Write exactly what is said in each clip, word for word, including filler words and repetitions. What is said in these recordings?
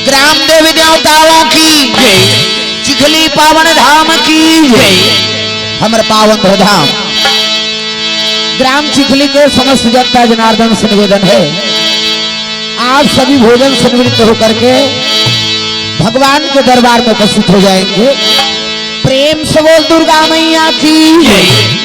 ग्राम देवी देवताओं की जय। चिखली पावन धाम की जय। हमर पावन धाम ग्राम चिखली के समस्त जनता जनार्दन से निवेदन है, आप सभी भोजन से निवृत्त होकर के भगवान के दरबार में उपस्थित हो जाएंगे। प्रेम से बोल दुर्गा मैया की जय।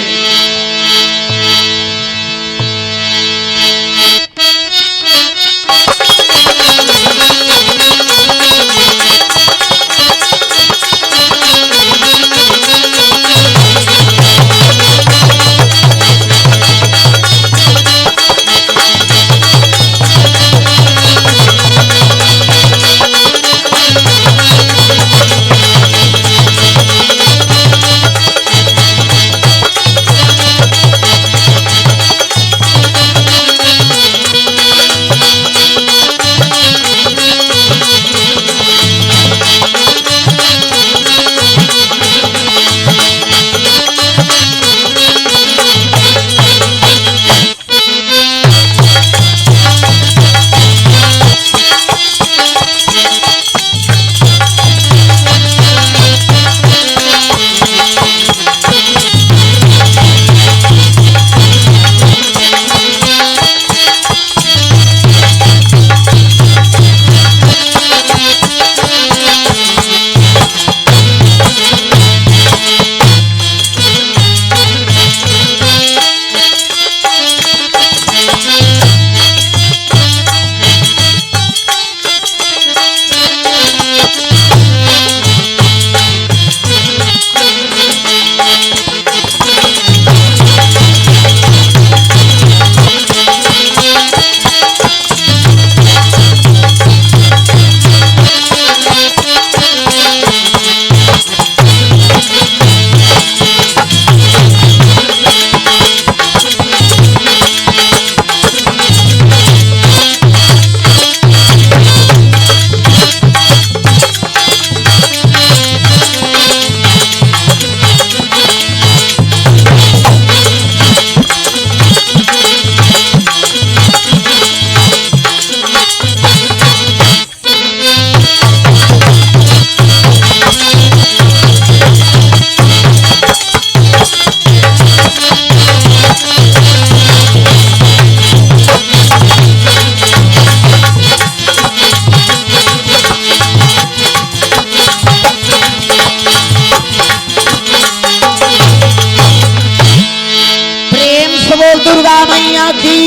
प्रेम से बोल दुर्गा मैया की।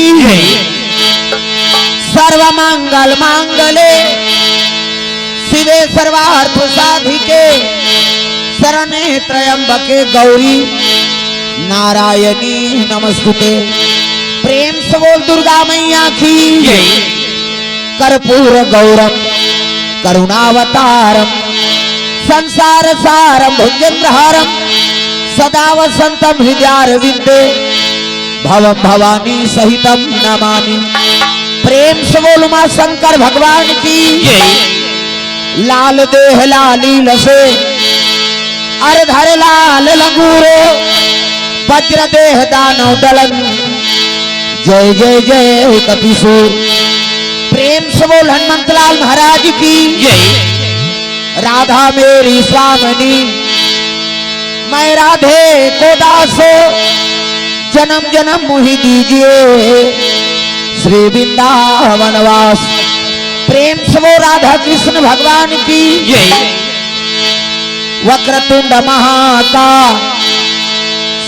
सर्व मंगल मांगले शिवे सर्वार्थ साधिके शरणे त्र्यंबके गौरी नारायणी नमस्तुते। प्रेम से बोल दुर्गा मैया की। कर्पूर गौरम करुणावतारम संसार सारम भुजगेंद्रहारम सदा वसंतम हृदयारविंदे भवम भवानी सहितम नमामि। प्रेम से बोल उमा शंकर भगवान की। लाल देह लाली लसे अर धर लाल लंगूरो वज्र देह दानव दलन। जय जय जय कपिसूर। प्रेम से बोल हनुमंतलाल महाराज की। राधा मेरी स्वामिनी मैं राधे को दास जनम जनम मुहि दीजिए श्री वृंदावन वास। प्रेम से बोल राधा कृष्ण भगवान की। वक्रतुंड महाका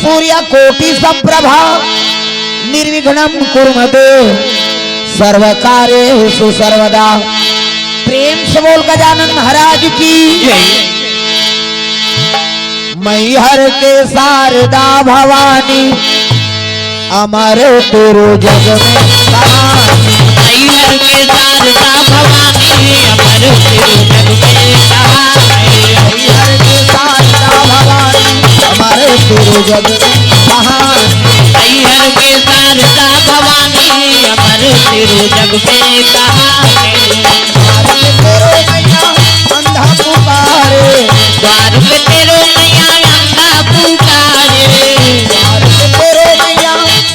सूर्य कोटि संप्रभा निर्विघ्नम कुरु मे देव सर्व कार्येषु सर्वदा। प्रेम से बोल गजानन महाराज की। मैहर के शारदा भवानी अमर तेरो जग में कहानी। मैहर के शारदा भवानी अमर तेरो जग में कहानी। मैहर के शारदा भवानी अमर तेरो जग में कहानी। मैहर के शारदा भवानी अमर तेरो जग में कहानी। द्वार पे तेरो मैया अंधा पुकारे। द्वार पे तेरो मैया अंधा पुकारे। द्वार पे तेरो मैया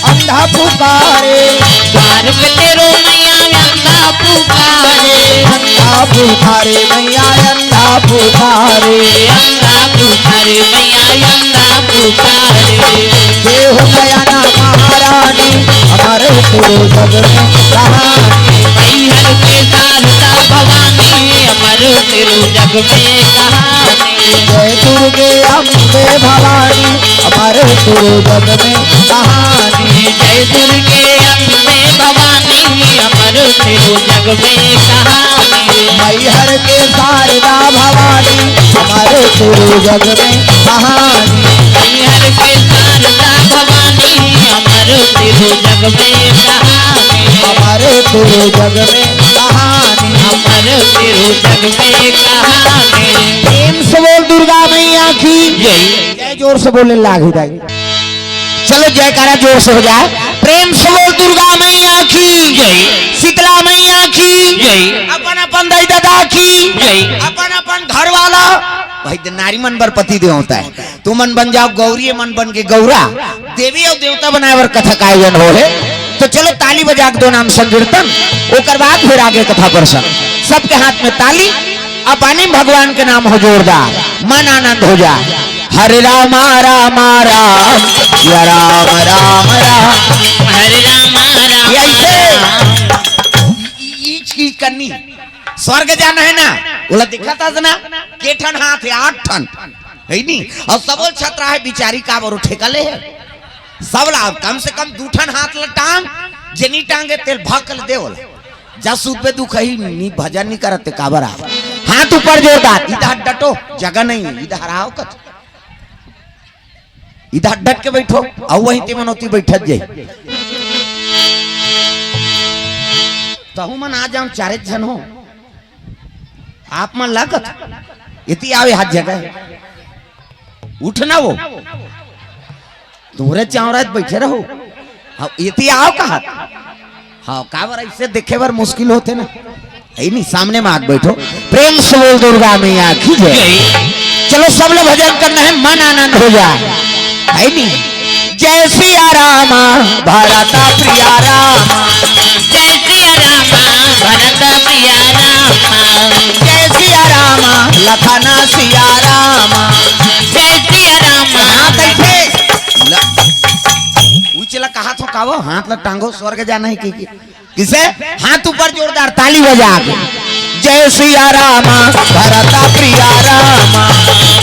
अंधा पुकारे। द्वार पे तेरो मैया अंधा पुकारे। अंधा पुकारे मैया अंधा पुकारे। अंधा पुकारे मैया अंधा पुकारे। देहु नयना महारानी अमर तेरो जग में कहानी। मैहर के शारदा भवानी अमर तेरो जग में कहानी। जय दुर्गे अम्बे भवानी अमर तेरो जग में कहानी। जय दुर्गे अम्बे भवानी अमर तेरो जग में कहानी। मैहर के शारदा भवानी अमर तेरो जग में कहानी। मैहर के शारदा भवानी अमर तेरो जग में कहानी। अमर तेरो जग में कहानी। अमर तेरो जग में कहानी। प्रेम से बोल दुर्गा मैया की जय। जय जोर से बोले लागी दाई। चलो जयकारा जोर से हो जाए। प्रेम से बोल दुर्गा मैया की जय। शीतला मैया की जय। अपन अपन दाई दादा की जय। अपन अपन घर वाला भाई दे नारी मन बर पति देव होता है। तुमन बन जाव गौरी, मन बन के गौरा, देवी अउ देवता बनाए बर कथा का आयोजन हो हे। तो चलो ताली बजा के दो नाम संकीर्तन, ओकर बाद फिर आगे कथा प्रसंग। सबके हाथ में ताली, अब आनी भगवान के नाम हो जोरदार, मन आनंद हो जाए। हरे रामा रामा राम, या राम राम राम। हरे रामा रामा ये ऐसे राम। ई चीज करनी। स्वर्ग जाना है ना, बोला दिखा था ना, के ठन हाथ है, आठ ठन। है नी? अउ सबो छतरा हे बिचारी का बरो ठेका ले हे। सब ला कम से कम दू ठन हाथ ला टांग, जे नी टांगे तेल भक ले दे ओला। जा सुबे दुख ही नी भजन नी करत ते काबर आ। हाथ ऊपर जोरदार, इधर डटो, जगह नहीं है, इधर आओ कत। इधर डट के बैठो, अउ वहीं ते मनोती बैठत जाई। तहु मन आ जाओ, चारे झन हो। आप मन लागत, इति आवे हाथ जगह। उठ ना वो। तुमरे चावरा बैठे रहो। हाँ, इति आओ कहा। हाँ, काबर ऐसे देखे बर मुश्किल होते ना। है नी, सामने में आके बैठो। प्रेम से बोल दुर्गा मैया की जय। जय। चलो सब लोग भजन करना है, मन आनंद हो जाए। है नी? जय सिया रामा भरत प्रिया रामा। जय सिया रामा भरत प्रिया रामा। जय सिया रामा लखन सिया रामा। जय सिया रामा। हाथ ऐसे ल-, उचला कहा थो कावो, हाथ ला टांगो, स्वर्ग जाना है कि, कि? किसे? हाथ ऊपर जोरदार ताली बजा के। जय सिया रामा भरत प्रिया रामा।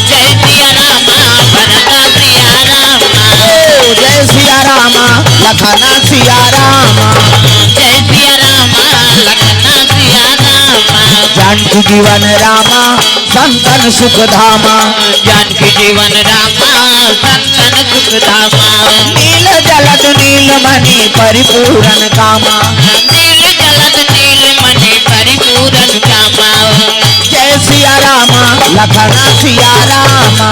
जय सिया रामा भरत प्रिया रामा। ओ जय सिया रामा लखन सिया रामा। जय सिया रामा लखन सिया रामा। जानकी जीवन रामा संतन सुख धामा। जानकी जीवन रामा संतन सुख धामा। नील जलद नील मणि परिपूरन कामा। नील जलद नील मणि परिपूरन कामा। जय सिया रामा लखन सिया रामा।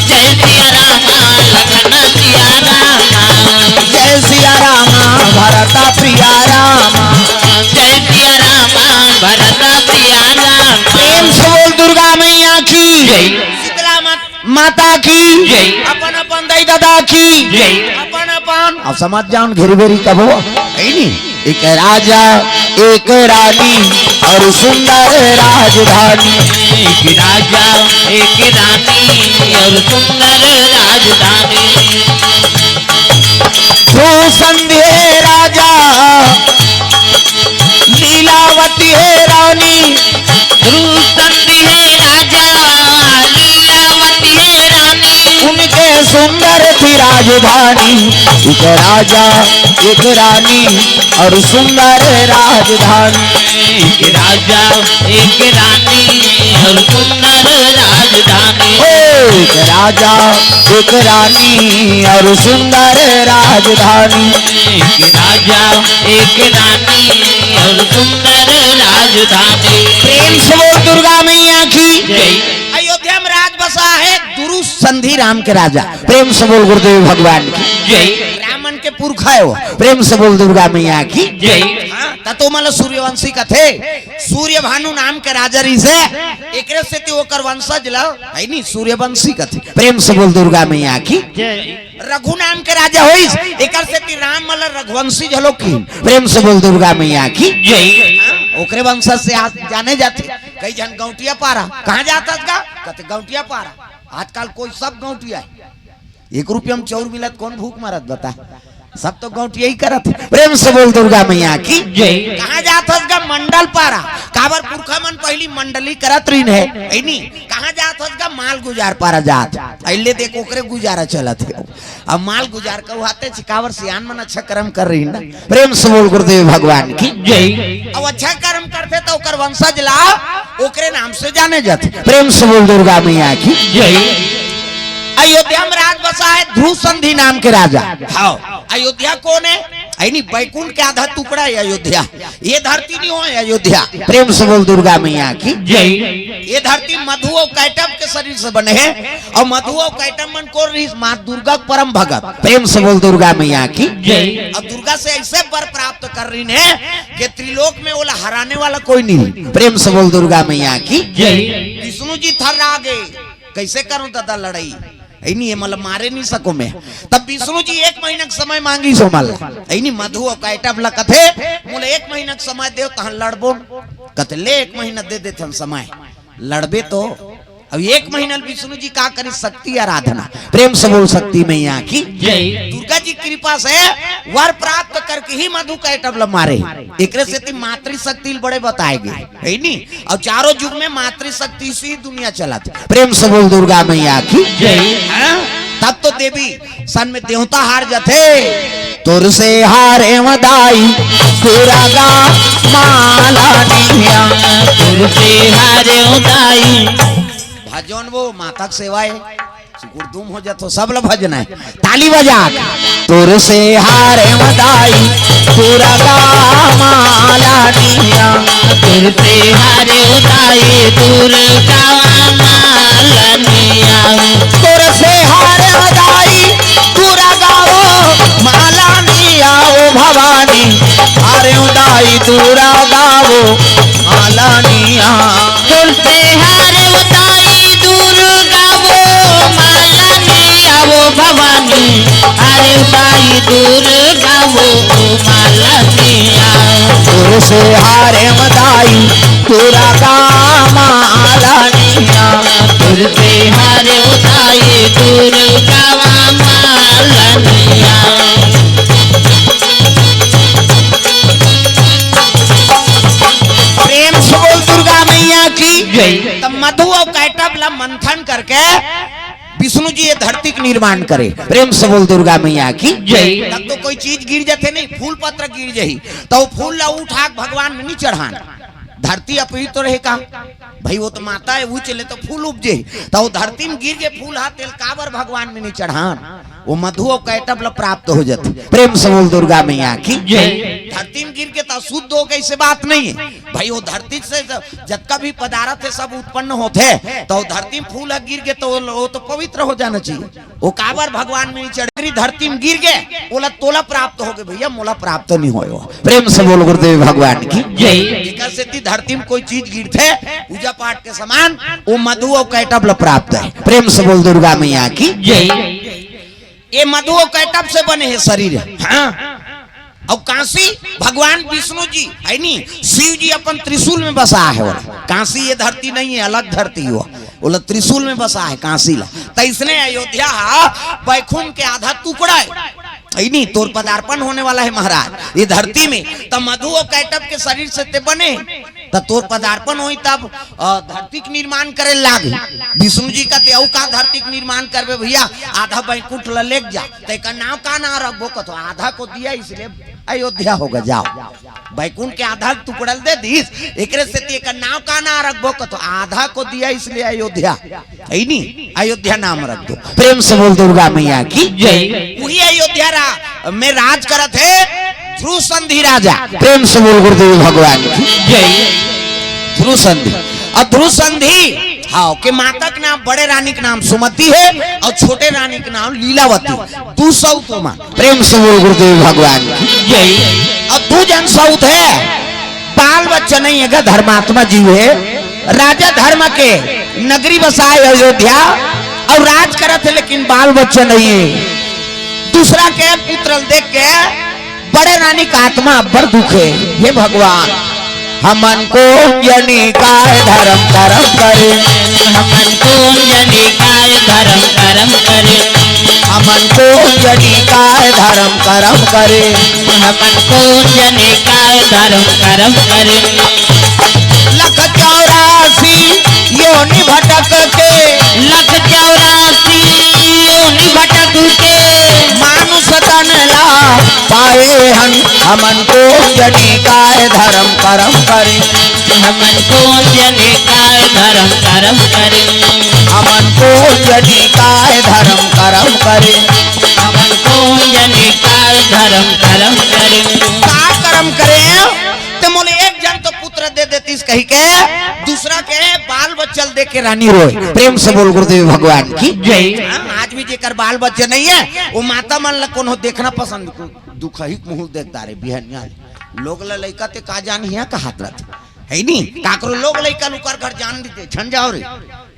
जय सिया रामा लखन सिया रामा। जय सिया रामा भरत प्रिया रामा। जय सिया रामा भरत प्रिया रामा। प्रेम से बोल दुर्गा मैया की जय। शीतला मात-, माता की जय। अपन अपन दाई दादा की जय। अपन अपन अब समझ जाओ घेरी बेरी कब हो। है नी? एक राजा एक रानी और सुंदर राजधानी। एक राजा एक रानी और सुंदर राजधानी। ध्रुव संधि हे राजा लीलावती हे रानी। ध्रुव संधि हे राजा लीलावती हे रानी। उनके सुंदर थी राजधानी। एक राजा एक रानी और सुंदर राजधानी। एक राजा एक रानी और सुंदर राजधानी। ओ, एक राजा एक रानी और सुंदर राजधानी। एक राजा एक रानी और सुंदर राजधानी। प्रेम से बोल दुर्गा मैया की जय। अयोध्या में राज बसा है दुरु संधि राम के राजा। प्रेम से बोल गुरुदेव भगवान की जय। रामन के पुरखा है वो। प्रेम से बोल दुर्गा मैया की जय। हाँ, त तो मतलब सूर्यवंशी कथे। सूर्य भानु नाम के राजा रहिसे, एकरे सेती ओकर वंशज ल, है नी, सूर्यवंशी कथे। प्रेम से बोल दुर्गा मैया की। जय। रघु नाम के राजा होइस, एकर सेती राम मतलब रघुवंशी घलो की। प्रेम से बोल दुर्गा मैया की। जय। हाँ, ओकरे वंशज से आज जाने जाथे। कई झन गौंटिया पारा, "कहाँ जात हस गा?" कथे, "गौंटिया पारा।" आजकल कोई सब गौंटिया हे। एक रुपया में चाउर मिलत, कौन भूख मरत बता? सब तो गौंटिया ही करत हे। प्रेम से बोल दुर्गा मैया की जय। "कहाँ जात हस गा?" "मंडल पारा।" काबर पुरखा मन पहली मंडली करत रहिन हे, है नी? "कहाँ जात हस गा?" "माल गुजार पारा जात।" अइले देख, ओकरे गुजारा चलत हे। अब माल गुजार के उहाते छिकावर सियान मन अच्छा कर्म कर रहिन ना। प्रेम से बोल गुरुदेव भगवान की जय। अब अच्छा कर्म करथे त ओकर वंशज ला ओकरे नाम से जाने जाथे। प्रेम से बोल दुर्गा मैया की जय। अयोध्या में राज बसा है ध्रुव संधि नाम के राजा। हाँ, अयोध्या कौन है? है नी, बैकुंठ के आधा टुकड़ा है अयोध्या। ये धरती नहीं हो, अयोध्या। प्रेम से बोल दुर्गा मैया की जय। ये धरती मधु और कैटभ के शरीर से बने हैं, और मधु और कैटभ मन को रहिस माँ दुर्गा के परम भगत। प्रेम से बोल दुर्गा मैया की जय। और दुर्गा से ऐसे वर प्राप्त कर रहिन हे कि त्रिलोक में ओला हराने वाला कोई नहीं। प्रेम से बोल दुर्गा मैया की जय। विष्णु जी थर्रा गे, "कैसे करूं दादा लड़ाई? है नी, ये मतलब मारे नहीं सको मैं।" तब विष्णु जी एक महीना का समय मांगिस ओमन ला। है नी, मधु और कैटभ ला कथे, "मोला एक महीना का समय देव, तहन लड़बो।" कथे, "ले, एक महीना दे देथन समय, लड़बे तो।" अब एक महीना ले विष्णु जी का करिस? शक्ति आराधना। प्रेम से बोल शक्ति मैया की जय। दुर्गा जी कृपा से वर प्राप्त करके ही मधु कैटभ ला मारे। एकरे सेती मातृशक्ति ल बड़े बताए गे, है नी? और चारों युग में मातृशक्ति से ही दुनिया चलत। प्रेम से बोल दुर्गा मैया की जय। हाँ? तब तो देवी सन में देवता हार जाथे। "तोर से हारे मदाई, तोरा गा माला निया।" तोर से हारे मदाई। भजन वो माता के सेवा है। सुकुर दुम हो जातो, सब ला भजना है। ताली बजा। "तोर से हारे मदाई, तोरा गा माला निया।" तोर से हारे मदाई, तोरा गा माला निया। तोर से हारे मदाई, तोरा गा वो माला निया, ओ भवानी। हारे मदाई, तोरा गा वो माला निया। तोर से हारे मदाई, दुर्गा वो माला निया, वो भवानी। हारे मदाई, दुर्गा वो माला निया। तोर से हारे मदाई, तोरा गा माला निया। तोर से हारे मदाई, दुर्गा वो माला निया। प्रेम से बोल दुर्गा मैया की जय। तब मधु और कैटभ ला मंथन करके विष्णु जी ये धरती के निर्माण करे। प्रेम से बोल दुर्गा मैया की जय। तब तो कोई चीज गिर जाथे नहीं, फूल पत्र गिर जाही, तो वो फूल ला उठा के भगवान में नहीं चढ़ान। धरती अपवित्र रहे का? भाई, वो तो माता है, वो चले तो फूल उपजे, तो वो धरती में गिर के फूल हा, तेल काबर भगवान में नहीं चढ़ान? वो मधु और कैटभ ला प्राप्त हो जाथे। प्रेम से बोल दुर्गा मैया की जय। धरती में गिर के तो अशुद्ध हो गई, से बात नहीं है भाई। वो धरती से ज-, जतका भी पदार्थ है, सब उत्पन्न होथे, तो वो धरती में फूल हा गिर के तो वो, वो तो पवित्र हो जाना चाहिए। वो काबर भगवान में नहीं चढ़े, धरती में गिर के ओला तोला प्राप्त हो गए भैया, मोला प्राप्त नहीं होए। प्रेम से बोल गुरुदेव भगवान की जय। एकर सेती धरती में कोई चीज गिरथे पूजा पाठ के समान, वो मधु और कैटभ ला प्राप्त है। प्रेम से बोल दुर्गा मैया की जय। ये मधु और कैटभ से बने हैं शरीर। हाँ। और काशी भगवान विष्णु जी है नी, शिव जी अपन त्रिशूल में बसा है। वो काशी ये धरती नहीं है, अलग धरती हो, वो ला त्रिशूल में बसा है काशी ला। तो इसने अयोध्या बैकुंठ के आधा टुकड़ा है, है नी? तोर पदार्पण होने वाला है महाराज ये धरती में। तो मधु और कैटभ के शरीर से ते बने, तो तोर पदार्पण होई तब, अ, धरती के निर्माण करे लाग। विष्णु जी कहते, "अउ का धरती के निर्माण करबे भैया, आधा बैकुंठ ला लेके जा।" तो एकर नाम का नाम रखबो? कथो आधा को दिया इसलिए अयोध्या होगा, जाओ। बैकुंठ के आधा टुकड़ा दे दीस, एकरे सेती एकर नाम का नाम रखबो? कथो आधा को दिया इसलिए अयोध्या, है नी? अयोध्या नाम रख दो। प्रेम से बोल दुर्गा मैया की जय। वही अयोध्या रा-, में राज करत है ध्रुव संधि राजा। प्रेम से बोल गुरुदेव भगवान की जय। ध्रुव संधि। अब ध्रुव संधि, हाँ, के माता के नाम, बड़े रानी के नाम सुमति है और छोटे रानी के नाम लीलावती। दू सौ तो माँ। प्रेम से बोल गुरुदेव भगवान की जय। अब दू जन सऊत है, बाल बच्चा नहीं है, धर्मात्मा जीव है, राजा धर्म के नगरी बसाए अयोध्या और राज करत है, लेकिन बाल बच्चा नहीं है। दूसरा के पुत्र देख के बड़े रानी का आत्मा अब्बड़ दुखे। हे भगवान, हमन कोन जनी काय धरम करम करे। हमन कोन जनी काय धरम करम करे। हमन कोन जनी काय धरम करम करे। हमन कोन जनी काय धरम करम करे। लख चौरासी योनि भटक के। लख चौरासी योनि भटक के। मानुष तन ला पाए हन। हमन कोन जनी काय धरम करम करे। हमन कोन जनी काय धरम करम करे। हमन कोन जनी काय धरम करम करे। हमन कोन जनी काय धरम करम करे। का करम करे? ते मोले एक जन तो पुत्र दे देतिस कहि के दूसरा के बाल बच्चा ल दे के रानी रोए। प्रेम से बोल गुरुदेव भगवान की जय। हाँ, आज भी जेकर बाल बच्चा नहीं है, वो माता मन ला कोनो देखना पसंद को दुखही मुँह देख डारे बिहनिया। लोग ला लइका ते का जान हिया कहात रहत। है नी? काकरो लोग लइका लुकर घर जान दीते, झन जाओ रे।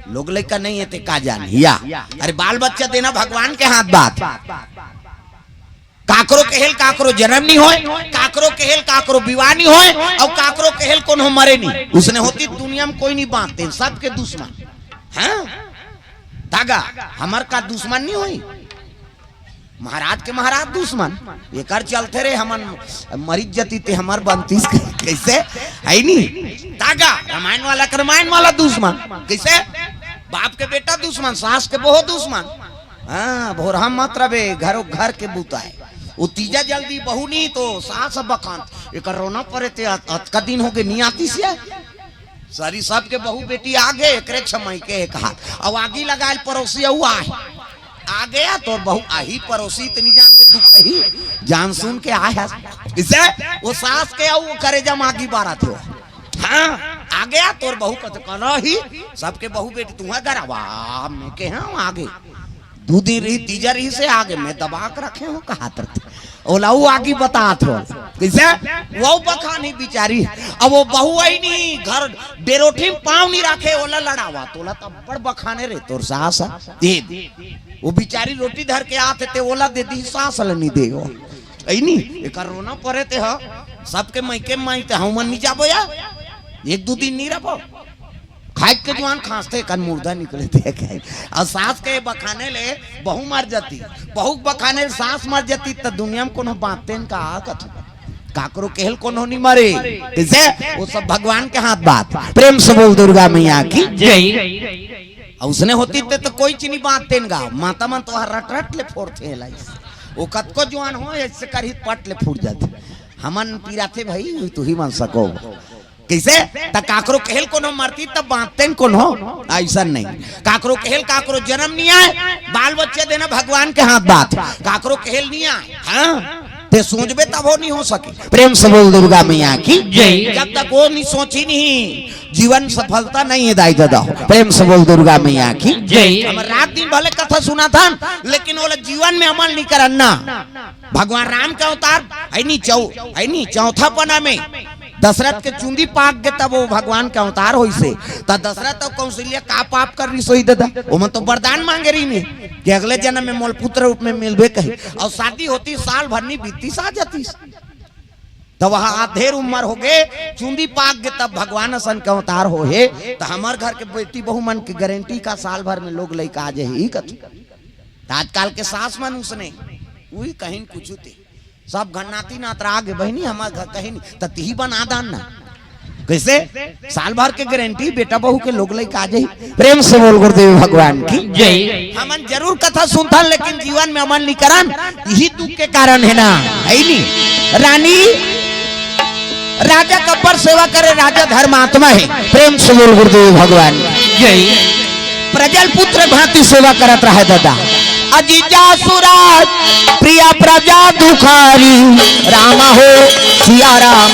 लोग लइका नहीं है ते का जान हिया। अरे बाल बच्चा देना भगवान के हाथ बात। काकरो केहेल काकरो जन्म नहीं होय, काकरो केहेल काकरो विवाह नहीं होय, अउ काकरो केहेल कोनो मरे नहीं। उसने होती दुनिया में कोई नहीं बांटते, सबके दुश्मन। हाँ? तागा, हमर का दुश्मन नहीं होई? महाराज के महाराज दुश्मन। एकर चलते रे हमन मरिच जती ते हमर बनतीस। कैसे? है नी? तागा, रामायण वाला के रामायण वाला दुश्मन। कैसे? बाप के बेटा दुश्मन, सास के बहू दुश्मन। हाँ, भोरहा मत रबे, घरो घर के बूता है। वो तीजा जल्दी बहू नहीं तो सास बखान। एकर रोना परे ते अत-, अतका दिन हो गए, नहीं आती से। सारी सबके बहू बेटी आगे, एकरे छमई के एक हाथ। अब आगी लगायल पड़ोसी अउ आए। आ गया तोर बहू आही पड़ोसी, इतनी जान बे दुख ही। जान सुन के आए है। इसे वो सास के अउ करेजा मागी बारा थे। हाँ, आ गया तोर बहू कत कला ही। सबके बहू बेटी तुम्हारे घर आवा, मैं के हाँ आगे। दू दिन रही, तीजा रही से आगे, मैं दबा के रखे हूँ, कहा तरते। ओला वो आगे बतात हो। कैसे? वो बखान ही बिचारी। अब वो बहू आई नहीं, घर डेरोठी में पाँव नहीं रखे, ओला लड़ावा, तोला तब बड़ बखाने रे, तोर सास है। दे दे। वो बिचारी रोटी धर के आते ते, ओला दे दी, सास ला नहीं दे हो। ऐ नहीं, एकर रोना परे ते ह, सबके मायके माई ते, हम नहीं जाबो या। एक दू दिन नहीं रहबो। खाए के जुआन खांसते कन मुर्दा निकले थे कहे। अउ सास के बखाने ले बहू मर जाती, बहू के बखाने ले सास मर जाती, त दुनिया में कोनो बातें का कथू। काकरो केहल कोनो नहीं मरे। कैसे? वो सब भगवान के हाथ बात। प्रेम से बोल दुर्गा मैया की जय। अउ उसने होती ते तो कोई चीनी बातें गा। माता मन तो हर रट रट ले फोड़ते हैं लाइस। वो कतको जुआन हो, ऐसे कर ही पट ले फूट जाते। हमन पिराथे भाई, तू ही मन सको। कैसे? त काकरो केहल कोनो मरती त बांधते न कोनो, ऐसा नहीं। काकरो केहल काकरो जन्म नहीं आए, बाल बच्चे देना भगवान के हाथ बात। काकरो केहल नहीं आए, हाँ? ते सोचबे तब हो नहीं हो सके। प्रेम से बोल दुर्गा मैया की जय। जब तक वो नहीं सोची नहीं, जीवन सफलता नहीं है दाई दादा। प्रेम से बोल दुर्गा मैया की जय। हम रात दिन भले कथा सुना था, लेकिन वो लोग जीवन में अमल नहीं करन ना। भगवान राम के अवतार है नी चौ-, है नी चौथा पना में दशरथ के चुंदी पाक के तब वो भगवान के अवतार होइसे। त दशरथ अउ कौशल्या का पाप कर रही सोई दादा? ओमन तो वरदान मांगे रही ने कि अगले जन्म में मोल पुत्र रूप में मिलबे कही। अउ शादी होती साल भर नहीं बीतीस आ जातीस। त वह आधेर उम्र हो गए, चुंदी पाक के तब भगवान असन के अवतार हो हे। त हमर घर के बेटी बहू मन के गारंटी का साल भर में लोग लइका आ जाही कथू। त आजकल के सास मन उसने, उही कहीं कुछ ते। सब घर नाती नातरा आगे बहिनी, हमर घर कहीं नहीं, त तिही बना दान ना। कैसे? साल भर के गारंटी, बेटा बहू के लोग लइका आ जाही। प्रेम से बोल गुरुदेव भगवान की जय। हमन जरूर कथा सुनथन, लेकिन जीवन में अमल नहीं करन, यही दुख के कारण है ना, है नहीं? रानी, राजा कब्बर सेवा करे, राजा धर्मात्मा है। प्रेम से बोल गुरुदेव भगवान की जय। प्रजल पुत्र भांति सेवा करत रहे दादा। अजी जासुराज प्रिय प्रजा दुखारी, राम हो सिया राम।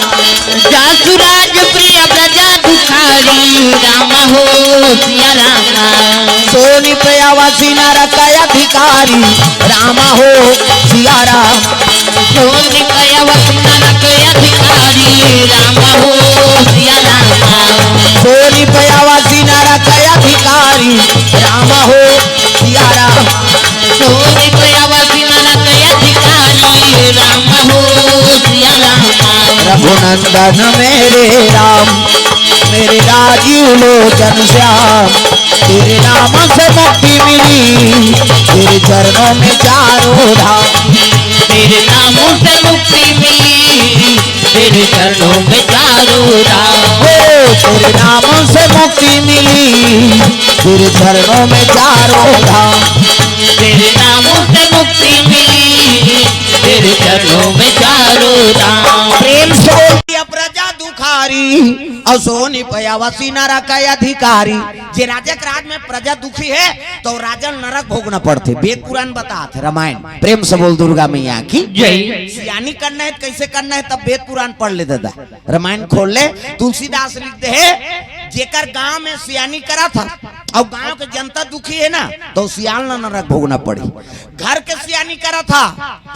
जासुराज प्रिय प्रजा दुखारी, राम हो सिया राम। सोनी पे आवासी नरक अधिकारी, राम हो सिया राम। सोनी पे आवासी नरक अधिकारी, राम हो सिया राम। सोनी पे आवासी नरक अधिकारी, राम हो सिया राम। सोनी पे आवासी नरक अधिकारी, राम हो सिया राम। रघुनंदन मेरे राम, मेरे राजीव लोचन श्याम, तेरे नाम से मुक्ति मिली, तेरे चरणों में चारों धाम। तेरे नाम से मुक्ति मिली, तेरे चरणों में चारों धाम। ओ, तेरे नाम से मुक्ति मिली, तेरे चरणों में चारों धाम। तेरे नाम से मुक्ति मिली, तेरे चरणों में चारों धाम। प्रेम से बोल दिया, प्रजा दुखारी, अउ सोनी पयावसी नरक अधिकारी। जे राजा के राज में प्रजा दुखी हे, त राजा ल नरक भोगना पड़थे। वेद पुराण बतात हे, रामायण। प्रेम से बोल दुर्गा मैया की जय। सियानी करना हे त कइसे करना हे, तब वेद पुराण पढ़ ले ददा, रामायण खोल ले। तुलसीदास लिख दे हे, जेकर गांव में सियानी करत हे अउ गांव के जनता दुखी हे ना, त सियान ल नरक भोगना पड़ही। घर के सियानी करत हे,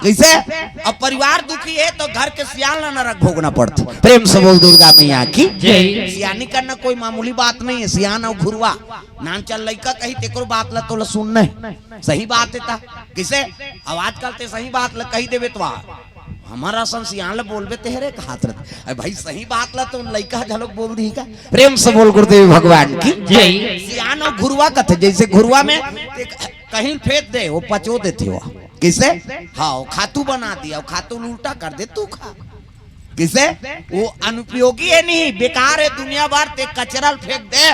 कइसे? अब परिवार दुखी हे त घर के सियान ल नरक भोगना पड़थे। प्रेम से बोल दुर्गा मैया की जय। सियानी करना कोई मामूली बात नहीं हे। सियान अउ घुरवा, नानचन लइका कही तेकरो बात ल तोला सुनना हे। सही बात हे ता। कइसे? अब आजकल ते सही बात ल कही देबे त हमर असन सियान ल बोलबे तेहरे कहात रथे। अरे भाई, सही बात ल तो लइका घलोक बोल दिही का? प्रेम से बोल गुरुदेव भगवान की जय। सियान अउ घुरवा कथे, जइसे घुरवा में ते कहीं फेंक दे, ओ पचो देथे ओ। कइसे? हाँ, ओ खातू बना दिया, ओ खातू ल उल्टा कर दे, तू खा। कइसे? ओ अनुपयोगी हे नहीं, बेकार हे, दुनिया भर ते कचरा ल फेंक दे,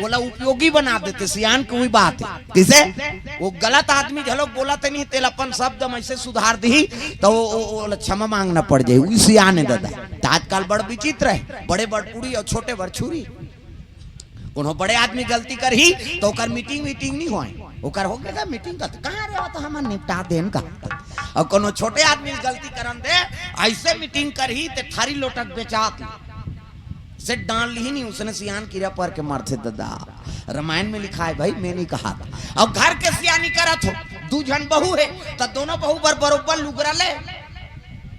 ओला उपयोगी बना देथे, सियान के उही बात हे। कइसे? ओ गलत आदमी घलोक बोलत हे नहीं, तेला अपन शब्द में अइसे सुधार दिही, त ओ, ओ, ओला क्षमा मांगना पड़ जाही, उही सियान हे ददा। त आजकल बड़ विचित्र हे, बड़े बड़ कुड़ी अउ छोटे बड़ छुरी। कोनो बड़े आदमी गलती करही, त ओकर मीटिंग वीटिंग नहीं होय, ओकर हो गे मीटिंग, कहाँ रे, ओ त हमन निपटा देन का। अउ कोनो छोटे आदमी गलती करन दे, अइसे मीटिंग करही, ते थारी लोटा ल बेचात ले। से डांट लिही नहीं, उसने सियान कीरा पर के मरथे ददा। रामायण में लिखा हे भाई, मैं नहीं कहात। अउ घर के सियानी करत हो, दू झन बहू हे, त दोनों बहू बर बरोबर लुगरा ले।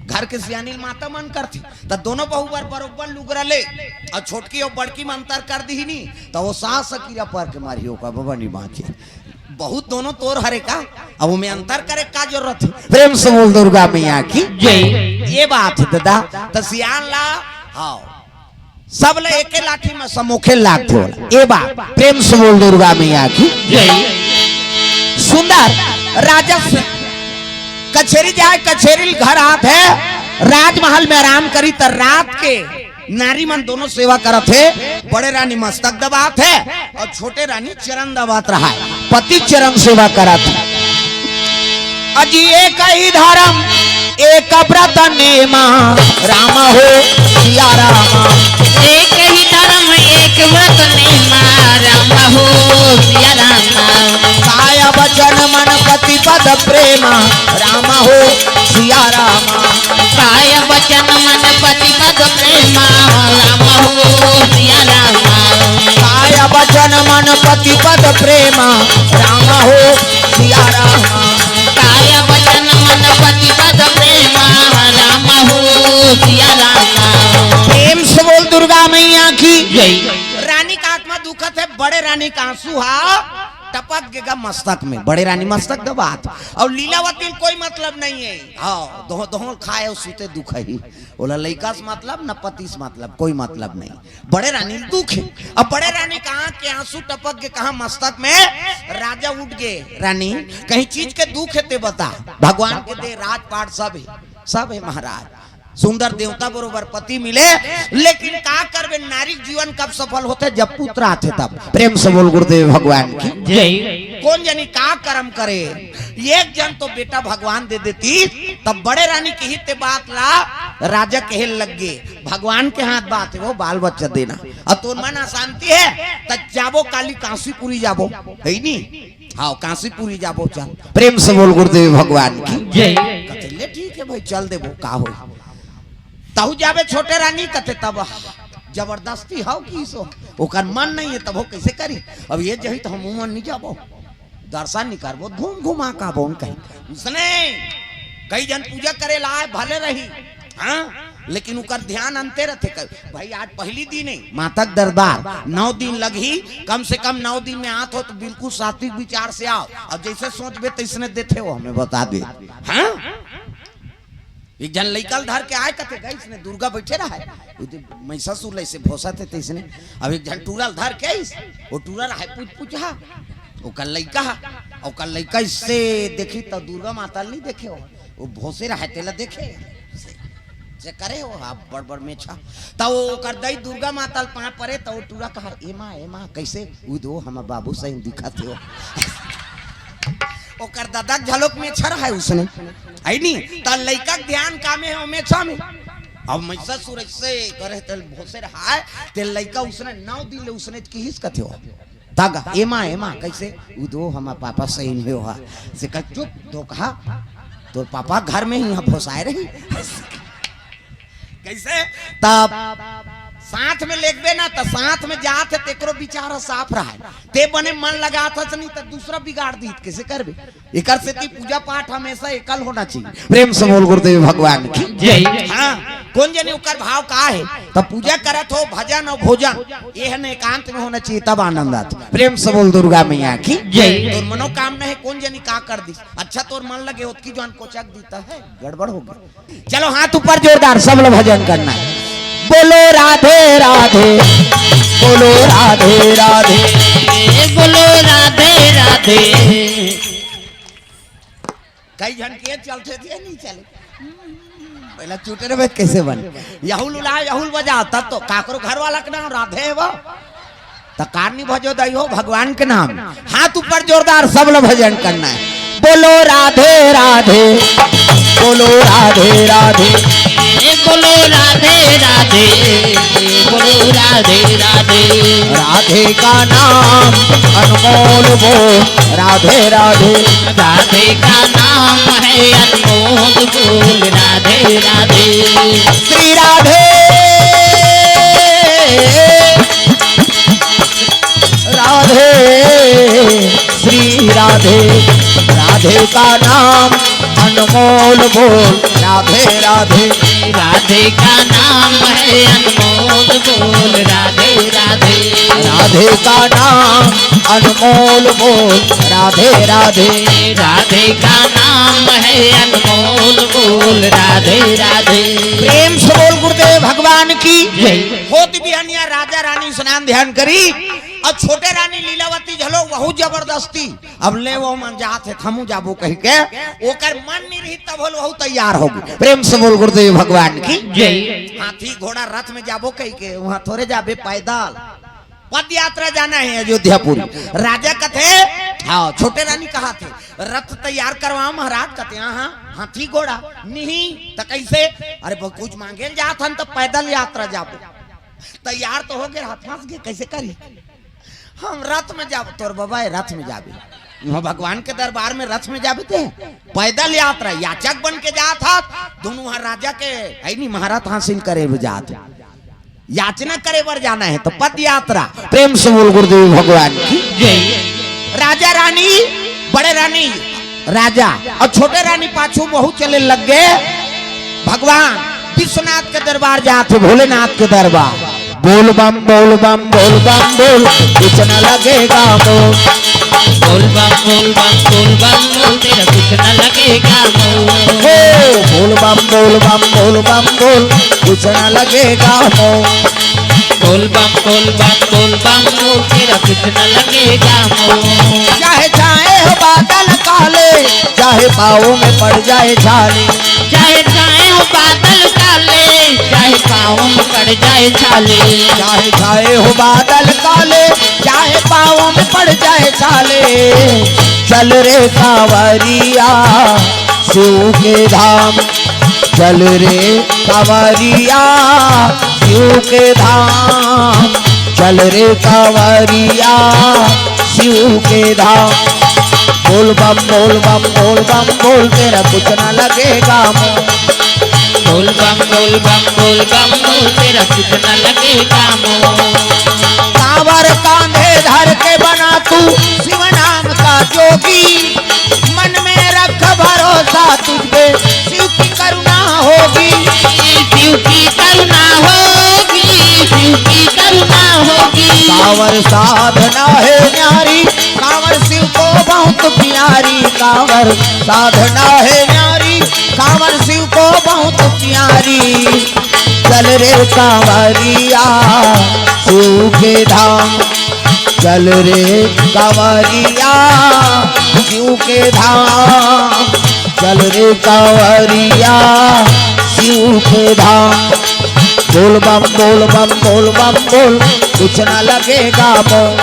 घर के सियानी माता मन करथे, त दोनों बहू बर बरोबर लुगरा ले। अउ छोटकी अउ बड़की में अंतर कर दिही नहीं, त ओ सास कीरा पर के मरही, ओकर बबा नहीं बांचे। बहू दोनों तोर हरे का, अब ओमे अंतर करे का जरूरत हे? प्रेम से बोल दुर्गा मैया की जय। ए बात हे ददा, त सियान ला, हाँ, सब ल एके लाठी में समोखे लागथे ओला। ए बात, प्रेम से बोल दुर्गा मैया की जय। सुंदर राजा से कचेरी जाय, कचेरी ले घर आत हे, राजमहल में आराम करी, त रात के नारी मन दोनों सेवा करत हे, बड़े रानी मस्तक दबात हे अउ छोटे रानी चरण दबात रहा हे, पति चरण सेवा करत हे। अजी एक ही धर्म एक व्रत नेमा, राम हो सिया रामा। एक ही धर्म एक व्रत नेमा, राम हो सिया रामा। काय वचन मन पति पद प्रेमा, राम हो सिया रामा। काय वचन मन पति पद प्रेमा, राम हो सिया रामा। काय वचन मन पति पद प्रेमा, राम हो सिया रामा। काय वचन मन पति पद प्रेमा, राम हो सिया रामा। प्रेम से बोल दुर्गा मैया की जय। रानी का आत्मा दुखत हे, बड़े रानी का आंसू हा टपक गे गा मस्तक में, बड़े रानी मस्तक दबात। अउ लीलावती ल कोई मतलब नहीं हे। हाँ, दोह दोह खाय अउ सुते दुखही। ओला लइका से मतलब, न पति से मतलब, कोई मतलब नहीं। बड़े रानी ल दुख हे। अब बड़े रानी का आंख के आंसू टपक गे कहा मस्तक में, राजा उठ गे। रानी, कहीं चीज के दुख हे ते बता। भगवान के दे राजपाट सब हे, सब हे महाराज। सुंदर देवता बरोबर पति मिले, लेकिन का करबे, नारी के जीवन कब सफल होथे? जब पुत्र आथे तब। प्रेम से बोल गुरुदेव भगवान की जय। कोन जनी का करम करे, एक जन तो बेटा भगवान दे देतिस, तब बड़े रानी किहिस ते बात ला राजा कहे लग गे, भगवान के हाथ बात हे वो बाल बच्चा देना। अउ तोर मन अशांति हे त जाबो काली कांसीपुरी जाबो, हे नी? हाँ, कांसीपुरी जाबो, चल। प्रेम से बोल गुरुदेव भगवान की जय। कथे, ले ठीक हे भाई, चल देबो, का होही। तहू जाबे छोटे रानी, कथे, तब जबरदस्ती हव कि सो, ओकर मन नहीं हे, तब ओ कइसे करी? अब ए जही त हमू मन नहीं जाबो, दर्शन नहीं करबो, घूम घुमा का बोन कही। उसने कई जन पूजा करे ला आय, भले रही, हाँ, लेकिन ओकर ध्यान अंते रथे। भाई, आज पहली दिन हे, माता के दरबार, नौ दिन लगही, कम से कम नौ दिन में आत हो त बिल्कुल सात्विक विचार से आव। अब जइसे सोचबे तइसने देथे ओ, हमें बता दे। हाँ? एक झन लइका ल धर के आय कथे, गइस ने दुर्गा बइठे रहय, वो तो महिषासुर ल अइसे भोंसथे तइसने। अब एक झन टूरा ल धर के आइस, वो टूरा रहय पुचपुचा, ओकर लइका ह, ओकर लइका अइसे देखही त दुर्गा माता ल नइ देखे हो, वो भोंसे रहय तेला देखे, अइसे करे हो, हाँ, बड़ बड़ मेछा। त वो ओकर दई दुर्गा माता ल पाँव परे, त वो टूरा कहय, "ए माँ, ए माँ, कइसे?" "वो दो हमर बाबू सही दिखत हे वो।" ओकर ददा के घलोक मेछा रहय उसने, हइ नी? त लइका के ध्यान का में हे, वो मेछा में। अब महिषासुर अइसे करे, तेला भोंसे रहय, ते लइका उसने नौ दिन ले उसने किहिस कथे हो। तगा, "ए माँ, ए माँ, कइसे?" "वो दो हमर पापा सही नइ हो हा।" से कह, "चुप, धोखा, तोर पापा घर में ही यहाँ भोंसाय रही।" कइसे? तब साथ में लेगबे ना, त साथ में जात हे, तेकरो विचार ह साफ रहय। ते बने मन लगात हस नहीं, त दूसरा बिगाड़ दीत, कइसे करबे? एकर सेती पूजा पाठ हमेशा एकल होना चाहिए। प्रेम से बोल गुरुदेव भगवान की। जय। हाँ, कोन जनी ओकर भाव का हे, त पूजा करत हो, भजन अउ भोजन, ये ह न एकांत में होना चाहिए, तब आनंद आथे। प्रेम से बोल दुर्गा मैया की। जय। तोर मनोकामना हे, कोन जनी का कर दिस, अच्छा तोर मन लगे ओतकी जोन कोचक दीत हे, गड़बड़ हो गे। चलो हाथ ऊपर जोरदार, सब लोग भजन करना है। बोलो राधे राधे, बोलो राधे राधे। ए, बोलो राधे राधे। कई झन के चलथे थे नहीं चले। पहला चुटे रहे कइसे बन। यहुल उला, यहुल बजा, तब तो काकरो घर वाला के नाम राधे हे वो। त कारनी भजो दई हो भगवान के नाम। हाथ ऊपर जोरदार, सब लोग भजन करना है। बोलो राधे राधे, बोलो राधे राधे। ए, बोलो राधे राधे, बोलो राधे राधे। राधे का नाम अनमोल बोल, राधे राधे। राधे का नाम है अनमोल बोल, राधे राधे। श्री राधे, राधे, श्री राधे। राधे का नाम अनमोल बोल, राधे राधे। राधे का नाम है अनमोल बोल, राधे राधे। राधे का नाम अनमोल बोल, राधे राधे। राधे का नाम है अनमोल बोल, राधे राधे। प्रेम से बोल गुरुदेव भगवान की। जय। होत बिहनिया राजा रानी स्नान ध्यान करी, अउ छोटे रानी लीलावती झलो बहुत जबरदस्ती। अब ले वो मन जात हे, हमू जाबो कहि के, ओकर मन नइ रही, तब होल वहू तैयार होगे। प्रेम से बोल गुरुदेव भगवान की। जय। हाथी घोड़ा रथ में जाबो कहि के, उहाँ थोरे जाबे, पैदल। पद यात्रा जाना हे अयोध्यापुरी। राजा कथे, हाँ, छोटे रानी कहथे, "रथ तैयार करवाओ महाराज।" कथे, "हाँ, हाँ, हाथी घोड़ा नहीं, त कइसे?" "अरे, ब-, कुछ मांगे ल जात हन, त पैदल यात्रा जाबो।" तैयार तो होगे, हाथ फंस गे, कइसे करी? "हम रथ में जाबो।" "तोर बबा ए, रथ में जाबे, उहाँ भगवान के दरबार में रथ में जाबे ते? पैदल यात्रा, याचक बन के जात हस, दोनों उहाँ राजा के, हइ नी, महारथ हासिल करे बर जात हे, याचना करे बर जाना हे, त पद यात्रा।" प्रेम से बोल गुरुदेव भगवान की। जय। राजा रानी, बड़े रानी, राजा अउ छोटे रानी पाछू वहू चले लग गे। भगवान विश्वनाथ के दरबार जात हे, भोलेनाथ के दरबार। बोल बम, बोल बम, बोल बम, बोल, कुछ न लगेगा मोल। बोल बम, बोल बम, बोल बम, बोल, तेरा कुछ न लगेगा मोल। हो, बोल बम, बोल बम, बोल बम, बोल, कुछ न लगेगा मोल। बोल बम, बोल बम, बोल बम, बोल, तेरा कुछ न लगेगा मोल। चाहे छाए हो बादल काले, चाहे पाँव में पड़ जाए छाले। चाहे छाए हो बादल काले, चाहे पाँव में पड़ जाए छाले। चाहे छाए हो बादल काले, चाहे पाँव में पड़ जाए छाले। चल रे कांवरिया शिव के धाम, चल रे कांवरिया शिव के धाम, चल रे कांवरिया शिव के धाम। बोल बम, बोल बम, बोल बम, बोल, तेरा कुछ ना लगेगा मोल। बोल बम, बोल बम, बोल बम, बोल, तेरा कुछ ना लगेगा मोल। कांवर कांधे धर के बना तू शिव नाम का जोगी, मन में रख भरोसा तुझ पे, शिव की करुणा होगी। शिव की करुणा होगी, शिव की करुणा होगी। कांवर साधना है न्यारी, कांवर शिव को बहुत प्यारी, कांवर साधना है न्यारी, कांवर शिव को बहुत प्यारी। चल रे कांवरिया शिव के धाम, चल रे कांवरिया शिव के धाम, चल रे कांवरिया शिव के धाम। बोल बम, बोल बम, बोल बम, बोल, कुछ ना लगेगा मोल।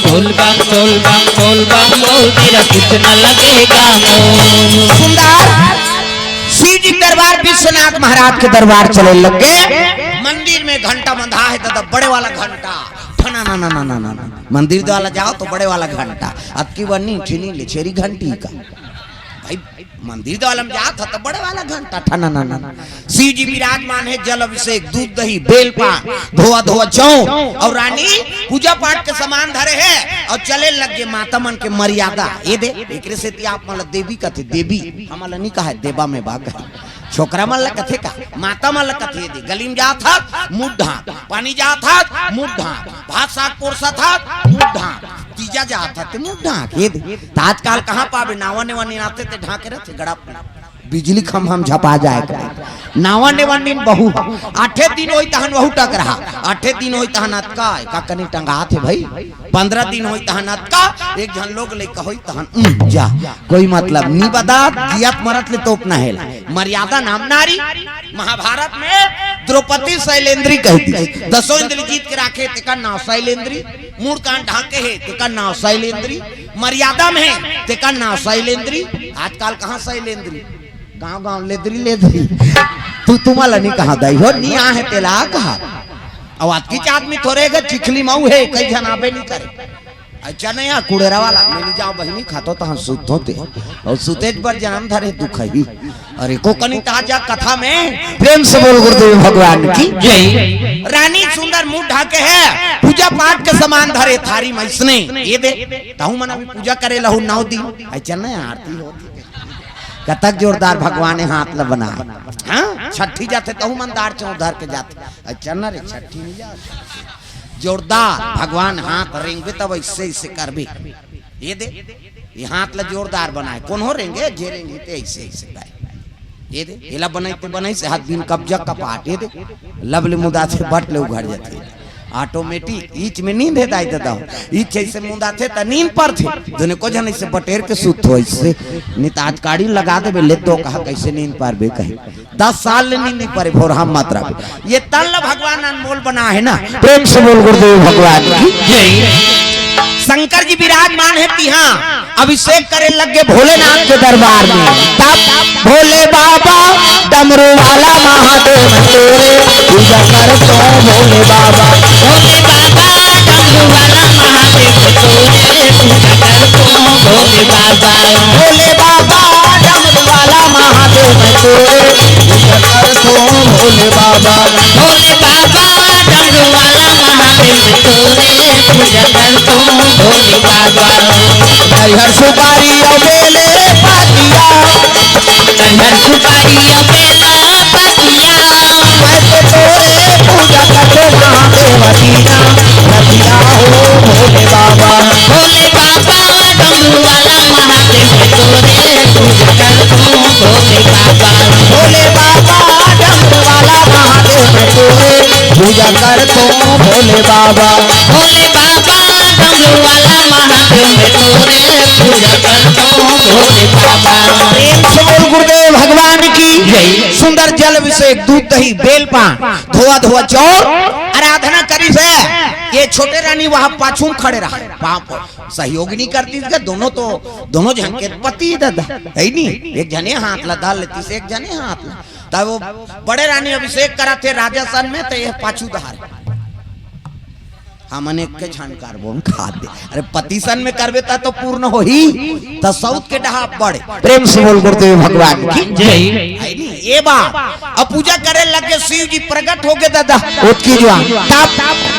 बोल बम, बोल बम, बोल बम, बोल, तेरा कुछ ना लगेगा मोल। सुंदर शिव जी के दरबार, विश्वनाथ महाराज के दरबार चले लग गे। मंदिर में घंटा बंधा हे दादा, बड़े वाला घंटा। ठना ना ना ना ना ना ना। मंदिर वाला जाओ तो बड़े वाला घंटा। अबकी बनी ठिनी ले छेरी घंटी का। भाई, मंदिर वाला में जात ह तो बड़े वाला घंटा। ठना ना ना ना। शिव जी विराजमान हे, जल अभिषेक, दूध दही, बेल पान, धोवा धोवा जौ, अउ रानी पूजा पाठ के सामान धरे हे अउ चले लग गे। माता मन के मर्यादा ये दे, एकरे सेती आप मन ला देवी कथे, देवी। हमन ला नी कहे देवा में बा कहे। छोकरा मन ला कथे का, माता मन ला कथे दे। गली में जात हस, मुड़ ढांक, पानी जात हस, मुड़ ढांक, भात साग पोरसत हस, मुड़ ढांक, तीजा जात हस ते मुड़ ढांक ये दे। त आजकाल कहाँ पाबे, नावा नेवा नीन आथे ते ढांके रथे गड़ा। बिजली खंभा में झपा जाए के। नावा नेवा नीन बहू ह। आठे दिन होई तहन वहू टकरहा, आठे दिन होई तहन अतका, का कनी टंगात हे भाई। पंद्रह दिन होई तहन अतका, एक झन लोग लइका होई तहन, उम, जा। कोई मतलब नी बता, जियत मरत ले तोपना हे ला। मर्यादा नाम नारी। महाभारत में द्रौपदी शैलेंद्री कहिथे। दसों इंद्र जीत के राखे, तेकर नाव शैलेंद्री। मुड़ कान ढांके हे, तेकर नाव शैलेंद्री। मर्यादा में हे, तेकर नाव शैलेंद्री। आजकाल कहाँ शैलेंद्री? गांव गांव लेदरी लेदरी। तू तुम्हारा नी कहा दाई हो, नी आहे तेला कहा। अउ अतकीच आदमी थोरे गा, चिखली मऊ हे, कई झन आबे नी करे। अच्छा नहीं, आ कुड़ेरा वाला, मैं नी जाओ बहिनी, खातो तहां सुत होते। अउ सुतेज बर जन्म धरे दुख ही। अरे को कनी ताजा कथा में प्रेम से बोल गुरुदेव भगवान की जय। रानी सुंदर मुंह ढाके हे, पूजा पाठ के सामान धरे थारी में इसने ये दे। तहु मन अभी पूजा करे लहू नौ दिन। अच्छा नहीं, आरती होती। कतक जोरदार भगवान हे हाथ ल बनाए। हाँ, छठी जाथे तहु मन दार चौं धर के जाथे। अच्छा ना रे, छठी नहीं जा। जोरदार भगवान हाथ रेंगबे तब ऐसे ऐसे करबे। ये दे, ये हाथ ल जोरदार बनाए। कोनो रेंगे, जे रेंगे ते ऐसे ऐसे करे। ये दे, एला बनाई ते बनाई से हाथ बिन कब्जा कपाट। ये दे, लब ले मुदा से बट ले उघड़ जाथे। ऑटोमेटिक, ईच में नींद हे दाई ददा हो। ईच ऐसे मुंदाथे त नींद परथे। दुने को झन ऐसे बटेर के सुत हो ऐसे। नी त आज काड़ी लगा देबे, ले तो कहा कैसे नींद पारबे कहे। दस साल ले नींद नहीं परे, भोरहा मत रहे। ये तन ल भगवान अनमोल बना हे ना। प्रेम से बोल गुरुदेव भगवान की जय। शंकर जी विराजमान हे तिहां, अभिषेक करे लग गे भोलेनाथ के दरबार में। तब भोले बाबा डमरू वाला महादेव तोरे पूजा करतो भोले बाबा। भोले बाबा डमरू वाला महादेव तोरे पूजा करतो भोले बाबा। भोले बाबा डमरू वाला महादेव तोरे पूजा करतो भोले बाबा। भोले बाबा डमरू वाला महादेव तोरे पूजा करतो भोले बाबा। नरियर सुपारी अउ बेले पतिया। नरियर सुपारी अउ बेला पतिया। मैं तो तोरे पूजा करतो महादेव दीना रतिया हो भोले बाबा। भोले बाबा डमरू वाला महादेव तोरे पूजा करतो भोले बाबा। भोले बाबा डमरू वाला महादेव तोरे पूजा करतो भोले बाबा। भोले बाबा डमरू वाला महादेव तोरे पूजा करतो भोले बाबा। प्रेम से बोल गुरुदेव भगवान की जय। सुंदर जल अभिषेक, दूध दही, बेल पान, धोवा धोवा चाउर, आराधना करिस हे। ये छोटे रानी वहां पाछू में खड़े रहा, पांव पर सहयोग नहीं करती थी। दोनों तो, दोनों झन के पति ददा हे नी, एक झने हाथ ला धर लेती से, एक झने हाथ ला। तब वो बड़े रानी अभिषेक करत हे राजासन में, तो ये पाछू धार। हमन एक के झन करबो, हम खा दे। अरे पतिसन में करबे त तो पूर्ण होही, त सौत के डहा बड़े। प्रेम से बोल गुरुदेव भगवान की जय। हे नी, ये बात। अब पूजा करे लग गे, शिव जी प्रकट हो गे ददा। ओतकी जुआ। तब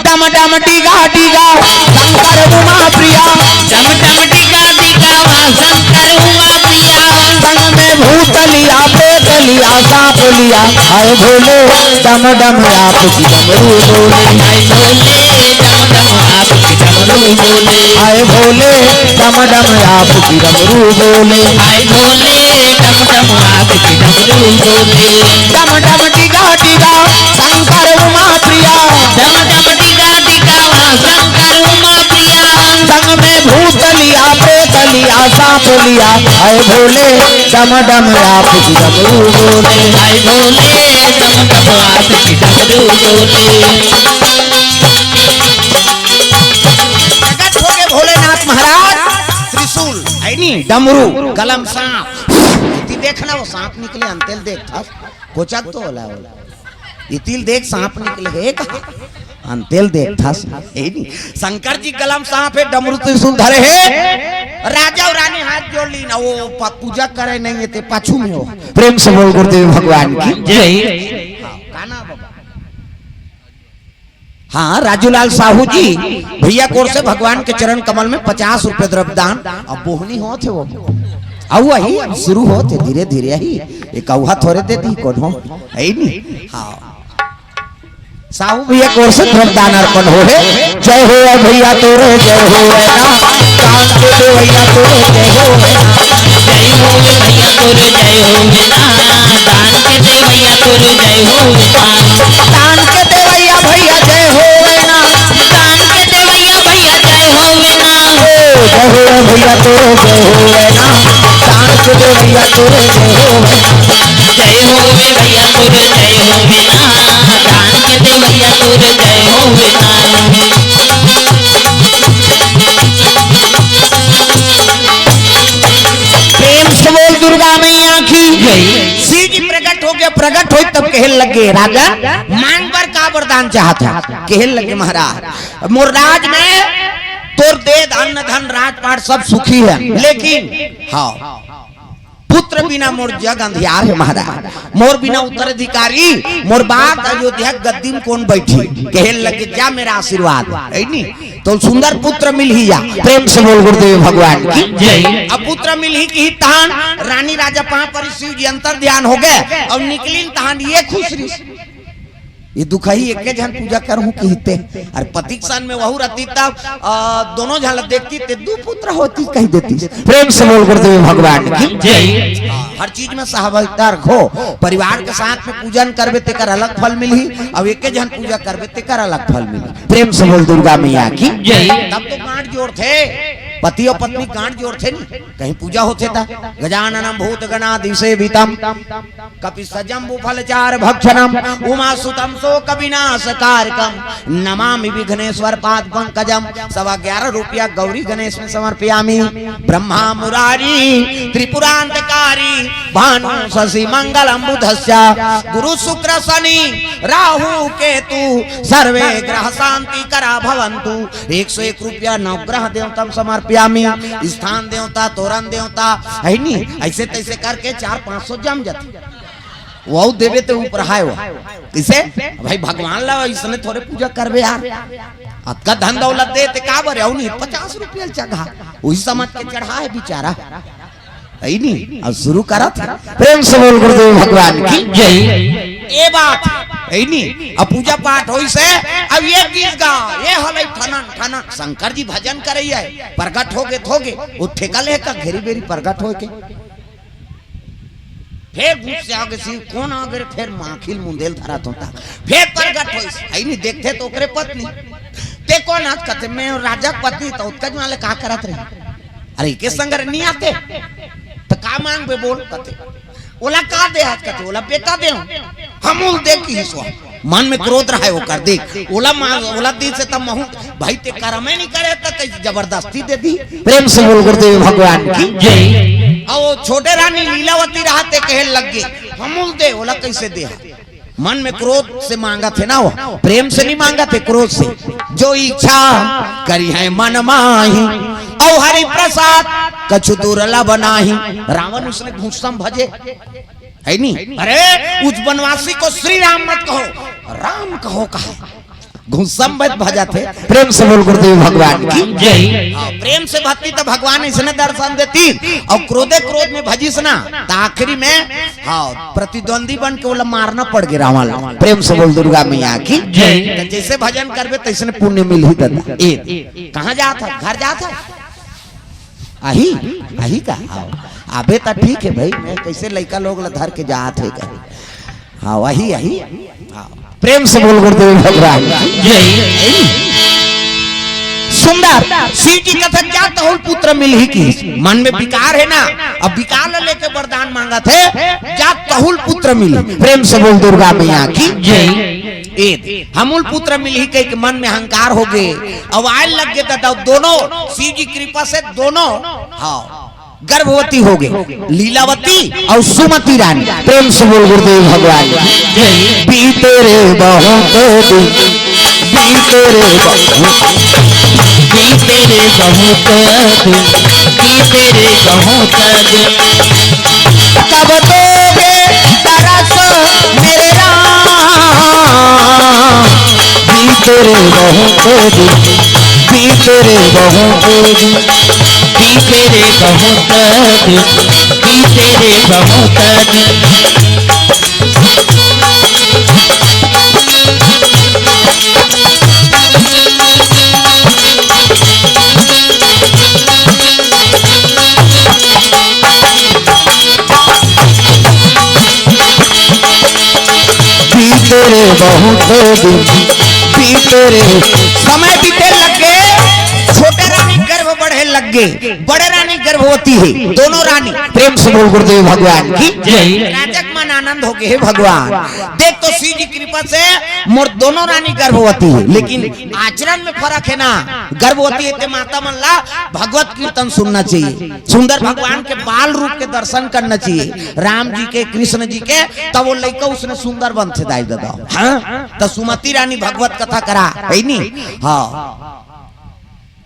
डम डम डीगा डीगा शंकर उमा प्रिया। डम डम डीगा डीगा वहाँ शंकर उमा प्रिया। संग में भूत लिया, प्रेत लिया, सांप लिया, हाय भोले। डम डम आपकी डमरू बोले। हाय भोले, डम डम आपकी डमरू बोले। आए भोले, डम डम आपकी डमरू बोले। आए भोले, डम डम आपकी डमरू बोले। डम डम डिगा डिगा शंकर उमा प्रिया। डम डम डिगा डिगा शंकर उमा प्रिया। संग में भूत लिया, प्रेत लिया, सांप लिया। आए भोले, डम डम आपकी डमरू बोले। आए भोले, डम डम आपकी डमरू बोले। प्रकट हो गए भोलेनाथ महाराज, त्रिशूल, है नी, डमरू, कलम, सांप। इति देखना, वो सांप निकले, अंतेल देख था, कोचक तो होला, होला। इतिल देख, सांप निकले हे का? अंतेल देख था, है नी। शंकर जी कलम सांप है, डमरू त्रिशूल धरे है। राजा और रानी हाथ जोड़ ली ना, वो प-, पूजा करे नहीं है, ते पाछू में हो। प्रेम से बोल गुरुदेव भगवान की जय। हाँ, का नाम बाबा? हाँ, राजूलाल साहू जी, भैया कोर से भगवान के चरण कमल में पचास रुपए द्रव्य दान। अब बोहनी होत हे वो, अउ वही शुरू होत हे धीरे धीरे ही। एक अउहा थोड़े दे दी, कौन हो, है ही नहीं। हाँ, साहू भैया कोर से द्रव्य दान अर्पण हो हे। जय हो भैया तोरे, जय हो ना, दान के दे भैया तोरे, जय हो ना। जय हो भैया तोरे, जय हो ना, दान के दे भैया तोरे, जय हो ना। दान के दे भैया, भैया जय हो ना। दान के दे भैया, भैया जय हो ना। ओ, जय हो भैया तोरे, जय हो ना। दान के दे भैया तोरे, जय हो ना। जय हो भैया तोरे, जय हो ना। दान के दे भैया तोरे, जय हो ना। प्रेम से बोल दुर्गा मैया की जय। शिव जी प्रकट हो गया, प्रकट हो तब कहन लगे, राजा मांग बर का वरदान चाहत है? कहन लगे, महाराज मोर राज में तोर दे अन्न धन राजपाट सब सुखी है, लेकिन हाँ, पुत्र बिना मोर जग अंधियार है महाराज। मोर बिना उत्तराधिकारी, मोर बात अयोध्या गद्दी में कौन बैठी? कहन लगे, जा मेरा आशीर्वाद है नी, तो सुंदर पुत्र मिलही या। प्रेम से बोल गुरुदेव भगवान की जय। अब पुत्र मिलही की तान रानी राजा पांव परी, शिव जी अंतर ध्यान हो गए और निकलिन तहान ये खुश रही। ये दुखही एके झन पूजा करहूं किहिते। अरे पति के सन में वहू रहती तब, आ, दोनों झन ला देखती ते दू पुत्र होती कह देती। प्रेम से बोल गुरुदेव भगवान की जय। हाँ, हर चीज में सहभागिता रखो। परिवार के साथ में पूजन करबे तेकर अलग फल मिलही, अब एके झन पूजा करबे तेकर अलग फल मिलही। प्रेम से बोल दुर्गा मैया की जय। तब तो गांठ जोड़थे, पति और पत्नी गांठ जोड़थे नी, कहीं पूजा होथे ता। गजाननम भूत गणादिसेवितम कपित्थ जम्बू फल चारु भक्षणम उमा सुतम शोक विनाश कारकम नमामि विघ्नेश्वर पाद पंकजम। सवा ग्यारह रुपया गौरी गणेश में समर्पयामि। ब्रह्मा मुरारी त्रिपुरांतकारी भानु शशि मंगलम बुधस्य गुरु शुक्र शनि राहु केतु सर्वे ग्रह शांति करा भवंतु। एक सौ एक रुपया नवग्रह देवतम समर्पयामि। स्थान देवता, तोरण देवता, है नी, ऐसे तैसे करके चार पाँच सौ जम जाते। वो देवे ते ऊपर हाय वो। किसे? भाई भगवान ला इसने थोड़े पूजा करबे यार। अतका धन दौलत दे ते का बर? अउ नहीं, पचास रुपया चढ़ा, वही समझ के चढ़ा है बेचारा। है नी? अब शुरू करत है। प्रेम से बोल गुरुदेव भगवान की जय। ये बात है नी? अब पूजा पाठ होई से, अब ये गीत गा, ये हलै ठनन ठनन, शंकर जी भजन करे है, प्रगट हो गए, हो गए, वो ठेका ले का घेरी बेरी प्रगट हो के। फेर गुस्सा हो गए, शिव कौन आ गए, फेर माखिल मुंदेल धरा तोता, फेर प्रगट होई से, है नी? देखते तो ओकरे पत्नी, ते कौन आज कथे, मैं राजा के पत्नी, तो उत्कज वाले का करत रही? अरे, के संग नहीं आते, तो का मांगबे बोल, कथे। ओला का दे हाथ कथे, ओला बेटा दे। हम उल दे की हिस्सा। मन में क्रोध रहा है, वो कर दे। ओला मांग, ओला दी से तब महू, भाई ते करम ही नहीं करे, तो कैसे जबरदस्ती दे दी? प्रेम से बोल गुरुदेव भगवान की जय। और वो छोटे रानी लीलावती रहा ते कहे लग गए, हम उल दे, ओला कैसे दे? मन में क्रोध से मांगत है ना, वो प्रेम से नहीं मांगत है, क्रोध से। जो इच्छा करी है मन माही, और हरि प्रसाद कछु दुर्लभ नाही। रावण उसने घूसम भजे, है नी? अरे, उस वनवासी को श्री राम मत कहो, राम कहो कहा। गुस्सा में भजथे। प्रेम से बोल गुरुदेव भगवान की जय। हाँ, प्रेम से भजती त भगवान इसने दर्शन देती, अउ क्रोधे क्रोध में भजिस ना त आखिरी में, हाँ, प्रतिद्वंदी बन के ओला मारना पड़ गे रावण ला। प्रेम से बोल दुर्गा मैया की जय। त जइसे भजन करबे तइसने पुण्य मिलही दादा। ए, कहाँ जात हस? घर जात हस? आही, आही का? हाँ, आबे त ठीक हे भाई, मैं कइसे लइका लोग ला धर के जात हे कहे। हाँ, वही, वही। हाँ। प्रेम से बोल गुरुदेव भगवान की जय। सुंदर शिव जी कथे, "जा तहुल पुत्र मिलही" कहिस। मन में विकार हे ना, अब विकार ला लेके वरदान मांगत हे, "जा तहुल पुत्र मिलही।" प्रेम से बोल दुर्गा मैया की जय। ए, "हमूल पुत्र मिलही" कहिके मन में अहंकार हो गे, अब आए लग गे दादा दोनों, शिव जी कृपा से दोनों, हाँ, गर्भवती हो गे लीलावती अउ सुमति रानी। प्रेम से बोल गुरुदेव भगवान की जय। बीते रे बहुत दिन, बीते रे बहुत, बीते रे बहुत दिन, बीते रे बहुत दिन। कब दोगे तरस मेरे राम, बीते रे बहुत दिन, बीते रे बहुत दिन, बीते रे बहुत दिन, बीते रे बहुत दिन। बीते रे बहुत दिन, बीते रे। समय बीते लग गे, छोटे रानी गर्भ बढ़े लग गे, बड़े रानी गर्भवती हे, दोनों रानी। प्रेम से बोल गुरुदेव भगवान की जय। राजक मन आनंद हो गे, "हे भगवान, देख तो शिव जी कृपा से मोर दोनों रानी गर्भवती हे, लेकिन आचरण में फरक हे ना। गर्भवती हे ते माता मन ला भगवत कीर्तन सुनना चाहिए, सुंदर भगवान के बाल रूप के दर्शन करना चाहिए, राम जी के, कृष्ण जी के, तब वो लइका उसने सुंदर बनथे दाई दादा।" हाँ, त सुमति रानी भगवत कथा करा, हे नी? हाँ,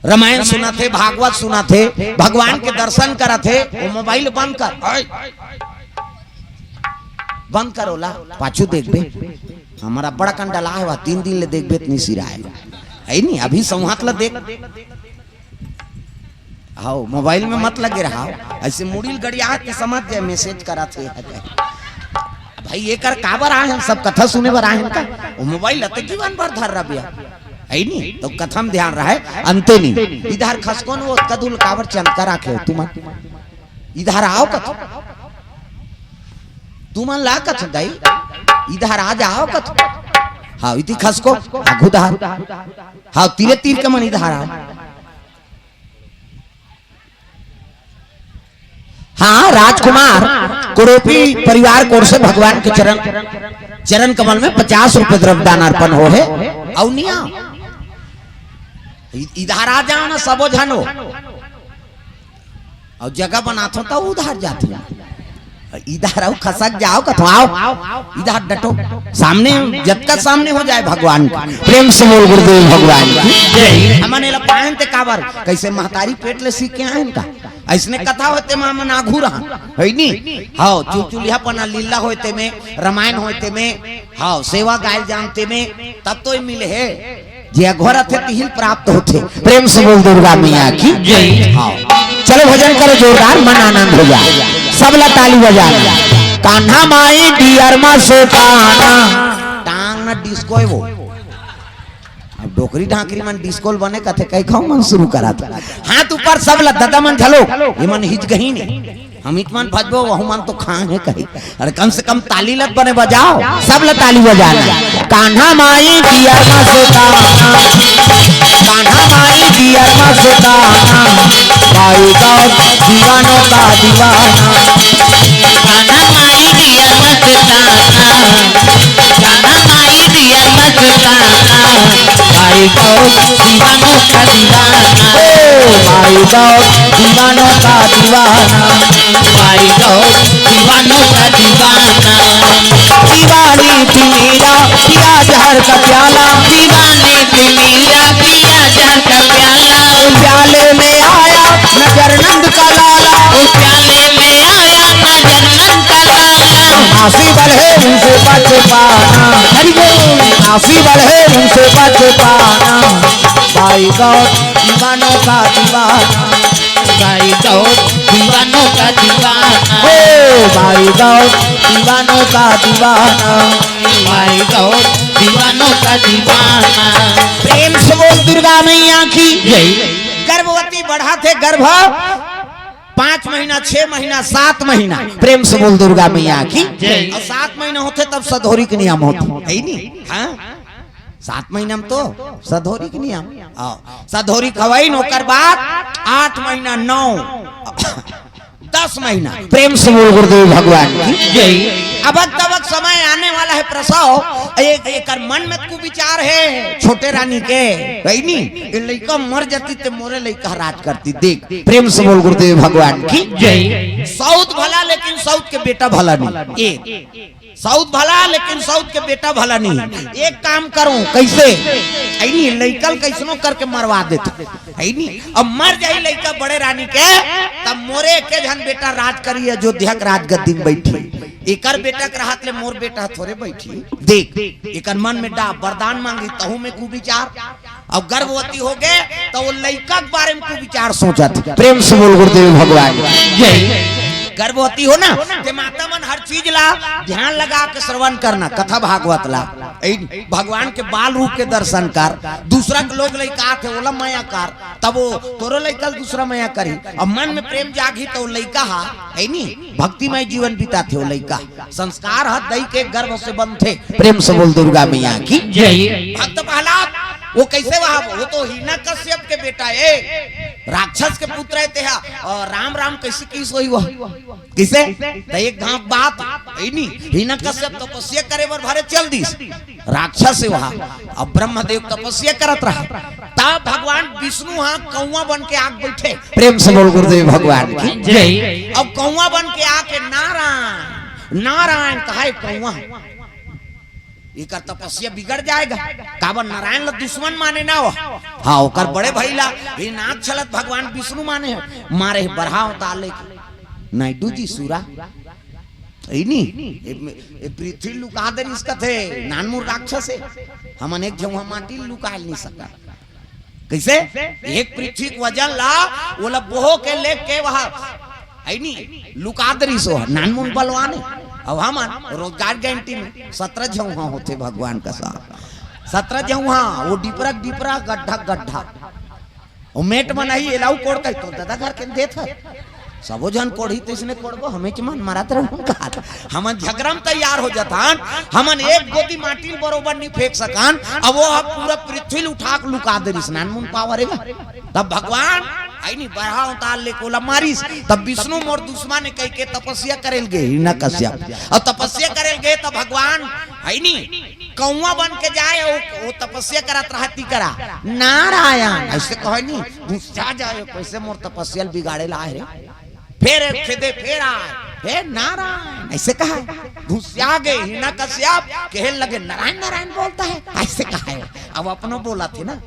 रामायण सुनाथे, भागवत सुनाथे, भगवान के दर्शन कराथे, वो मोबाइल बंद कर, बंद कर ओला, पाछू देखबे, हमर बड़ कन डला हे, तीन दिन ले देखबे त नी सिराय, हे नी? अभी संवात ला देख। हाव, मोबाइल में मत लगे रहा, अइसे मुड़ी ल गड़िया के समझ जाए, मैसेज कराथे। भाई, एकर काबर आए हन, सब कथा सुने बर आए हन का? वो मोबाइल ल त जीवन भर धर रहा भैया, हे नी? त कथा में ध्यान रहे, अंते नी। इधर खसको न, वो कदुल काबर चंद करा के हो तुमन? इधर आओ कथो। तुमन ला कथो दाई, इधर आ जाओ कथो। हाव, इति खसको, आघू धार। हाव, तीरे तीर के मन इधर आओ। हाँ, राजकुमार कुरूपी परिवार कोर से भगवान के चरण, चरण कमल में पचास रुपये द्रव्य दान अर्पण हो हे। अउ निया, इ-, इधर आ जाओ ना सबो झन हो। अउ जगह बनाथो त उधर जाथे। इधर आओ, खसक जाओ, कथो आओ, इधर डटो, सामने, जतका सामने हो जाए भगवान का। प्रेम से बोल गुरुदेव भगवान की जय। हमन एला पाएन ते काबर, कइसे महतारी पेट ले सीख के आएन का? अइसने कथा होते मा मन आघू रहन, हे नी? हाव, चुलचुलिहा पना लीला होते में, रामायण होते में, हाव, सेवा गाय जानते में, तब तो ये मिले हे। जे अघोर रथे तिही ल प्राप्त होथे। प्रेम से बोल दुर्गा मैया की जय। हाँ, चलो भजन करो जोरदार, मन आनंद हो जाए। सब ला ताली बजाना। कान्हा माई डियर मा सोताना। टांग ना डिस्को हे वो। अब डोकरी ढाकरी मन डिस्को ल बने कथे, कहि खाओ मन शुरू करा था। हाथ ऊपर सब ला, दादा मन झलो, ये मन हिच गही नहीं। हम इत मन भजबो, वहू मन तो खाए हे कही। अरे कम से कम ताली लत बने बजाओ, सब ल ताली बजाना। कान्हा माई डियर मा सोताना, कान्हा माई डियर मा सोताना, भाई गाँव दीवानों का दीवाना। कान्हा माई डियर मा सोताना, कान्हा माई डियर मा सोताना, भाई गाँव दीवानों का दीवाना। ओ भाई गाँव दीवानों का दीवाना। भाई गाँव दीवानों का दीवाना। दीवानी थी मीरा, पिया जहर का प्याला। दीवानी थी मीरा, पिया जहर का प्याला। प्याले में आया नजर नंद का लाला। प्याले में आया नजर नंद का लाला। आसी बल है उनसे बच पाना। हरि बोल। आशी बढ़े उनसे बच पाना। भाई गौर दीवानों का दीवाना। भाई गौर दीवानों का दीवाना। ओ भाई गौर दीवानों का दीवाना। भाई गौर दीवानों का दीवाना। प्रेम से बोल दुर्गा मैया की। जय। गर्भवती बढ़ाथे गर्भ पाँच महीना, छह महीना, सात महीना। प्रेम से बोल दुर्गा मैया की। जय। अउ सात महीना होथे तब सधौरी के नियम होथे, हे नी? हाँ, सात महीना में तो सधौरी के नियम। हाँ, सधौरी खवाइन, ओकर बाद आठ महीना, नौ, दस महीना। प्रेम से बोल गुरुदेव भगवान की। जय। अबक तबक समय आने वाला हे प्रसव, एक एकर मन में कुविचार हे छोटे रानी के, हे नी? ए लइका मर जाती ते मोरे लइका राज करती। देख, प्रेम से बोल गुरुदेव भगवान की। जय। सौत भला लेकिन सौत के बेटा भला नहीं। एक सौत भला लेकिन सौत के बेटा भला नहीं। एक काम करूं, कैसे? हे नी, लइका ल कैसनो करके मरवा देते, हे नी? अब मर जाई लइका बड़े रानी के, तब मोरे एके झन बेटा राज करी, अयोध्या के राजगद्दी में बैठी। एकर बेटा के रहत ले मोर बेटा थोरे बैठी। देख, एकर मन में डा वरदान मांगी, तहू में कुविचार। अब गर्भवती हो गए तो वो लइका के बारे में कुविचार सोचत। प्रेम से बोल गुरुदेव भगवान। जय। गर्भवती हो ना, ते माता मन हर चीज ला ध्यान लगा के श्रवण करना, कथा भागवत ला। ए, भगवान के बाल रूप के दर्शन कर, दूसरा के लोग लइका आथे, ओला मया कर, तब वो तोरो लइका ल दूसरा मया करही। अब मन में प्रेम जागही तो लइका हा, हे नी, भक्तिमय जीवन बिताथे वो लइका। संस्कार ह दई के गर्भ से बनथे। प्रेम से बोल दुर्गा मैया की। जय। भक्त प्रहलाद, वो कैसे वहा? वो तो हिरण्यकश्यप के बेटा हे, राक्षस के पुत्र हे तेहा। अउ राम राम कैसे किस होही वह? किसे? त एक घांव बात, हे नी, हिरण्यकश्यप तपस्या करे बर भरे चल दिस। राक्षस हे वहा। अब ब्रह्मदेव तपस्या करत रहा, तब भगवान विष्णु हा कौआ बन के आके बैठे। प्रेम से बोल गुरुदेव भगवान की। जय। अब कौआ बन के आके नारायण, नारायण कहे कौआ, एकर तपस्या बिगड़ जाएगा। काबर नारायण ला दुश्मन माने ना हो। हाँ, ओकर बड़े भाई ला, हिरणाक्ष ला भगवान विष्णु माने हे। मारे हे बरहा अवतार लेके। नायडू जी सूरा। हे नी, ए, ए पृथ्वी लुका दे रिस कथे, नानमुन राक्षस हे। हमन एक झउहा माटी लुकाय नहीं सकत। कैसे? एक पृथ्वी के वजन ला, ओला बोह के लेके वहा, हे नी, लुका दे रिस ओ, नानमुन बलवान हे। अब हमन रोजगार गारंटी में सतरा झउहा होथे भगवान का साथ। सतरा झउहा, वो डिपरा डिपरा, गड्ढा गड्ढा। वो मेट बनाही, एला अउ कोड़ कही तो ददा घर के देत हे। सबो झन कोड़ही तइसने कोड़बो, हमेच मन मरत रहन का। हमन झगरा में तैयार हो जाथन, हमन एक गोदी माटी ल बरोबर नहीं फेंक सकन, अब वो ह पूरा पृथ्वी ल उठा के लुका दे रिस, नानमुन पावर हे गा। तब भगवान, हे नी, बरहा अवतार लेके ओला मारिस, तब विष्णु मोर दुश्मन हे कहिके तपस्या करे ल गे हिरण्यकश्यप। अउ तपस्या करे ल गे तब भगवान, हे नी, कौआ बन के जाए, वो, वो तपस्या करत रहा ती करा, नारायण, ऐसे कहे नी, गुस्सा जाए, कैसे मोर तपस्या ल बिगाड़े ला आए रे। फिर खेदे, फिर आए, हे नारायण, ऐसे कहा, गुस्सा गए हिरण्यकश्यप, कहे लगे, नारायण, नारायण बोलता है, ऐसे कहा है। अब अपनो बोलथे ना,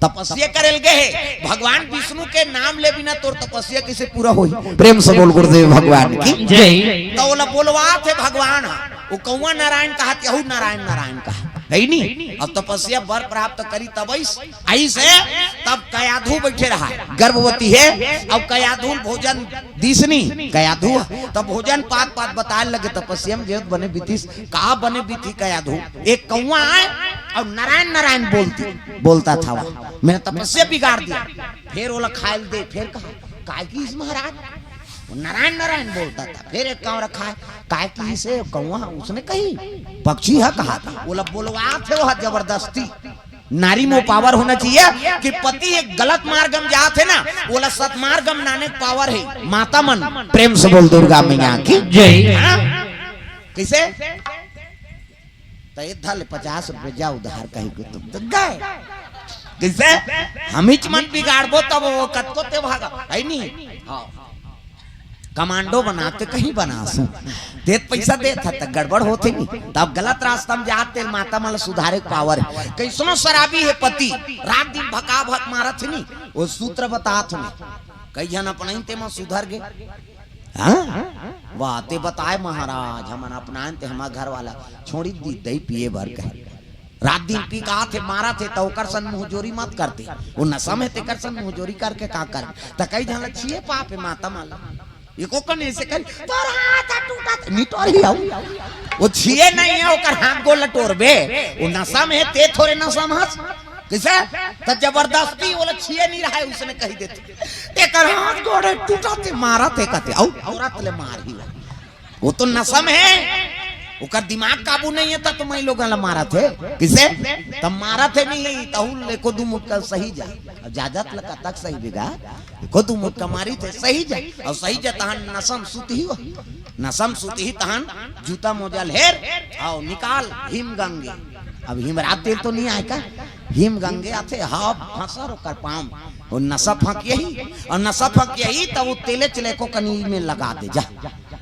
तपस्या करे ल गे हे, भगवान विष्णु के नाम ले बिना तोर तपस्या कैसे पूरा होही? प्रेम से बोल गुरुदेव भगवान की। जय। तो ओला बोलवाथे भगवान, वो कौआ नारायण कहा, तेहू नारायण, नारायण कहा, हे नी? अब तपस्या बर प्राप्त करी तब अइस, अइस हे, तब कयाधु बैठे रहा, गर्भवती हे, अब कयाधु भोजन दिस नी, कयाधु, तब भोजन पात पात बताए लगे, तपस्या में जेवत बने बीतिस, का बने बीती कयाधु, एक कौआ आए अउ नारायण नारायण बोलती, बोलता था वह, मेरा तपस्या बिगाड़ दिया। फिर ओला खाए ल दे, फिर कहा, काय किहिस महाराज? वो नारायण नारायण बोलता था। फिर एक कौआ रखा है, काय किहिस हे कौआ, उसने कही, पक्षी है कहा था, ओला बोलवाथे वह जबरदस्ती। नारी में पावर होना चाहिए कि पति एक गलत मार्ग में जात हे ना, ओला सतमार्ग में लाने के पावर हे। माता मन प्रेम से बोल दुर्गा मैया की। जय। हाँ? कैसे? तो ये धल पचास रुपये जा उधार कही को तुम तो गए। कैसे? हमीच मन बिगाड़बो तब वो कतको ते भागा, हे नी? हाँ। कमांडो बनाते कहीं बनासू। देत पैसा देत हे त गड़बड़ होथे नी। तब गलत रास्ता में जात तेल माता मन ल सुधारे के पावर हे। कैसनो शराबी हे पति, रात दिन भका भक मारत हे नी, वो सूत्र बतात हे नी। कई झन अपनाइन ते मन सुधर गे। हाँ? वाह, ते बताए महाराज, हमन अपनाइन ते हमर घर वाला छोड़ी दी दई पिए बर कहे। रात दिन पी के आथे, मारत हे, त ओकर सन मुंहजोरी मत करते। वो नशा में तेकर सन मुंहजोरी करके का कर? त कई झन ल छिए पाप हे माता माला। एको कन ऐसे कर, "तोर हाथ ह टूटत," निटोर ही आऊ। वो छिए नहीं है, ओकर हाथ गोल टोरबे। वो नशा में हे, ते थोरे नशा में हस। कैसे? त जबरदस्ती वो ल छिए नहीं रहा है, उसने कही देते, "एकर हाथ गोड़ टूटत हे, मारत हे," कहते, "अउ औरत ले मार ही।" वो तो नशा में है, ओकर दिमाग काबू नहीं है, त तो मैं लोगन ला मारत हे। किसे? तब मारत हे नहीं, तहु एको दू मुक्का सही जा। अब जाजत ल कतक सही बेगा, एको दू मुक्का मारिस ते सही जा। अउ सही जा तहन नशा में सुतही हो। नशा में सुतही तहन जूता मोजा ल हेर, अउ निकाल हिम गंगे। अब हिमरात तेल तो नहीं आय का? हिम गंगे आथे, हव फंसर ओकर पाँव में। वो नशा फंकियही, अउ नशा फंकियही, त वो तेले चले एको कनी में लगा दे जा।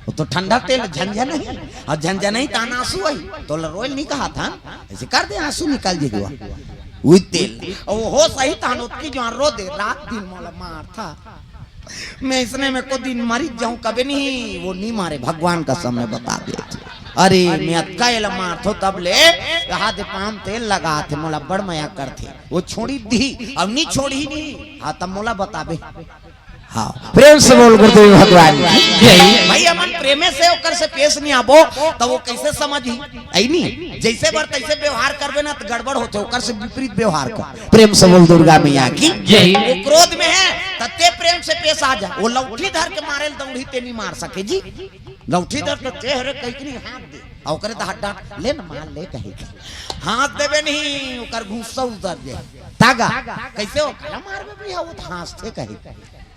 वो तो ठंडा तेल झंझन ही, अउ झंझन ही तहन आंसू ही, तोला रोए ल नहीं कहाथन, ऐसे कर दे आंसू निकल जाही वो। उही तेल, अउ वो होस आही तहन ओतकी जोर रो दे, "रात दिन मोला मारथा, मैं इसने में को दिन मरी जाऊं, कबे नहीं, वो नहीं मारे, भगवान का सामने बता दे।" अरे, मैं अतका एला मारथों तब ले, कहा दे पाँव में तेल लगाथे, मोला बड़ मया करथे, वो छोड़ी दी, अब नहीं छोड़ी नहीं, हाँ, तब मोला बताबे। हाँ, प्रेम से बोल गुरुदेव भगवान की जय। भाई, हमन प्रेमे से ओकर से पेश नहीं आबो, त वो कैसे समझही? ऐ नहीं, जैसे बर तैसे व्यवहार करबे ना, त गड़बड़ होथे, ओकर से विपरीत व्यवहार कर। प्रेम से बोल दुर्गा मैया की जय। वो क्रोध में है, त ते प्रेम से पेश आ जा। वो लौठी धर के मारे ल दौड़ी, ते नहीं मार सके जी। लौठी धर के ते हरे कहीं नहीं हाथ दे, अउ ओकरे त हाथ डांट ले न मार ले कहीं के। हाथ देबे नहीं, ओकर गुस्सा उतर जाए। तागा, कैसे हो? काला मारबे भैया, वो त हाथ थे कहीं।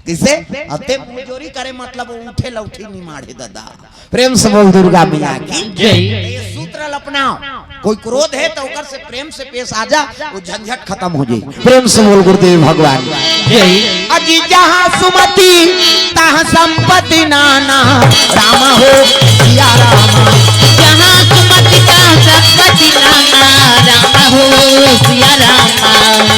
किसे? अते मुंहजोरी करे, मतलब वो उठे लौठी नहीं मारे दादा। प्रेम से बोल दुर्गा मैया की जय। ये सूत्र ल अपनाओ, कोई क्रोध है त ओकर से प्रेम से पेश आ जा, वो झंझट खत्म हो जाए। प्रेम से बोल गुरुदेव भगवान जय। अजी जहाँ सुमति तहाँ संपत्ति नाना, राम हो सिया राम। जहाँ सुमति तहाँ संपत्ति नाना, राम हो सिया राम।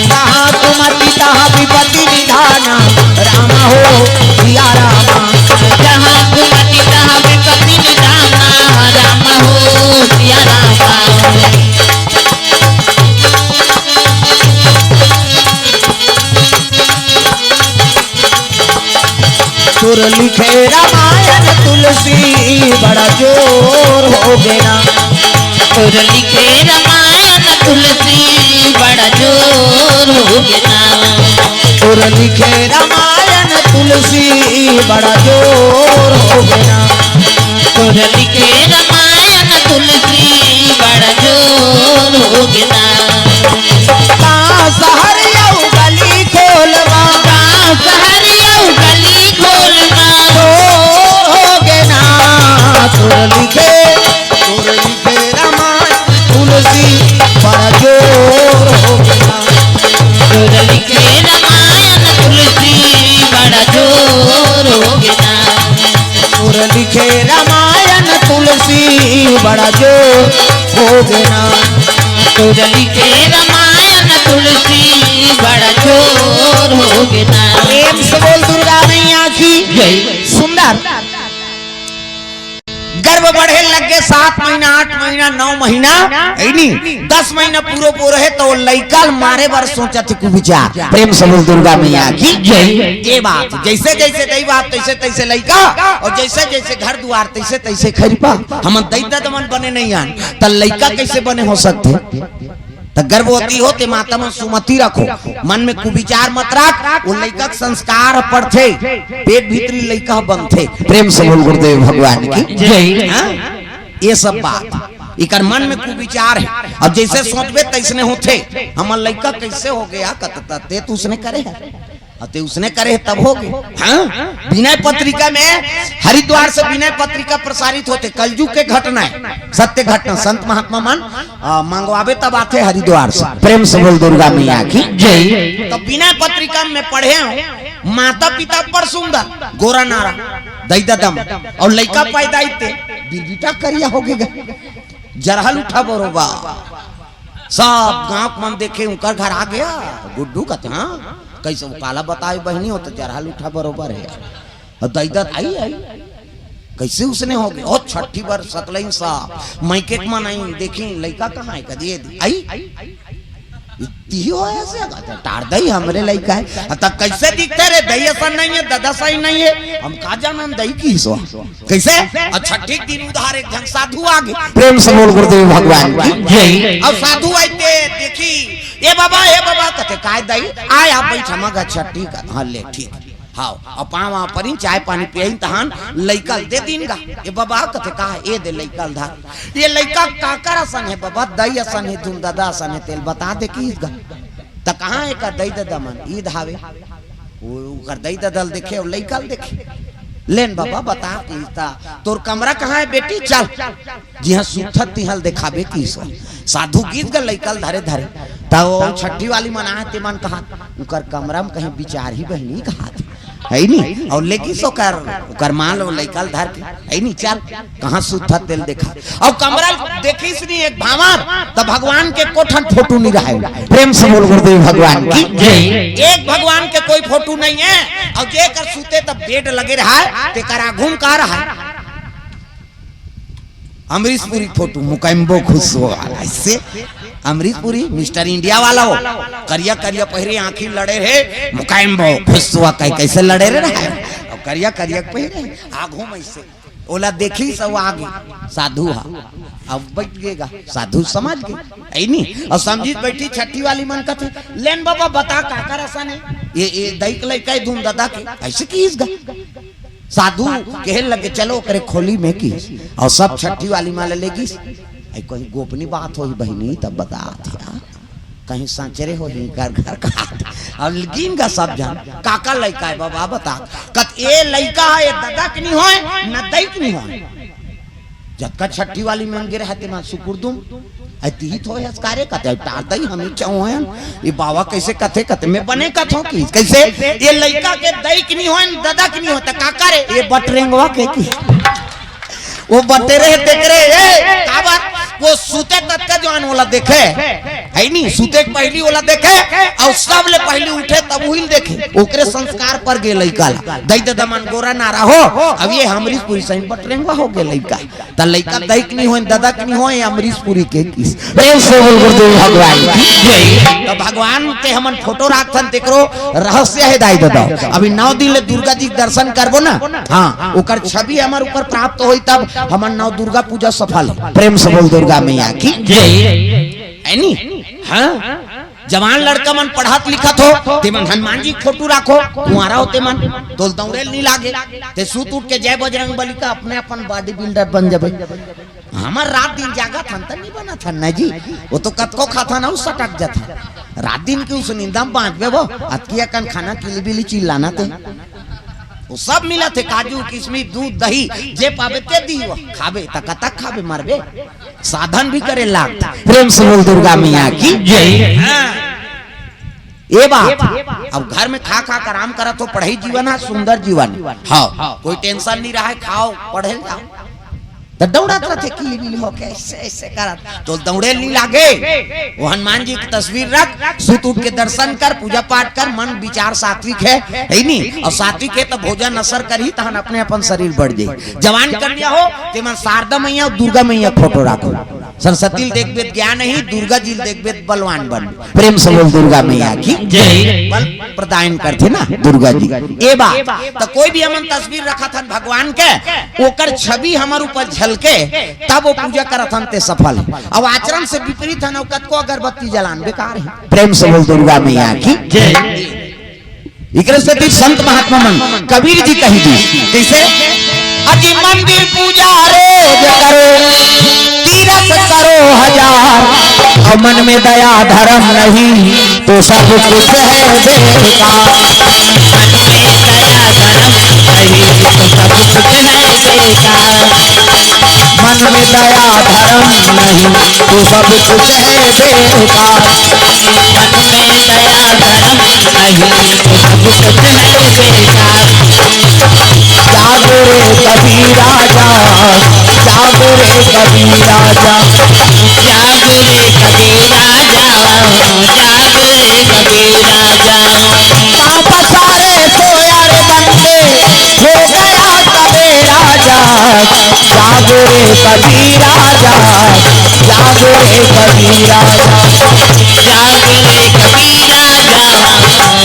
जहाँ सुमति तहाँ विपत्ति निधाना, राम हो सिया राम। जहाँ सुमति तहाँ विपत्ति निधाना, राम हो सिया राम। तोर लिखे रामायण तुलसी बड़ा जोर हो गे ना। तोर लिखे रामायण तुलसी बड़ा जोर हो गे ना। तोर लिखे रामायण तुलसी बड़ा जोर हो गे ना। तोर लिखे रामायण तुलसी बड़ा जोर हो गे ना। का सहर अउ गली खोलवा। का सहर अउ गली खोलवा। जोर हो गे ना। तोर लिखे, तोर लिखे रामायण तुलसी बड़ा जोर हो गे ना। तोर लिखे रामायण तुलसी बड़ा जोर हो गे ना। तोर लिखे रामायण तुलसी बड़ा जोर हो गे ना। तोर लिखे रामायण तुलसी बड़ा जोर हो गे ना। प्रेम से बोल दुर्गा मैया की जय। सुंदर। गर्भ बढ़े लग गे, सात महीना, आठ महीना, नौ महीना, है नी, दस महीना पूरो पूरो हे, त वो लइका ल मारे बर सोचत हे कुविचार। प्रेम से बोल दुर्गा मैया की जय। ये बात, जैसे जैसे दई बाप, तैसे तैसे लइका, अउ जैसे जैसे घर दुआर, तैसे तैसे खरिपा। हमन दई ददा मन बने नहीं आन, त लइका कैसे बने हो सकथे? त गर्भवती हो ते माता मन सुमति रखो, मन में कुविचार मत रख। वो लइका के संस्कार पड़थे, पेट भीतरी लइका बनथे। प्रेम से बोल गुरुदेव भगवान की जय। हाँ? ये सब बात इकर मन में कुविचार हे। अब जैसे सोचबे तैसने होथे। हमर लइका कैसे हो गे कतता, ते तो उसने करे हे। अउ ते उसने करे हे तब हो गे। हाँ? विनय पत्रिका में, हरिद्वार से विनय पत्रिका प्रसारित होथे, कलजुग के घटना हे, सत्य घटना। संत महात्मा मन, आ, मंगवाबे तब आथे हरिद्वार से। प्रेम से बोल दुर्गा मैया की जय। त विनय पत्रिका में पढ़े हों, माता पिता बड़ सुंदर, गोरा नारा, दई ददा मन, अउ लइका पैदा होइस ते बिरबिटा करिया हो गे, जरहल उठा बरोबर। सब गांव के मन देखे, उंकर घर आ गे गुड्डू कथे, हाँ, कैसे वो काला बताए बहिनी, वो तो जरहल उठा बरोबर हे। अउ दई ददा आई, आई। कइसे उसने हो गे? ओ छट्ठी बर सकलइन सा, मइके के मन आइन, देखिन लइका कहाँ हे, कथे ए दे, आई? इतनी हो ऐसे, कथे टार दई, हमरे लइका हे। त कइसे दिखथे रे? दई असन नइ हे, ददा सही नइ हे, हम का जानन दई किहिस ओ। कइसे? अउ छट्ठी के दिन उधार एक झन साधु आ गे। प्रेम से बोल गुरुदेव भगवान की जय। अउ साधु आइस ते देखिस, ए बाबा, ए बाबा, कथे काय दई? आय, आप बइठ, हमर घर छट्ठी का। हाँ, ले, ठीक। हाँ, अउ पाँव परीन, चाय पानी पियाइन, तहान लइका ल दे दीन गा। ए बाबा, कथे का, ए दे लइका ल धर। ए लइका काकर असन हे बाबा? दई असन हे, धुन ददा असन हे, तेला बता दे किहिस गा। त कहाँ हे का दई ददा मन? ईद हावे। ओ, ओकर दई ददा ल देखे अउ लइका ल देखे। ले न बाबा, बता किहिस त। तोर कमरा कहाँ हे बेटी? चल, जिहाँ सुतथस तिहाँ ल देखाबे किहिस ओ। साधु गिस गा लइका ल धरे धरे। त ओ छट्ठी वाली मन आय, ते मन कहत, ओकर कमरा म कहीं बिचारही बहिनी कहत। हे नी? अउ ले गिस ओकर, ओकर माँ ल ओ लइका ल धर के। हे नी? चल, कहाँ सुतथस तेला देखा। अउ कमरा ल देखिस नी एक भांवर, त भगवान के एको ठन फोटो नइ रहय। प्रेम से बोल गुरुदेव भगवान की जय। एक भगवान के कोई फोटो नइ हे। अउ जेकर सुते त बेड लगे रहय, तेकर आघू म का रहय? अमरीश पुरी फोटो, मुकैम्बो खुसबू वाला। अइसे अमरीश पुरी मिस्टर इंडिया वाला हो, करिया करिया पहिरे, आँखी लड़े रहे, मुकैम्बो खुसबू कहि, कइसे लड़े रहे? अउ करिया करिया पहिरे, आघू म अइसे। ओला देखिस अउ आ गे साधु हा। अब बइठ गे गा, साधु समझ गे, हे नी? अउ समझिस बइठिस छट्ठी वाली मन कथे, ले न बाबा, बता काकर असन हे? ए, ए दई के लइका हे, धुन ददा के, अइसे किहिस गा। साधु कहे लगे, चलो ओकरे खोली में किहिस। अउ सब छट्ठी वाली मन ल ले गिस। ए, कहीं गोपनीय बात होही बहिनी, तब बतात हे। कहीं सांचरे होही घर घर का। अउ गिन गा सब झन, काकर लइका हे बाबा, बता। कथे ए लइका हे, ए ददा के नइ होय, न दई के नइ होय। जतका छट्ठी वाली मन गे रहय, ते मन सुकुर दुम। ए तिही थोय हस का रे, कथे टार दई, हमही चौहन। ए बाबा कइसे कथे, कथे मैं बने कथों किहिस। कइसे? ए लइका के दई के नइ होय, न ददा के नइ होय, त काकर हे? ए बटरेंगवा के किहिस। ओ बटेरे हे तेकरे, ए, काबर? ओ सुते ततका जोन ओला देखे, हे नी? सुते के पहिली ओला देखे, अउ सबले पहिली उठे तब उही ल देखे। ओकरे संस्कार पर गे लइका ला। दई ददा मन गोरा नारा हो, अब ए अमरीश पुरी सही बटरेंगवा हो गे लइका। त लइका दई के नइ होय, ददा के नइ होय, ए अमरीश पुरी के किहिस। प्रेम से बोल गुरुदेव भगवान की जय। त भगवान के हमन फोटो राखथन, तेकरो रहस्य हे दाई ददा। अभी नौ दिन ले दुर्गा जी के दर्शन करबो ना, हाँ, ओकर छवि हमर ऊपर प्राप्त होही, तब हमर नौ दुर्गा पूजा सफल हे। प्रेम से बोल दुर्गा मैया की जय। हे नी? हाँ, जवान लड़का मन पढ़त लिखत हो, ते मन हनुमान जी के फोटो राखो, कुंवारा हो ते मन, तोला दौड़े ल नइ लागे, ते सुत उठ के जय बजरंग बली कह, अपने अपन बॉडी बिल्डर बन जाबे। हमर रात दिन जागत हन त नइ बनत हन ना जी, ओ तो कतको खाथन अउ सटक जाथन। रात दिन के उस निंदा म बाँचबे वो, अतकी अकन खाना किली बिली चिल्लाना ते। ओ सब मिलत हे, काजू, किशमिश, दूध, दही, जे पाबे ते दिही वो। खाबे त कतक खाबे, मरबे। साधन भी करे लागथे। प्रेम से बोल दुर्गा मैया की जय। हाँ। ए बात, अब घर में खा खा के आराम करत हो, पढ़ई जीवन हे, सुंदर जीवन हे। हाँ, कोई टेंशन नइ रहय, खाव, पढ़े ल जाव। त दौड़त रथे किली बिली होके, अइसे अइसे करत, तोला दौड़े ल नइ लागे। ओ हनुमान जी के तस्वीर रख, सुत उठ के दर्शन कर, पूजा पाठ कर, मन विचार सात्विक हे, हे नी? अउ सात्विक हे त भोजन असर करही, तहन अपने अपन शरीर बढ़ जाही। जवान कन्या हो, ते मन शारदा मैया अउ दुर्गा मैया के फोटो राखो। सरस्वती ल देखबे त ज्ञान आही, दुर्गा जी ल देखबे त बलवान बनबे। प्रेम से बोल दुर्गा मैया की जय। बल प्रदान करथे ना दुर्गा जी। ए बात, त कोई भी हमन तस्वीर रखत हन भगवान के, ओकर छवि हमर ऊपर झलके, तब ओ पूजा करत हन ते सफल हे। अब आचरण से विपरीत हन, अउ कतको अगरबत्ती जलान बेकार हे। प्रेम से बोल दुर्गा मैया की जय। एकरे सेती संत महात्मा मन, कबीर जी कहि दिस, कइसे? अजी मंदिर पूजा रोज करो, तीरथ करो हजार, अउ मन में दया धर्म नहीं, तो सब कुछ है बेकार। मन में दया धर्म नहीं, तो सब कुछ है बेकार। मन में दया धर्म नहीं, तो सब कुछ है बेकार। मन में दया धर्म नहीं, तो सब कुछ है बेकार। जागो रे कबीरा जाग, जागो रे कबीरा जाग। जागो रे कबीरा जाग, जागो रे कबीरा जाग। पाप सारे सोया रे बंदे, हो गया सवेरा जाग। कबीरा जा, जाग रे कबीरा जा। जाग रे कबीरा जा,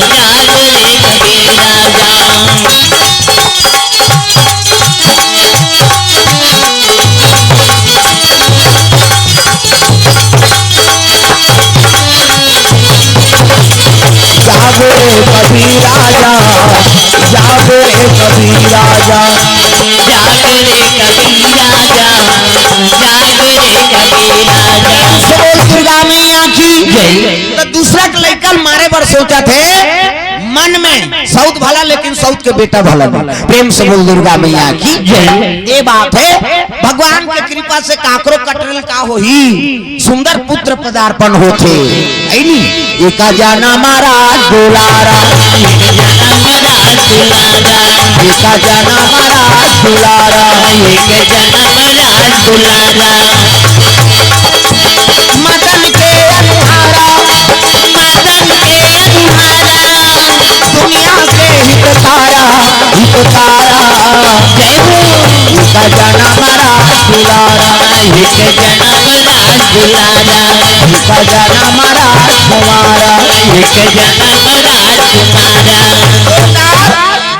जाग रे कबीरा जा। जाग रे कबीरा जा, जाग रे कबीरा जा। जाग रे कबीरा जा, जाग रे कबीरा जा। प्रेम से बोल दुर्गा मैया की जय। तो दूसरा के लइका ल मारे बर सोचथे मन में, सउत भला लेकिन सउत के बेटा भला नहीं। प्रेम से बोल दुर्गा मैया की जय। ये बात हे, भगवान के कृपा से काकरो कटरल का होही, सुंदर पुत्र पदार्पण होथे। है नी? एका जनम रास दुलारा, एका जनम रास दुलारा, मदन के अनुहारा, मदन के अनुहारा, दुनिया के हितकारा, हितकारा। जय हो। एका जनम रास दुलारा, एक जनम रास दुलारा, एक जनम रास कुमारा, एक जनम रास कुमारा।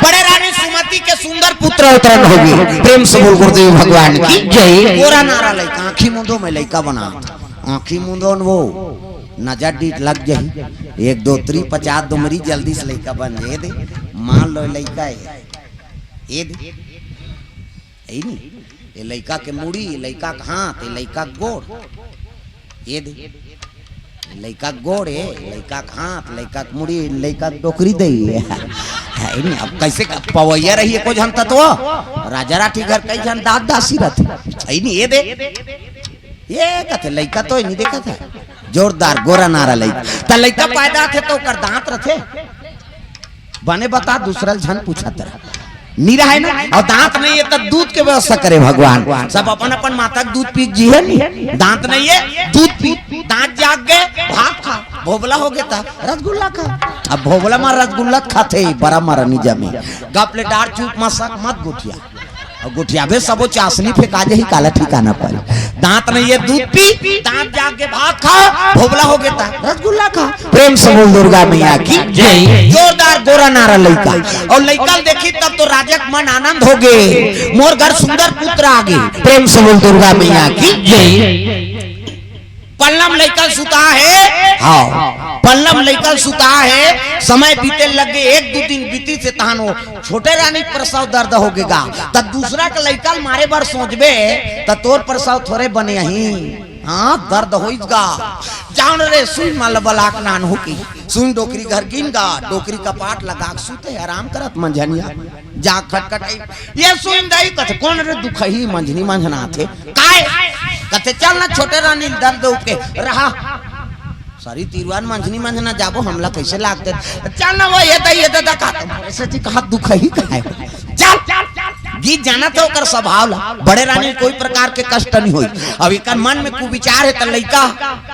बड़े रानी सुमति के सुंदर पुत्र अवतरण होगे। प्रेम से बोल गुरुदेव भगवान की जय। गोरा नारा लइका, आँखी मूंदो में लइका बना, आँखी मूंदो न वो नजर डीठ लग जाही। एक दो त्री पचास दो मरी जल्दी से लइका बन जाए दे। मान लो लइका है, ये दे, यही नहीं, ये लइका के मुड़ी, ये लइका के हाथ, ये लइका के गोड़, ये दे, ये लइका के गोड़ है, लइका के हाथ, लइका के मुड़ी, लइका के डोकरी दे। है नहीं, अब कैसे क-, पवैया रही एको झन तत्व, राजा राठी घर कई झन दास दासी रहते। है नहीं, ये दे, ये कथे लइका तो नहीं देखा था। जोरदार गोरा नारा लइका। त लइका पैदा थे तो ओकर दांत रथे। बने बता, दूसरा झन पूछत रहा। नी रहे ना, और दांत नहीं है तो दूध के व्यवस्था करे भगवान। सब अपन अपन माता के दूध पी जी है नी, दांत नहीं है, दूध पी, दांत जाग गए, भात खा, भोबला हो गया था, रसगुल्ला खा। अब भोबला मार रसगुल्ला खाथे, बड़ा मारा निजा में। गप ले डार चुप मसक मत गोठिया। अउ गोठियाबे सबो चासनी फेंका जाही, काला ठिकाना पर। दांत नहीं है दूध पी, दांत जाग के भात खा, भोबला हो गया था, रसगुल्ला खा। प्रेम से बोल दुर्गा मैया की जय। जोरदार गोरा नारा लइका। और लइका ल देखी तब तो राजा के मन आनंद हो गए, मोर घर सुंदर पुत्र आ गए। प्रेम से बोल दुर्गा मैया की जय। पल्लम लइका सुता है। हाँ। पल्लम लइका सुता है, समय बीते लग गए, एक दो दिन बीती से तहान वो छोटे रानी प्रसव दर्द हो गेगा, त दूसरा के लइका ल मारे बर सोचबे, त तोर प्रसव थोरे बने ही। हाँ, दर्द होइस गा। जान रे, सुई माल बलाक नान हो की। सुई डोकरी घर गिन गा, डोकरी कपाट लगा के सुते, आराम करत मंझनिया। जा खटखट आई। ये सुन दई कथे, "कौन रे दुखही मंझनी मंझना थे?" "काय?" कथे, "चल ना छोटे रानी दर्द उपके रहा। सरी तीरवान मंझनी मंझना जाबो, हमला कैसे लागते? चल ना वो ये दई, ये दई कहा, ऐसे जी कहा दुखही कहा है। चल।" गीत जाना था ओकर स्वभाव ला, बड़े रानी कोई प्रकार के कष्ट नहीं होई। अब एकर मन में कुविचार है त लइका,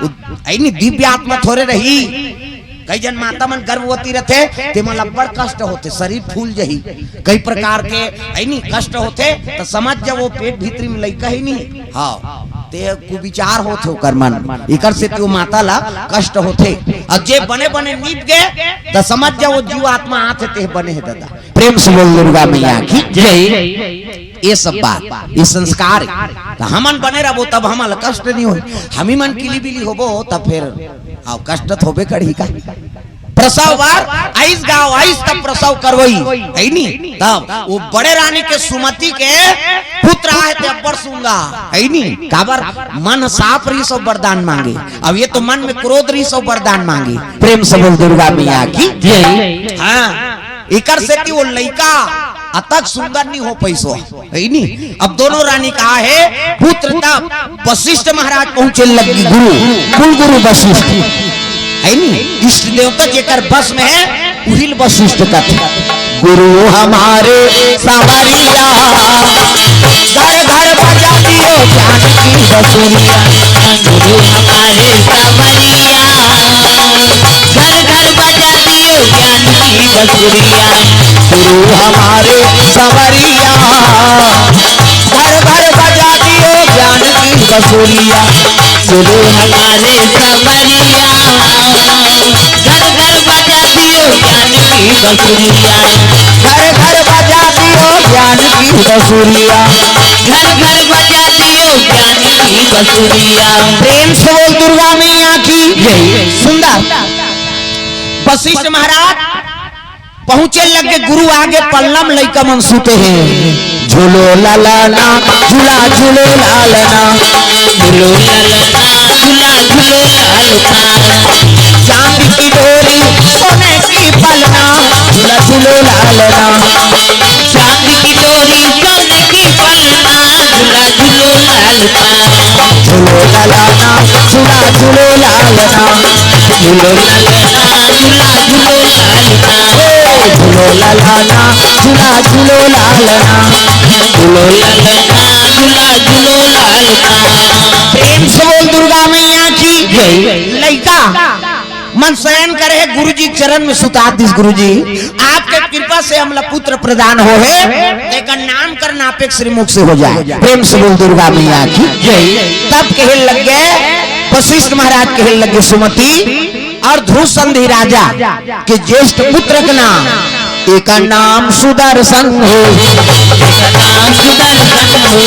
उ-, ऐनी दिव्य आत्मा थोरे रही। कई जन माता मन गर्भवती रथे, तेमन ला बड़ कष्ट होथे, शरीर फूल जही, कई प्रकार के ऐनी कष्ट होथे, त समझ जा वो पेट भीतरी में लइका ही नहीं। हाँ, ते कुविचार होथे ओकर मन, एकर से तो माता ला कष्ट होथे। अब जे बने बने नीप गे, त समझ जा वो जीव आत्मा आथे, ते बने है दादा। प्रेम से बोल दुर्गा मैया की जय। ये सब बात, ये संस्कार है। त हमन बने रहबो तब हमन ला कष्ट नहीं होई। हमी मन किली बिली होबो तब फिर आओ कष्ट तो होबे करही का। प्रसव बार आइस गाँव आइस तब प्रसव करवई, है नी? तब वो बड़े रानी के सुमति के पुत्र आहे ते अब्बड़ सूंघा, है नी? काबर मन साफ रही सो वरदान मांगे। अब ये तो मन में क्रोध रही सो वरदान मांगे। प्रेम से बोल दुर्गा मैया की जय। हाँ। एकर सेती वो लइका अतक सुंदर नहीं हो पैसो, है नी? अब दोनों रानी कहा है पुत्र तब वशिष्ठ महाराज पहुंचे लगी गुरु, कुल गुरु वशिष्ठ, है नी? इष्ट देवता जेकर बस में है, उहिल वशिष्ठ कथे। गुरु हमारे सांवरिया, घर घर बजा दियो ज्ञान की बसुरिया। गुरु हमारे सांवरिया, घर घर बजा दियो ज्ञान की बसुरिया। गुरु हमारे सांवरिया, घर घर बजा दियो बसुरिया। चलो हमारे सवरिया, घर घर बजा दियो ज्ञान की बसुरिया। घर घर बजा दियो ज्ञान की बसुरिया। घर घर बजा दियो ज्ञान की बसुरिया। प्रेम से बोल दुर्गा मैया की जय। सुंदर। वशिष्ठ महाराज पहुंचे लगे, गुरु आगे पल्लम, लइका मन सुते हे। झूलो लालना, झूला झूलो लालना। झूलो लालना, झूला झूलो लालना। चांद की डोरी सोने की पलना। झूला झूलो लालना। चांद की डोरी सोने की पलना। झूला झूलो लालना। झूलो लालना, झूला झूलो लालना। झूलो लालना, झूला झूलो लालना। ए, झूलो लालना, झूला झूलो लालना। झूलो लालना, झूला झूलो लालना। प्रेम से बोल दुर्गा मैया की जय। लइका मन शयन करे हे, गुरुजी चरण में सुता दिस। गुरुजी, आपके कृपा से हमला पुत्र प्रदान हो हे, तेकर नामकरण आपके श्रीमुख से हो जाए। प्रेम से बोल दुर्गा मैया की जय। तब कहे लग गए, वशिष्ठ महाराज कहे लग गए, सुमति और ध्रुव संधि राजा के ज्येष्ठ पुत्र के नाम, एका नाम सुदर्शन हो, एका नाम सुदर्शन हो,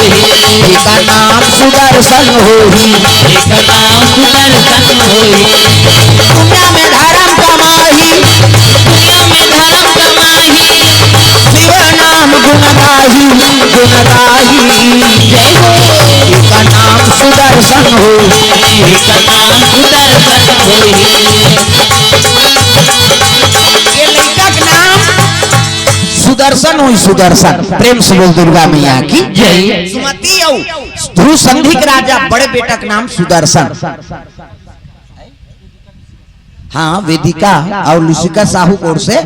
एका नाम सुदर्शन हो, एका नाम सुदर्शन हो। दुनिया में धर्म कमाही, दुनिया में धर्म कमाही, शिव नाम गुण गाही, गुण गाही। जय हो। एका नाम सुदर्शन हो, एका नाम सुदर्शन हो। ये लइका के नाम सुदर्शन होई, सुदर्शन। प्रेम से बोल दुर्गा मैया की जय। सुमति अउ ध्रुव संधि के राजा बड़े बेटा के नाम सुदर्शन। हाँ, वेदिका अउ लुसिका साहू के ओर से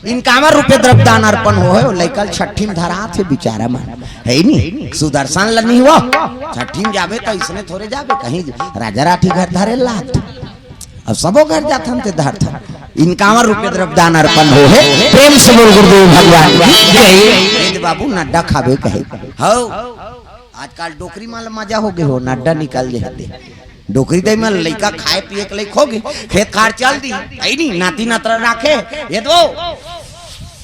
इनकावर रुपये द्रव्य दान अर्पण हो हे। लइका ल छठी में धरात हे बिचारा मन, हे नी? सुदर्शन ल नहीं हुआ, छठी में जाबे त इसने थोरे जाबे, कहीं राजा राठी घर धरे लात। अब सबो घर जाथन ते धरथन। इनकावर रुपये द्रव्य दान अर्पण हो हे। प्रेम से बोल गुरुदेव भगवान की जय। ए दे बाबू, नड्डा खाबे कहे। हौ, आजकल डोकरी मन ल मजा हो गे हो, नड्डा निकल जे हते। डोकरी दई मन लइका खाए पिए के लइक हो गे, खेत खार चल दी, अई नी, नाती नतरा राखे, ये दो।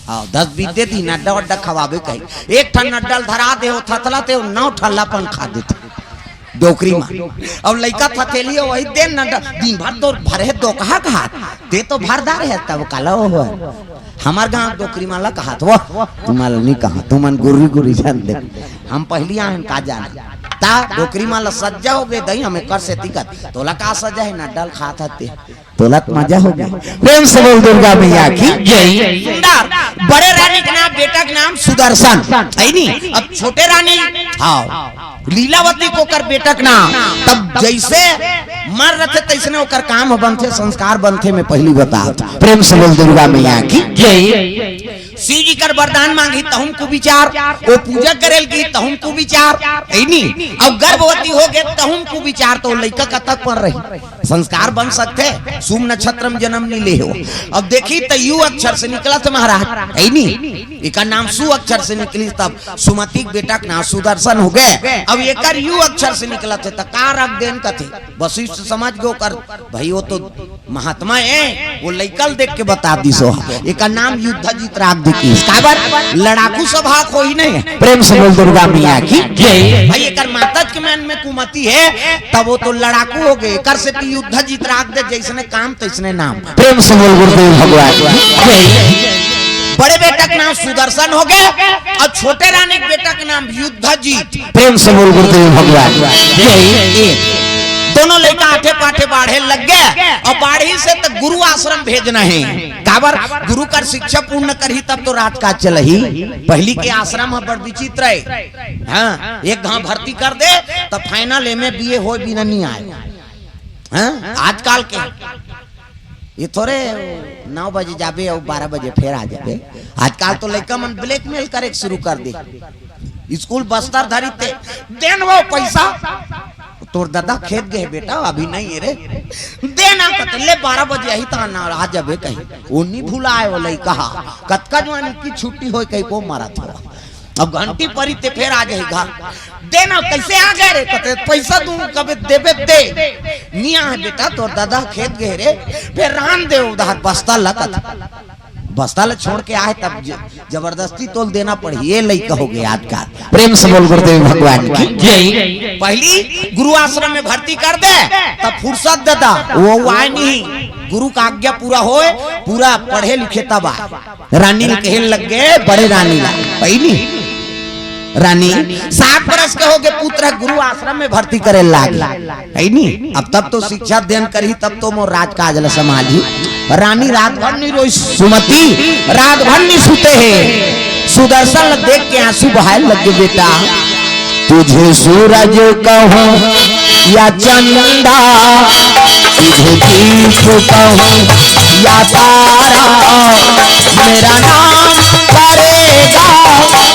आओ, दस बीस दे दी, नड्डा वड्डा खवाबे कही। एक ठन नड्डा ल धरा दे हो, थथला ते हो, नौ ठल्ला पन खा देथे। डोकरी मा। अब लइका थथेली हो, वही दे नड्डा, दिन भर तोर भरे दोकहा खात। ते तो भरदार हे, तब काला हो। हमर गांव डोकरी मन ल कहात वो, तुमन ल नी कहा, तुमन गुर्री गुर्री जान दे। हम पहिली आयन का जान। ता डोकरी मन ल सज्जा हो गे दई, हम एकर सेती कत। तोला का सज्जा हे, नड्डा ल खात हते। तोला त मजा हो गे। प्रेम से बोल दुर्गा मैया की जय। सुंदर, बड़े रानी के नाम, बेटा के नाम सुदर्शन, हे नी? अब छोटे रानी, हाँ, लीलावती के ओकर बेटा के नाम। तब जइसे मर रथे तइसने ओकर काम बनथे, संस्कार बनथे, मैं पहिली बतात। प्रेम से बोल दुर्गा मैया की जय। शिव जी कर वरदान मांगी तहुम कुविचार, ओ पूजा करे ल गिस तहुम कुविचार, हे नी? अउ गर्भवती हो गे तहुम कुविचार, त लइका कतक पन रही? संस्कार बन सकथे, शुभ नक्षत्र में जन्म नी ले हो। अब देखी त यू अक्षर से निकलत हे महाराज, हे नी? एकर नाम सु अक्षर से निकलिस, तब सुमति के बेटा के नाम सुदर्शन हो गे। अब एकर यू अक्षर से निकलत हे, त का रख देन कथे? वशिष्ठ समझ गे ओकर, भाई वो तो महात्मा हे, वो लइका ल देख के बता दिस हो। एकर नाम युद्धजीत राख दे किस। काबर? लड़ाकू स्वभाव के होही नहीं। प्रेम से बोल दुर्गा मैया की जय। भाई एकर माता के मन में कुमति हे, तब वो तो लड़ाकू हो गे। एकर सेती युद्धजीत राख दे, जइसने काम तइसने नाम। प्रेम से बोल गुरुदेव भगवान की जय। बड़े बेटा के नाम सुदर्शन हो गे अउ छोटे रानी के बेटा के नाम युद्धजीत। प्रेम से बोल गुरुदेव भगवान की जय। दोनों लइका आठे पाठे बाढ़े लग गे अउ बाढ़ी से त गुरु आश्रम भेजना हे। काबर? गुरु कर शिक्षा पूर्ण करही तब तो राजकाज चलही। पहिली के आश्रम ह बड़ विचित्र हे। हाँ, एक घांव भर्ती कर दे त final एम ए बी ए होय बिना नी आय। हाँ, आजकल के ये थोरे नौ बजे जाबे अउ बारह बजे फेर आ जाबे। आजकल तो लइका मन blackmail करे के शुरू कर दे। स्कूल बस्तर धरी ते, देन वो पैसा, तोर दादा खेत गे बेटा, अभी नहीं हे रे, देना कते ले, बारह बजे आही ता ना आ जाबे कही। वो नी भुलाय वो लइका हा, कतका जवानी की छुट्टी होय कही को मारा था। अब घंटी परी ते फेर आ जाही घर। देना, कइसे आ गे रे? कथे, "पइसा दूं।" कबे देबे दे। "निया हे बेटा, तोर दादा खेत गे रे, फेर रांध दे उधार बस्ता ल।" कथे, "बस्ता ल छोड़ के आए, तब ज-, जबरदस्ती तोल देना पड़ही।" ये लइका हो गे आजकल। प्रेम से बोल गुरुदेव भगवान की जय। पहली गुरु आश्रम में भर्ती कर दे, तब फुर्सत दे दा, वो, वो आए नहीं। गुरु का आज्ञा पूरा होए, पूरा पढ़े लिखे तब आए। रानी ल कहे लग गे, बड़े रानी ला, पहिली रानी सात बरस के हो गे, पुत्र गुरु आश्रम में भर्ती करे लागी, है नी? अब तब तो शिक्षा देन करही, तब तो मोर राजकाज ल संभालही। रानी रात भर नी रोई, सुमति रात भर नी सुते हे। सुदर्शन ल देख के आंसू बहाए लग गे, "बेटा, तुझे सूरज कहूं या चंदा, तुझे दीप कहूं या तारा, मेरा नाम करेगा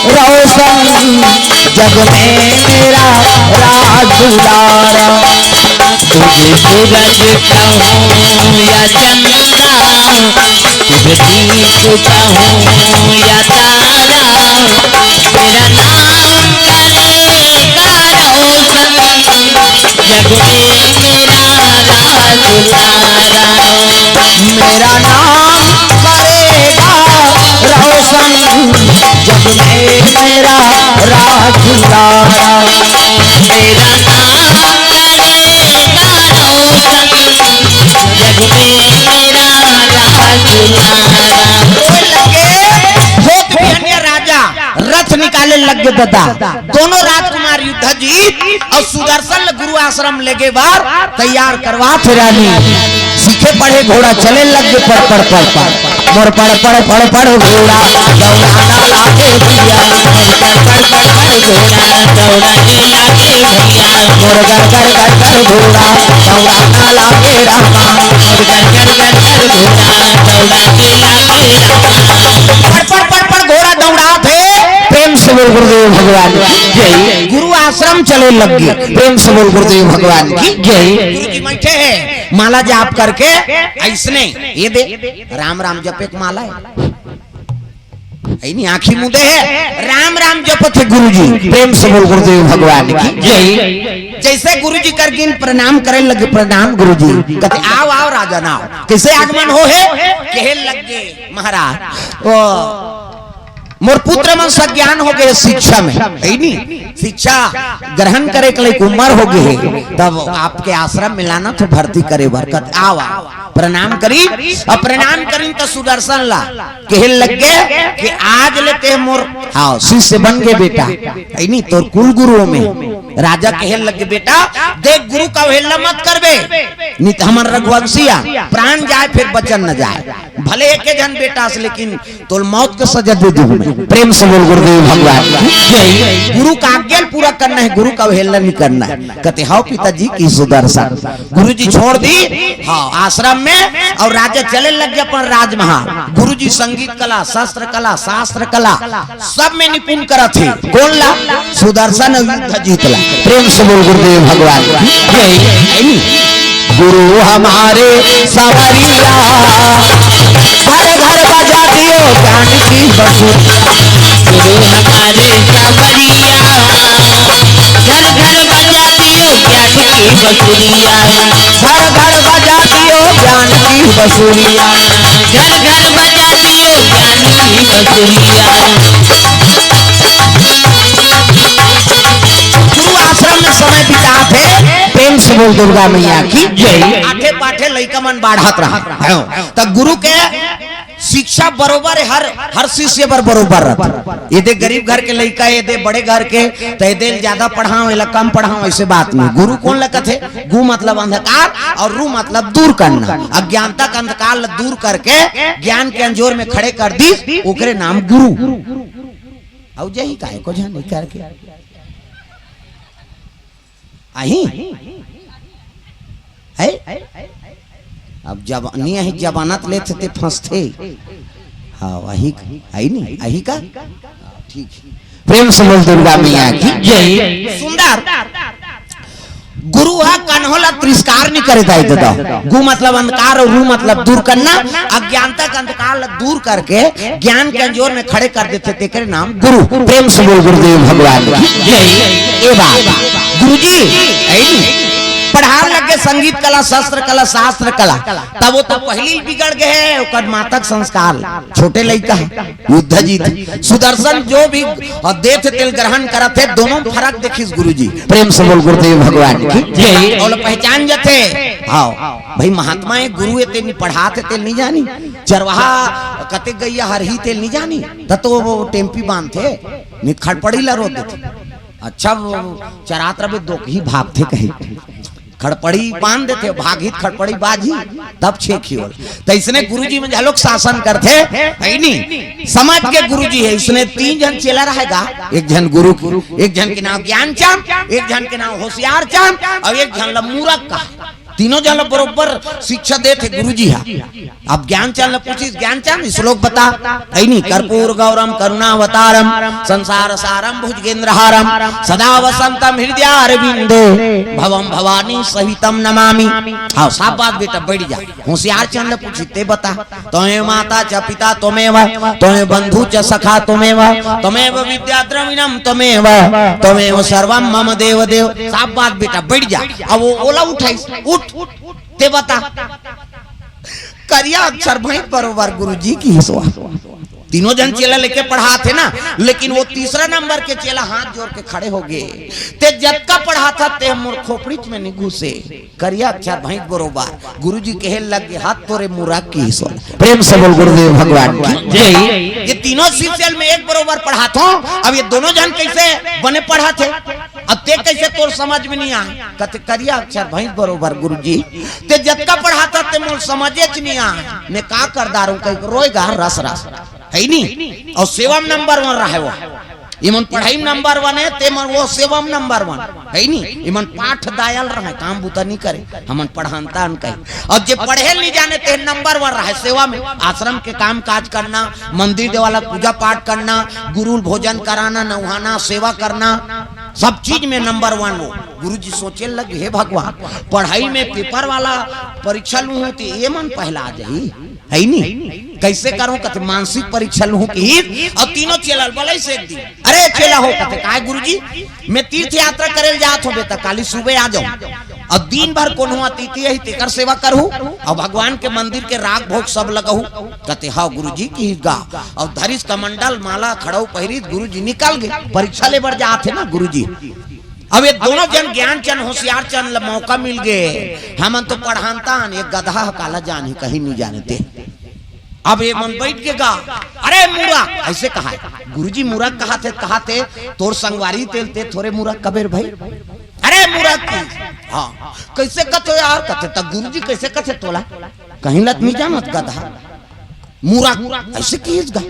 रोशन जग में मेरा राज दुलारा।" तुझे सूरज कहूं या चंदा, तुझे दीप कहूं या तारा, मेरा नाम करेगा रोशन जग में मेरा राज दुलारा। मेरा नाम करेगा रोशन जग में मेरा राज दुलारा। मेरा नाम करेगा रोशन जग में मेरा राज दुलारा। होत बिहनिया राजा रथ निकाले लग गे ददा। दोनों राजकुमार युद्ध जीत अउ सुदर्शन ल गुरु आश्रम लेगे बर तैयार करवाथे रानी। सीखे पढ़े घोड़ा चले लग गे पड़ पड़ पड़ पड़। मोर पड़ पड़ पड़ पड़ घोड़ा दौड़ाना लागे भैया, मोर पड़ पड़ पड़ पड़ घोड़ा दौड़ाने लागे भैया, मोर गर गर गर गर घोड़ा दौड़ाना लागे रामा, मोर गर गर गर गर घोड़ा दौड़ाने लागे रामा। पड़ पड़ पड़ पड़ घोड़ा दौड़ाथे। प्रेम से बोल गुरुदेव भगवान की जय। गुरु आश्रम चले लग गे। प्रेम से बोल गुरुदेव भगवान की जय। गुरु जी बैठे हे माला जाप करके, अइसने ये दे राम राम जपे के माला हे। अइ नी, आंखी मुदे हे, राम राम जपत हे गुरुजी। प्रेम से बोल गुरुदेव भगवान की जय। जइसे गुरुजी कर गिन प्रणाम करे लगे, "प्रणाम गुरुजी।" कथे, "आओ, आओ राजन, आओ।" कइसे आगमन हो हे? कहे लग गे महाराज, ओ, मोर पुत्र मन सज्ञान हो गे शिक्षा में, अइ नी? शिक्षा ग्रहण करे के लायक उमर हो गे हे, तब आपके आश्रम में लाना थे भर्ती करे बर। कथे, "आओ, आओ।" प्रणाम करी, अउ प्रणाम करी त सुदर्शन ला कहे लग गे कि आज ले ते मोर, हाँ, शिष्य बन गे बेटा, अइ नी? तोर कुल गुरुओं में। राजा कहे लग गे, "बेटा देख, गुरु का अवहेलना मत करबे, नी त हमन रघुवंशी आ, प्राण जाए फेर वचन न जाए। भले एके झन बेटा अस, लेकिन तोल मौत के सजा दे दूं मैं।" प्रेम से बोल गुरुदेव भगवान की जय। गुरु का आज्ञा ल पूरा करना हे, गुरु का अवहेलना नहीं करना हे। कथे, "हव पिताजी की सुदर्शन।" गुरुजी छोड़ दी, हाँ, आश्रम में, अउ राजा चले लग गे अपन राजमहल। गुरुजी संगीत कला, शस्त्र कला, शास्त्र कला, सब में निपुण करत हे। कोन ला? सुदर्शन अउ युद्ध जीत ला। प्रेम से बोल गुरुदेव भगवान की जय। गुरु हमारे सांवरिया, घर घर बजा दियो ज्ञान की बंसुरी। गुरु हमारे सांवरिया, घर घर बजा दियो ज्ञान की बंसुरिया। घर घर बजा दियो ज्ञान की बंसुरिया। घर घर बजा दियो ज्ञान की बंसुरिया। गुरु आश्रम में समय बिताथे। प्रेम से बोल दुर्गा मैया की जय। आठे पाठे लइका मन बाढ़त रहा, त गुरु के शिक्षा बरोबर हे, हर, हर शिष्य बर बरोबर रथे। एदे गरीब घर के लइका, एदे बड़े घर के, त एदे ल ज्यादा पढ़ाओ, एला कम पढ़ाओ, अइसे बात नहीं। गुरु कोन ला कथे? गु मतलब अंधकार अउ रु मतलब दूर करना। अज्ञानता के अंधकार ला दूर करके ज्ञान के अंजोर में खड़े कर दिस, ओकरे नाम गुरु। अउ जाही काय को जाने करके। आही? है? अब जब नहीं आही, जमानत लेथे ते फंसथे। हाँ, वही, है नहीं? आही का? ठीक। प्रेम से बोल दुर्गा मैया की जय। सुंदर। गुरु ह कन्हो ला तिरस्कार नहीं करे दाई ददा। गु मतलब अंधकार और रू मतलब दूर करना। अज्ञानता के अंधकार ला दूर करके ज्ञान के अंजोर में खड़े कर देथे, तेकरे नाम गुरु। प्रेम से बोल गुरुदेव भगवान की जय। ए बात गुरुजी, ऐ नी, पढ़ान लग गे संगीत कला, शस्त्र कला, शास्त्र कला, तब वो तो पहली बिगड़ गए, ओकर मातक संस्कार, छोटे लइका हे, युद्ध जीत। सुदर्शन जो भी देथे तेल ग्रहण करत हे, दोनों फरक देखिस गुरुजी। प्रेम से बोल गुरुदेव भगवान की जय। और पहचान जथे, हाँ भाई, महात्मा हे, गुरु हे, तेल नहीं पढ़ात हे, तेल नहीं जानी, चरवाहा कते गैया हरही तेल नहीं जानी, त तो वो टेम्पी बांधथे, नहीं खड़पड़ी ला रोक देथे। अच्छा, वो चरात रहे, दो ही भागथे कहे, खड़पड़ी बांध देथे, भागही त खड़पड़ी बाजही, तब छेखी होल। त इसने गुरुजी में झलोक शासन करथे, है नी? समझ के गुरुजी हे, इसने तीन झन चेला रहेगा, एक झन गुरु, एक झन के नाम ज्ञानचंद, एक झन के नाम होशियारचंद, और एक झन ला मूरख का। तीनों झन ला बरोबर शिक्षा देथे गुरुजी हा। अब ज्ञानचंद ला पूछिस, "ज्ञानचंद, श्लोक बता।" है नी? "कर्पूर गौरम करुणावतारम संसार सारम भुजगेंद्रहारम सदा वसंतम हृदयारविंदे भवम भवानी सहितम नमामि।" हाँ, शाबाश बेटा, बैठ जा। होशियारचंद ला पूछिस, "ते बता।" "त्वमेव माता च पिता त्वमेव, त्वमेव बंधु च सखा त्वमेव, त्वमेव विद्या द्रविणम त्वमेव, त्वमेव सर्वम मम देव देव।" शाबाश बेटा, बैठ जा। अब वो ओला उठाइस, "उठ, ते बता।" करिया अक्षर भैंस बरोबर गुरुजी किहिस। तीनों झन चेला लेके पढ़ाथे ना, लेकिन वो तीसरा नंबर के चेला हाथ जोर के खड़े हो गे, "ते जतका पढ़ाथा ते मोर खोपड़ीच में नहीं घुसे।" करिया अक्षर भैंस बरोबर गुरुजी कहे लग गे, "हाथ तोरे मूरख किहिस।" प्रेम से बोल गुरुदेव भगवान की जय। ये तीनों शिष्य ल में एक बरोबर पढ़ाथों, अब ये दोनों झन कैसे बने पढ़ाथे, अब ते कैसे तोर समझ में नहीं आए? कथे, "करिया अक्षर भैंस बरोबर गुरुजी, ते जतका पढ़ाथा ते मोर समझेच नहीं आए, मैं का कर डारूं?" कहिके रोएगा रस रस, है नी? और सेवा में नंबर वन रहे वो। इमन पढ़ाई में नंबर वन हे, ते मन वो सेवा में नंबर वन, है नी? इमन पाठ दायल रहे, काम बुता नहीं करे, हमन पढ़ानता अन कहे। और जे पढ़े नहीं जाने ते नंबर वन रहे सेवा में, आश्रम के काम काज करना, मंदिर देवाला पूजा पाठ करना, गुरु भोजन कराना, नहाना, सेवा करना, सब चीज में नंबर वन वो। गुरुजी सोचे लग, "हे भगवान, पढ़ाई में पेपर वाला परीक्षा लूं हूं ते ये मन पहला आ जाही, है नी? कैसे करूं?" कथे, "मानसिक परीक्षा लूं हूं" किहिस, और तीनों चेला ल बलाइस एक दिन। "अरे चेला हो," कथे, "काय गुरुजी?" "मैं तीर्थ यात्रा करे ल जात हों बेटा, काली सुबह आ जाऊं, और दिन भर कोनो अतिथि आही तेकर सेवा करहूं, और भगवान के मंदिर के राग भोग सब लगहूं।" कथे, "हाँ गुरुजी" किहिस गा, और धरिस कमंडल माला खड़ाऊ पहिरिस, गुरुजी निकल गे, परीक्षा ले बर जात हे ना गुरुजी। अब ये दोनों झन ज्ञानचंद होशियारचंद ल मौका मिल गे, हमन तो पढ़ानता अन, ये गदहा ह काला जानही, कहीं नहीं जाने ते। अब ये मन बैठ के गा, "अरे मूरख," ऐसे कहा हे। "गुरुजी मूरख कहाथे, कहाथे, तोर संगवारी तेल ते थोरे मूरख कबे रे भाई?" "अरे मूरख की।" "हाँ।" "कैसे कथे यार?" कथे, "त गुरुजी कैसे कथे तोला?" "कहीं ल त नहीं जानत गदहा।" "मूरख, ऐसे किहिस गा?"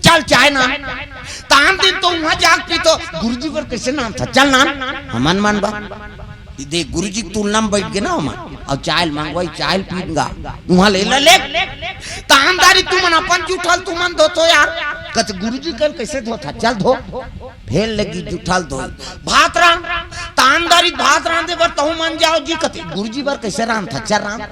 "चल चाय नान।" तान दिन तो उहां जाके पीथों, गुरुजी बर कैसे नानथा, "चल नान, हमन मन बर।" देख, गुरुजी के तुलना में बैठ गे ना हमन, और चाय ल मंगवाई, चाय ल पीन गा, उहां ले ले, ले। तान दारी तुमन अपन जूठा ल तुमन धोथो यार, कथे गुरुजी कन कैसे धोथा, चल धो। फेर लगी जूठा ल धो, भात रांध, तान दारी भात रांधे बर तहूं मन जाव जी, कथे गुरुजी बर कैसे रांधथा, चल रांध।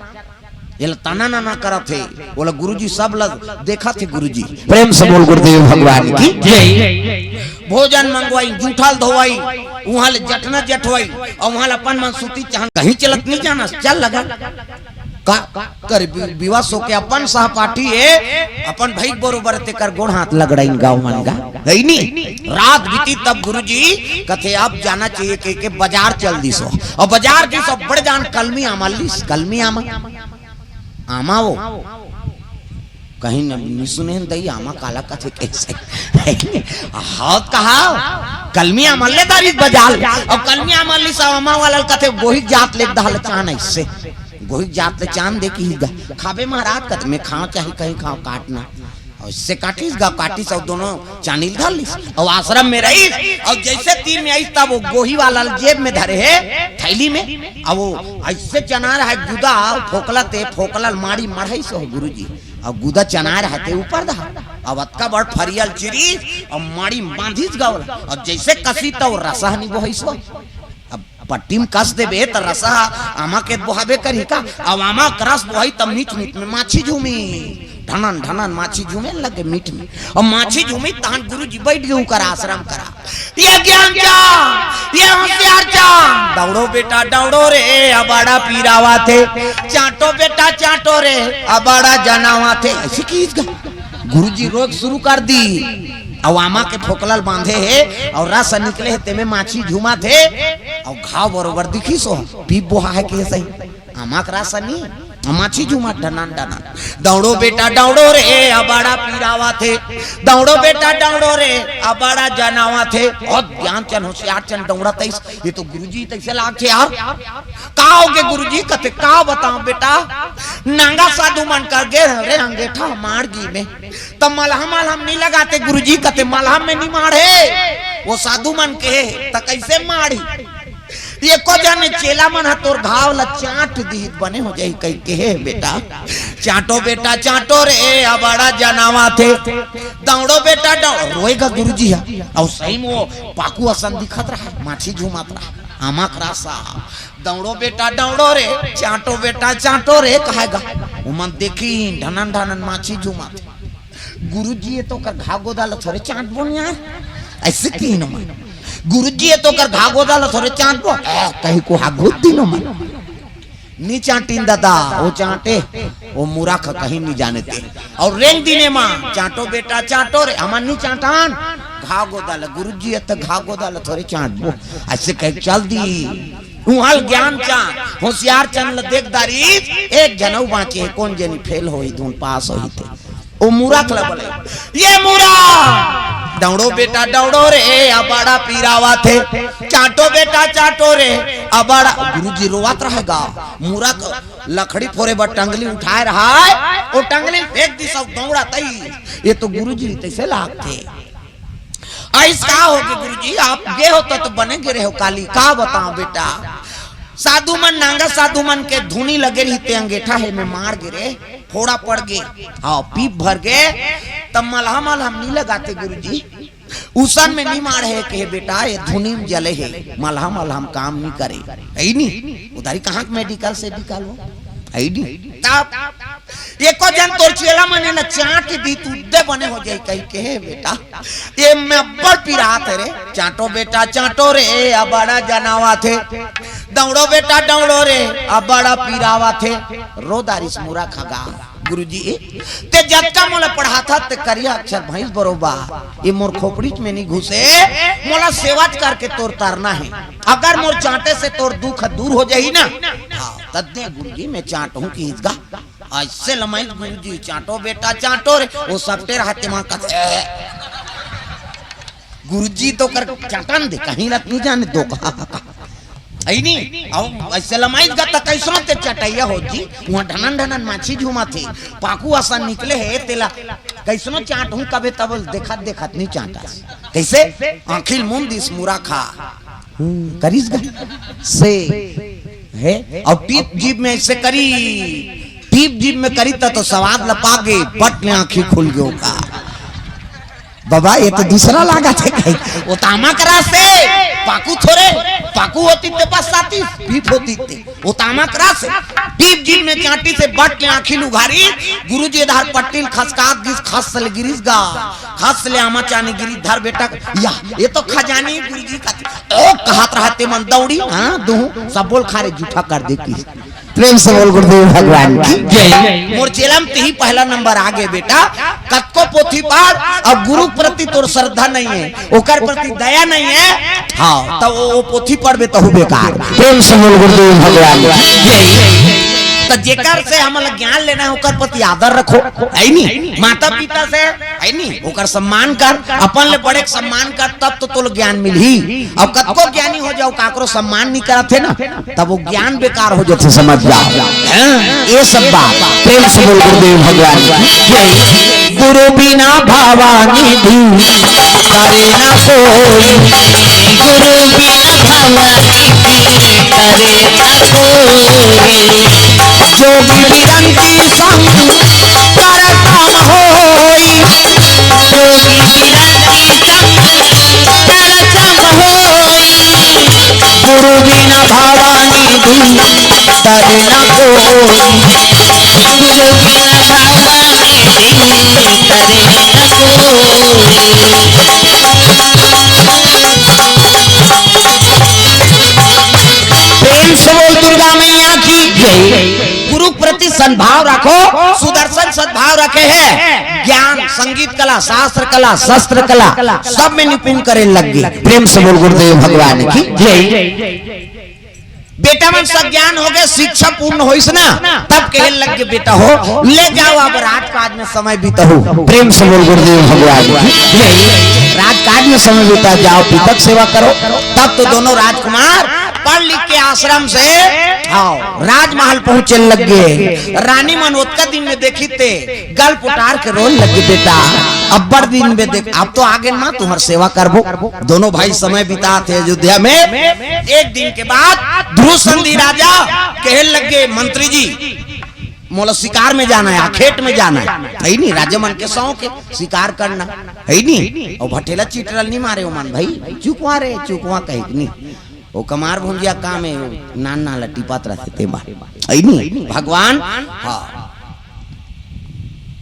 एला तना नाना करत हे, ओला गुरुजी सब ला देखत हे गुरुजी। प्रेम से बोल गुरुदेव भगवान की जय। भोजन मंगवाई, जूठा ल धोवाई, उहां ले जटना जठवाई, और उहां ले अपन मन सूती चाहन कहीं चलत नहीं जाना, चल लगा। का कर बि-, बिवस होके अपन सहपाठी हे, अपन भाई बरोबर तेकर गोड़ हाथ लगड़ाइन गाँव मन गा। है नी? रात बीती तब गुरुजी कथे, "अब जाना चाहिए," कहिके बाजार चल दिस हो। और बाजार दिस हो, बड़ जान कलमी आमा लिस, कलमी आमा। आमा वो। कहीं न, नहीं सुने हन दई, आमा काला कथे कैसे? हाँ, त कहा, कलमी आमा ले दारिस बाजार। अब कलमी आमा लिस, आमा वाला ल कथे, "गोहिक जात ले दहा ल चान ऐसे। गोहिक जात ले चान दे" किहिस गा। "खाबे महाराज?" कथे, "मैं खांव चाहे कहीं खांव, काटना।" और इससे काटिस गा, काटिस और दोनों चानी ल धर लिस। और आश्रम में रहिस, और जैसे तीर में आइस, तब वो गोही वाला ल जेब में धरे हे, थैली में, और वो ऐसे चना रहा हे गुदा, फोकला ते, फोकला ल माड़ी मढ़ाइस हो गुरुजी। और गुदा चना रहा ते ऊपर दहा। अब अतका बड़ फरिया ल चिरिस, और माड़ी बांधिस गा ओला। और जैसे कसी त वो रसा नहीं बोहिस हो। अब पट्टी में कस देबे त रसा आमा के बोहाबे करही का? अब आमा के रस बोहाही तब मीठ मीठ में माछी झूमी, ढनन ढनन माछी झूमे लगे मीठ में। अब माछी झूमी तहन गुरुजी बैठ गे उकर आश्रम करा। ये ज्ञान चांद, ये होशियार चांद, दौड़ो बेटा दौड़ो रे, अबाड़ा पीरावा थे, चांटो बेटा चांटो रे, अबाड़ा जनावा थे। ऐसे किहिस गा। गुरुजी रोज शुरू कर दी। अउ आमा के फोकला ल बांधे हे अउ रस निकले हे, तेमे माछी झूमत हे अउ घाव बरोबर दिखिस हो, पीप बोहा हे के सही। आमा के रस नी, माछी झूमत ढनन ढनन। दौड़ो बेटा दौड़ो रे, अबाड़ा पीरावा थे। दौड़ो बेटा दौड़ो रे, अबाड़ा जनावा थे। बहुत ज्ञान चंद, होशियार चंद दौड़त आइस। ये तो गुरुजी तइसे लागथे यार। का होगे गुरुजी? कथे, का बताओ बेटा, नांगा साधु मन कर गे रे अंगेठा माड़ गी में, त मलहम मलहम नी लगाते गुरुजी। कथे, मलहम में नी माढ़े, वो साधु मन के हे, त कइसे माढ़ी? एको जन चेला मन ह तोर घाव ल चांट दिही त बने हो जाही कहि के हे बेटा। चांटो बेटा चांटो रे, अबाड़ा जनावा थे। दौड़ो बेटा दौड़ो। रोएगा गुरुजी ह। अउ सही में वो पाकू असन दिखत रहा, माछी झूमत रहा, आमा के रसा। दौड़ो बेटा दौड़ो रे, चांटो बेटा चांटो रे, कहेगा। ओमन देखिन ढनन ढनन माछी झूमत। गुरुजी ये तो कर घाव गोदा ल थोरे चांटबो न यार, ऐसे किहिन ओमन। गुरुजी ये तो कर घाव गोदा ल थोरे चांटबो, ए, कहीं को हागुत दिन ओमन। नी चांटिन दादा, वो चांटे, वो मुरख कहीं नी जाने ते। अउ रेंग दिने मा, चांटो बेटा चांटो रे, हमन नी चांटन, घाव गोदा ल, गुरुजी ये तो घाव गोदा ल थोरे चांटबो, ऐसे कहि चल दी। उहां ल ज्ञान चंद, होशियार चंद ल देख डारिस, एक झन अउ बांचे हे, कोन जनी फेल होही, धुन पास होही ते। ओ मुरख ल बोले, ये मुरख, दौड़ो बेटा दौड़ो रे, अबाड़ा पीरावा थे, चांटो बेटा चांटो रे, अबाड़ा। गुरुजी रोवत रहेगा, मुरख लकड़ी फोरे बर टंगली उठाए रहा हे, ओ टंगली फेंक दिस अउ दौड़त आइस। ये तो गुरुजी तइसे लागथे। अइस का होगे गुरुजी, आप गे हो त, त बने गे रहे हो काली, का बताओ बेटा, साधु मन, नांगा साधु मन के धुनी लगे रहिते, अंगेठा हे में माड़ गे रे, फोड़ा पड़ गे, हाँ, पीप भर गे, तब मलहम मलहम नी लगाते गुरुजी, उसन में नी माढ़े के हे बेटा, ये धुनी में जले हे, मलहम मलहम काम नी करे, है नी, उधारी कहाँ के मेडिकल से निकालो, है नी, तब एको जन तोर चेला मन ल चांट दी, तुद्दे बने हो जाही कहि के हे बेटा। ये में अब्बड़ पीरात हे रे, चांटो बेटा चांटो रे, अबाड़ा जनावा थे। दौड़ो बेटा दौड़ो रे, अबाड़ा पीरावा थे। रो डारिस मुरख ह गा। गुरुजी, ते जतका मोला पढ़ाथस ते करिया अक्षर भइस बरोबर। ये मोर खोपड़ीच में नी घुसे, मोला सेवाच करके तोर तरना हे। अगर मोर चांटे से तोर दुख दूर हो जाही ना, हाँ, तद्दे गुरुजी में चांटहूं किहिस गा। अइसे लमाइस गुरुजी, चांटो बेटा चांटो रे, वो सपटे रहते वहां कथे, गुरुजी तो कर चांटन दे, कहीं लत नी जाने दो कहा। है नी, अउ अइसे लमाइस गा त कइसनो ते चटइया हो जी, उहां ढनन ढनन माछी झूमत हे, पाकू असन निकले हे, तेला कइसनो चांटहूं कबे तब देखत देखत नी चांटस। कइसे? आंखी ल मूंद दिस मुरख ह। हम्म, करिस गा। से हे, अउ पीप जीभ में अइसे करी, पीप जीभ में करी त तो सवाद ल पागे, बट ले आंखी खुल गे ओकर। बाबा, ये तो दूसरा लागत हे कहीं। वो त आमा के रस हे, पाकू थोरे, पाकू होतिस ते बस आतिस, पीप होतिस ते। वो त आमा के रस हे, पीप जीभ में चांटिस हे, बट ले आंखी ल उघारिस, गुरुजी ए धार पट्टी ल खसकात गिस, खस ले गिरिस गा, खस ले आमा चानी गिरिस, धर बेटा, या, ये तो खजानी गुरुजी का ओ कहत रहते मन दौड़ी, हाँ, दूं, सब बोल खा रे, जूठा कर दे किस। प्रेम से बोल गुरुदेव भगवान की जय। मोर चेला म तिही पहला नंबर आ गे बेटा, कतको पोथी पढ़, अब गुरु प्रति तोर श्रद्धा नहीं है, ओकर प्रति दया नहीं है, हाँ, त वो, वो पोथी पढ़बे तहू बेकार। प्रेम से बोल गुरुदेव भगवान की जय। त जेकर से हमला ज्ञान लेना है, ओकर प्रति आदर रखो, है नी? माता पिता से है नी, ओकर सम्मान कर, अपन ले बड़े के सम्मान कर, तब तो तोला ज्ञान मिलही। अउ कतको ज्ञानी हो जाओ, काकरो सम्मान नी करत हे ना, तब वो ज्ञान बेकार हो जाथे, समझ जाओ। हाँ, ये सब बात प्रेम से बोल गुरुदेव भगवान की जय। गुरु बिना भवानी दी करे ना सोई, गुरु बिना भवानी दी करे ना सोई। जोगी विरंती संग कर तम होई, जोगी विरंती संग कर तम होई। गुरु बिना तरे न कोई। गुरु बिन भवानी जी तरे न कोई। प्रेम से बोल दुर्गा मैया की जय। गुरु प्रति सद्भाव रखो, सुदर्शन सद्भाव रखे है। ज्ञान, संगीत कला, शास्त्र कला, शस्त्र कला, सब में निपुण करे लग गए। प्रेम से बोल गुरुदेव भगवान की जय। बेटा मन सज्ञान हो गए, शिक्षा पूर्ण होइस ना, तब कहे लग गए, "बेटा हो, ले जाओ अब राजकाज में समय बिताओ।" प्रेम से बोल गुरुदेव भगवान की जय। राजकाज में समय बिता जाओ, पिता के सेवा करो। तब तो दोनों राजकुमार पढ़ लिख के आश्रम से, हाँ, राजमहल पहुंचे लग गए। रानी मन ओतका दिन में देखी ते गल पुटार के रोए लग गए, "बेटा, अब्बड़ दिन में देख, अब तो आगे ना तुम्हार सेवा करबो।" दोनों भाई समय बिताथे अयोध्या में। एक दिन के बाद ध्रुव संधि राजा कहे लग गए, "मंत्री जी, मोला शिकार में जाना है, खेत में जाना है।" है नहीं, राजा मन के शौक है शिकार करना, है नहीं। और भटेला चिटरल नहीं मारे ओमन भाई, "चुकवा रे, चुकवा," कहे कि नहीं। वो कमार भुंजिया काम है, वो नान नान ला टिपत रहते ते बार। है नहीं, भगवान, हाँ।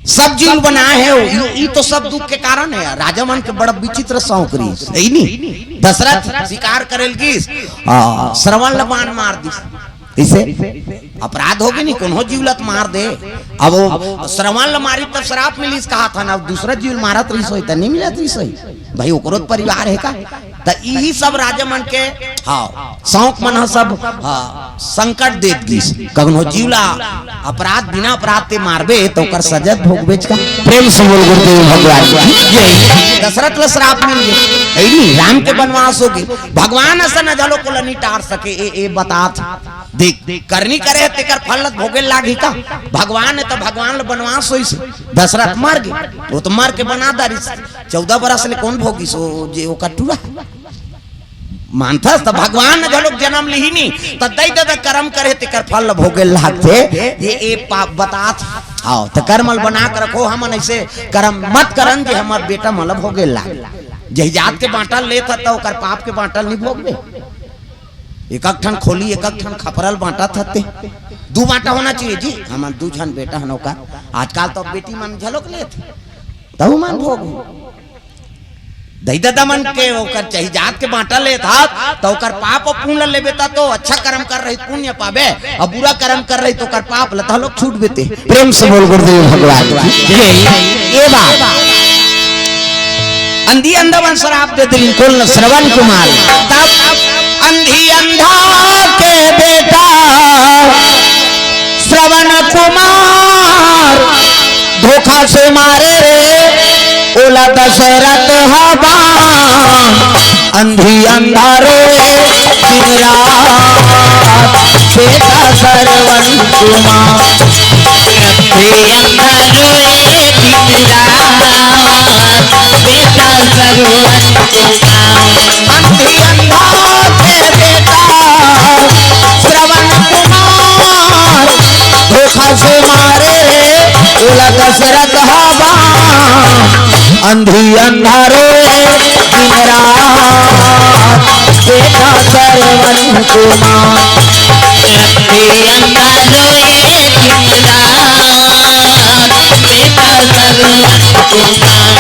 सब जीव बनाए है, वो, ये, ये तो सब दुख के कारण है। राजा मन के बड़ा विचित्र शौक रही, है नहीं। दशरथ शिकार करे ल गिस, आ, श्रवण ल बाण मार दिस। इसे अपराध होगे नहीं, कोनो जीव ल त मार दे। अब वो श्रवण ल मारी तब श्राप मिलिस कहा था ना, अब दूसरा जीव ल मारत रही सोई त नहीं मिलत रही सोई। भाई ओकरो त परिवार है का? त इही सब राजा मन के, हाँ, शौक मन ह सब, हाँ, संकट देत गिस। कखनो जीव ला अपराध, बिना अपराध ते मारबे त ओकर सजा त भोगबेच का। प्रेम से बोल गुरुदेव भगवान की जय। दशरथ ला श्राप मिल गए, है नी, राम के वनवास हो गए। भगवान असन घलो कोला नहीं टार सके। ए, ए बतात देख, करनी करे तेकर फल ल भोगे लागही का? भगवान है त भगवान ल वनवास होइस, दशरथ मर गए, वो तो मर के बना डारिस। चौदह बरस ले कौन भोगिस ओ जे ओकर टूरा? मानथस त भगवान घलोक जन्म लिही नी, त दई ददा करम करे तेकर फल ल भोगे लागथे। ये, ए पाप बतात। आओ, त करम ल बना के रखो, हमन ऐसे करम मत करन जे हमर बेटा मन ल भोगे लाग। जही जात के बांटल लेत ह, त ओकर पाप के बांटल नहीं भोगबे। एक एक ठन खोली, एक एक ठन खपरल बांटत हते। दू बांटा होना चाहिए जी, हमन दू झन बेटा हन ओकर। आजकल तो बेटी मन झलोक लेत, तहु मन भोग। दई ददा मन के ओकर चाही जात के बांटा लेत हाथ, त ओकर पाप अउ पुण्य लेबे त तो अच्छा कर्म कर रही पुण्य पाबे, अउ बुरा कर्म कर रही त ओकर पाप ल तहलोक छूट बेते। प्रेम से बोल गुरुदेव भगवान की जय। ये बात अंधी अंधा मन श्राप दे दिल कुल श्रवण कुमार। तब अंधी अंधा के बेटा श्रवण कुमार धोखा से मारे रे, ओला दशरथ हबा। अंधी अंधा रोए दिन रात, बेटा श्रवण कुमार। अंधी अंधा रोए दिन रात, बेटा श्रवण कुमार। अंधी अंधा के बेटा श्रवण कुमार, धोखा से मारे ओला दशरथ हबा। अंधी अंधा रोए दिन रात, बेटा श्रवण कुमार। अंधी अंधा रोए दिन रात, बेटा श्रवण कुमार।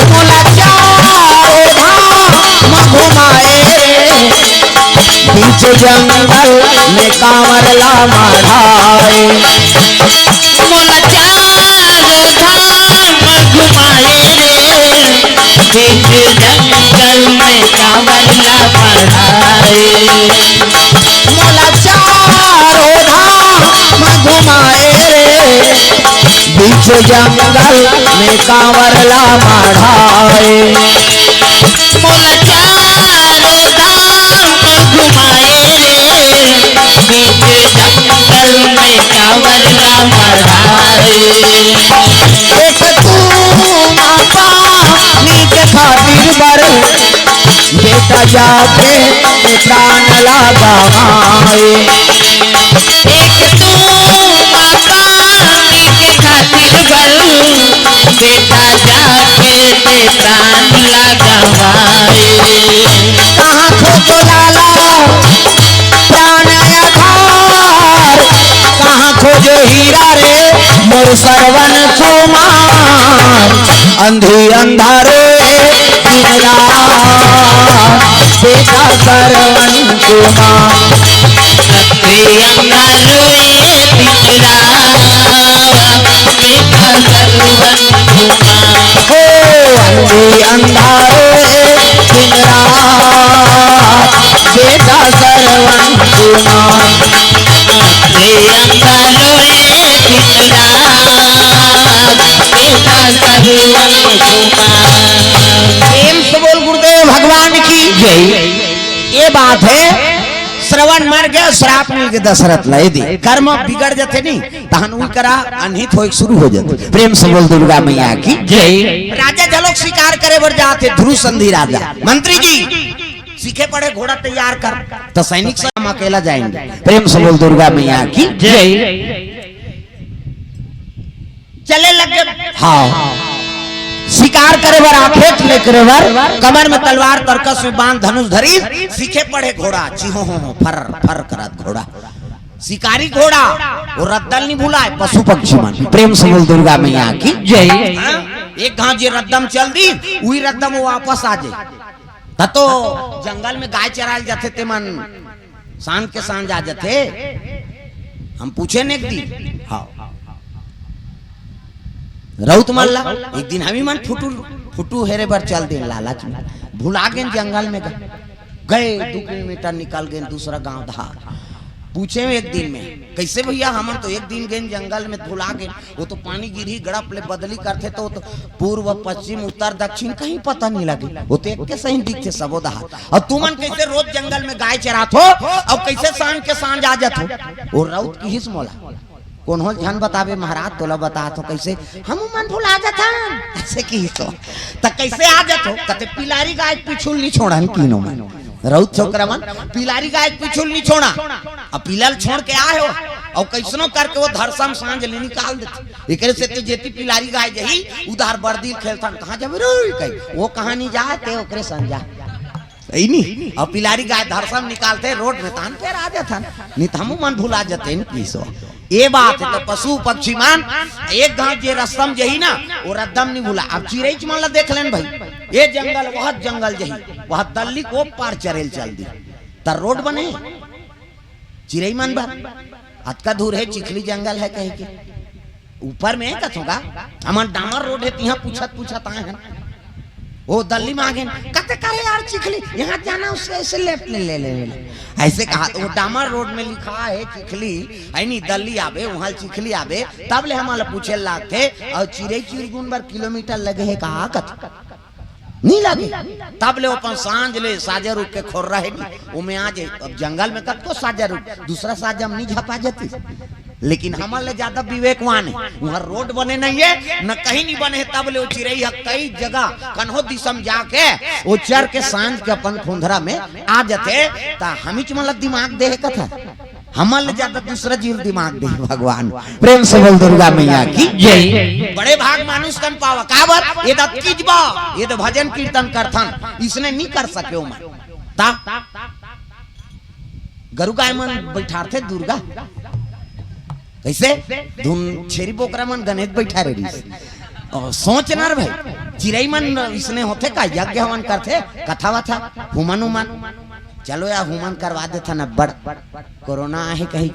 मोला चारों धाम घुमाए रे, बीच जंगल में कांवर ला मढ़ाए। मोला चारों धाम घुमाए रे, बीच जंगल में कांवर ला मढ़ाए। मोला चारों धाम घुमाए रे, बीच जंगल में कांवर ला मढ़ाए। मोला चारों धाम घुमाए रे, बीच जंगल में कांवर ला मढ़ाए। एक तू माता नी के खातिर बेटा जाके प्राण ला गवाए। एक तू माता के खातिर बल, बेटा जाके ते प्राण ला गवाए। कहाँ खोजो लाला प्राण आधार, कहाँ खोजो हीरा रे मोर श्रवण कुमार। अंधी अंधारे दिन रात, बेटा श्रवण कुमार। अंधी अंधारे दिन रात, बेटा श्रवण कुमार। हो अंधी अंधारे दिन रात, बेटा श्रवण कुमार। अंधी अंधारे दिन रात, बेटा श्रवण कुमार। प्रेम से बोल गुरुदेव भगवान की जय। ये बात है, श्रवण मर गया, श्राप मिल गया दशरथ ला। ये दे, कर्म बिगड़ जाते नहीं, तहन उही करा अनहित होए शुरू हो जाते। प्रेम से बोल दुर्गा मैया की जय। राजा झलोक शिकार करे बर जाते, ध्रुव संधि राजा, मंत्री जी सीखे पढ़े घोड़ा तैयार कर, तो सैनिक से हम अकेला जाएंगे। प्रेम से बोल दुर्गा मैया की जय। चले लगे। हाँ, शिकार करे बर आथे, ले करे बर कमर में तलवार, तरकस में बाण, धनुष धरी, सीखे पढ़े घोड़ा, चिहो हो हो, फर फर करत घोड़ा, शिकारी घोड़ा। वो रद्दल नहीं भुलाए, पशु पक्षी मन। प्रेम से बोल दुर्गा मैया की जय। हाँ? एक घात जे रद्दम चल दी, वही रद्दम वो वापस आ जाए। त तो जंगल में गाय चरायल जाथे ते मन सांझ के सांझ आ जाथे। हम पूछे ने एक दिन, हाँ, रउत मन ला, एक दिन हम ही मन फुटू, फुटू हेरे बर चल दे लालच में, भुला गेन जंगल में गए, गए दू किलोमीटर निकल गेन दूसरा गांव धार। पूछे एक दिन में, कैसे भैया, हमन तो एक दिन गेन जंगल में, भुला गेन। वो तो पानी गिरही, गड़प ले बदली करथे, तो, तो पूर्व, पश्चिम, उत्तर, दक्षिण कहीं पता नहीं लगे। वो तो एक के सही दिखथे सबो डहार। अउ तुमन कैसे रोज जंगल में गाय चराथो, अउ कैसे सांझ के सांझ आ जाथो? वो रउत किहिस मोला, कोनो झन बतावे महाराज, तोला बताथो कैसे, हम मन भुला जाथन, ऐसे किहिस हो। त कैसे आ जाथो? कते पिलारी गाय के पिछुल नहीं छोड़न किनो मन। रउत छोकरा मन पिलारी गाय के पिछुल नहीं छोड़ा। अब पिलल छोड़ के आए हो, अउ कैसनो करके वो धरसम सांझ ले निकाल देथे। एकरे से ते जेती पिलारी गाय जही, उधार बरदी खेलथन, कहाँ जाबे रे कही, वो कहाँ नहीं जाए, ते ओकरे संग जा। सही नहीं? अउ पिलारी गाय धरसम निकालथे रोड में, तहन फेर आ जाथन, नहीं त हमू मन भुला जाते न किसो। ये बात है, तो पशु पक्षी मन एक घात जे रस्तम जही ना, वो रद्दम नहीं भुला। अब चिरई मन ला देख लेन भाई, ये जंगल, वह जंगल जही, वह दल्ली को पार चरेल चल दी, त रोड बने चिरई मन बर। अतका दूर है, चिखली जंगल है कहे के। ऊपर में है कथों का, हमन डामर रोड है, तिहाँ पूछत पूछत आए हैं। वो दल्ली में आ गए, कहते, "करे यार चिखली, यहाँ जाना उससे ऐसे लेफ्ट ले, ले, ले, ले।" ऐसे कहा, तो वो डामर रोड में लिखा है चिखली, है नी, दल्ली आबे, वहाँ चिखली आबे, तब ले हमन ला पूछे लागथे, अउ चिरई चिरगुन बर किलोमीटर लगे है कहा कथों। नहीं लगे। तब ले अपन सांझ ले साजा रुख के खोर रहे नी, ओमे आ जाए। अब जंगल में कतको साजा रुख, दूसरा साजा में नहीं झपा जाती। लेकिन हमन ले ज्यादा विवेकवान है। वहाँ रोड बने नहीं है, न कहीं नहीं बने है, तब ले वो चिरई ह कई जगह कन्हो दिशा में जाके वो चर के सांझ के अपन खोंधरा में आ जाथे। त हमीच मन ला दिमाग दे है कथा। हमन ले ज्यादा दूसरा जीव दिमाग दे भगवान। प्रेम से बोल दुर्गा मैया की जय। बड़े भाग मानुष तन पावा। काबर? ये दत कीजबा, ये तो भजन कीर्तन करथन, इसने नहीं कर सके ओमन। ता गरु गाय मन बैठारथे दुर्गा, कैसे? धुन छेरी बोकरा मन गनेत बैठारे रहिस। अउ सोच ना रे भाई, चिरई मन इसने होथे का? यज्ञ हवन करथे, कथा वथा, हुमन उमन। चलो यार, हुमन करवा देथन, बड़ कोरोना आहे कही।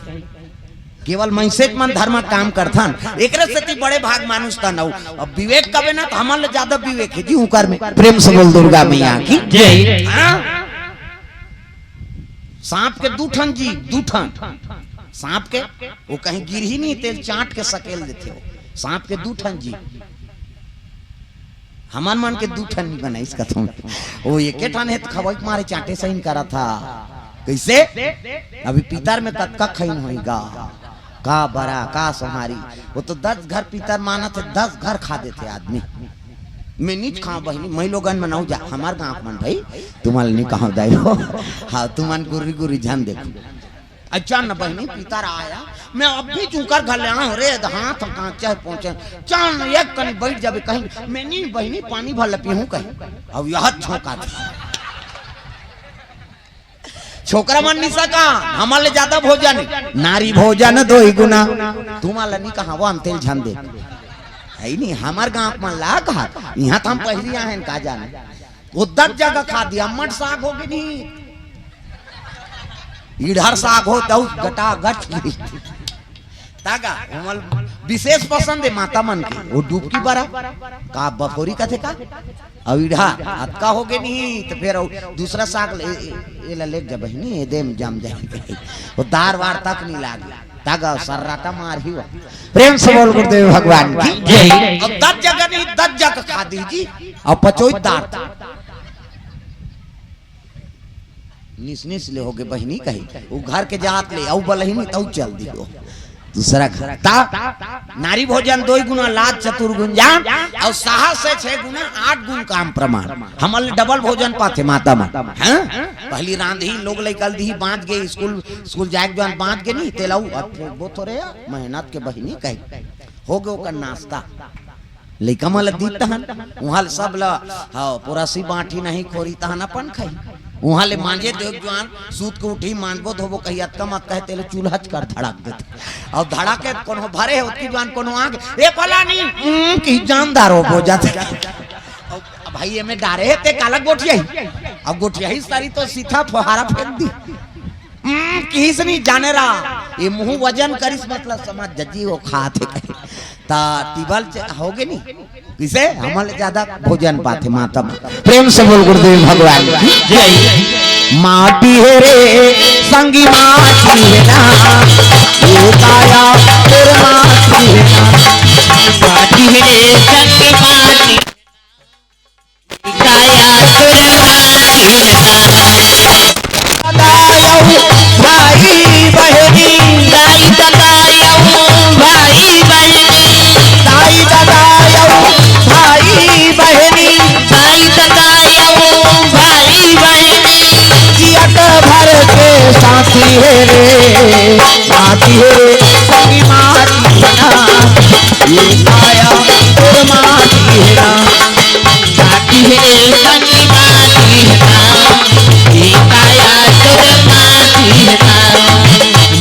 केवल मनसेच मन धर्म काम करथन, एकरे सेती बड़े भाग मानुष तन अउ। अब विवेक कबे ना, त हमन ले ज्यादा विवेक है जी उकर में। प्रेम से बोल दुर्गा मैया की जय। हाँ? सांप के दू ठन जी, दू ठन। सांप के, वो कहीं गिरही नहीं, तेल चाट के सकेल देथे वो। सांप के दू ठन जी। हमन मन के दू ठन नहीं बनाइस कथों। वो एके ठन है त खवई के मारे चाटे सही करत हा। कैसे? अभी पितर में कतका खइन होइगा? का बरा, का सोहारी। वो तो दस घर पितर मानत है, दस घर खा देथे आदमी। मैं नीच खाऊं बहिनी, मैं लोगन मनाऊ जा, हमार गांव मन भाई, तुमन नी कहूं दाई हो। हाँ, तुमन गुर्री गुर्री झन देखो। अच्छा न बहिनी, पितर आया, मैं अब भी चूकर घर ले आऊं रे, हाथ कांचे पहुंचे, चान एक कनी बैठ जाबे कहीं, मैं नी बहिनी, पानी भर ले पीहूं कहीं। अब यह झोंका दे। छोकरा मन नी सका, हमर ले ज्यादा भोजन, नारी भोजन दोई गुना। तुमन ला नी कहा, वो हम तेल झन दे। है नी, हमार गांव मन ला कहा, इहां त हम पहिली आए हैं, का जाने। वो दस जगह खा दिया, मट साग हो के नी। इधर साग हो, दऊ गटा गट। तागा, हमल विशेष पसंद है माता मन के। वो डुबकी बरा, का बफोरी कथे का? अउ इधर अतका हो गे नहीं, तो फिर अउ दूसरा साग ले, ए-, एला लेके जा बहिनी, एदे में जम जाए। वो दार वार तक नहीं लागे। तागा सर्राटा मार ही हुआ। प्रेम से बोल गुरुदेव भगवान की जय। अब दस जगह नहीं, दस जगह खा दीजिए। अब पचोई दार। निस निस ले होगे बहिनी कही, वो घर के जात ले, अउ बलहिनी तउ चल दियो। दूसरा घर। ता नारी भोजन दोई गुना, लाज चतुर गुण जान, अउ साहस से छह गुना, आठ गुण काम प्रमाण। हमन डबल भोजन पाथे माता मन। हैं? पहली रांधही, लोग लइका ल दिही, बांच गे, स्कूल, स्कूल जाए के जवान बांच गे नहीं, तेला उ अब वो थोरे मेहनत के बहिनी कही। हो गे ओकर नाश्ता। लइका मन ल दीत तहन, उहाँ ल सब ल, हाँ, पोरसी बांटी नहीं खोरी तहन अपन खाई। उहाँ ले मांजे देव जुआन, सूत के उठी, मांजबो धोबो कही, अतका मत कहे, तेले चूल्हा च कर धड़क देथे। अउ धड़क के कोनो भरे हे, ओतकी जुआन कोनो आगे, "ए फलानी, उम," की जानदार हो जाथे। अब भाई एमे डारे हे, ते काला गोठियाही। अब गोठियाही सारी तो सीधा फुहारा फेंक दी। हम्म, किहिस नहीं जाने रहा। ये मुंह वजन करिस मतलब समझ जजी वो खात हे कहे। ता टिबल च-, हो गे नहीं। किसे? हमन ले ज्यादा भोजन पाथे माता मन। प्रेम से बोल गुरुदेव भगवान की जय। माटी हे रे संगी माटी हे ना, ये काया तोर माटी हे ना। माटी हे रे संगी माटी। काया तोर माटी हे ना। दादा अउ भाई बहिनी। दाई दादा अउ भाई बहिनी। दाई दादा अउ भाई बहिनी। दाई दादा अउ भाई बहिनी। जियत भर के साथी हे रे, साथी हे रे, संगी माटी हे ना, ये काया तोर माटी हे ना। माटी हे रे संगी माटी हे ना, ये काया तोर माटी हे ना।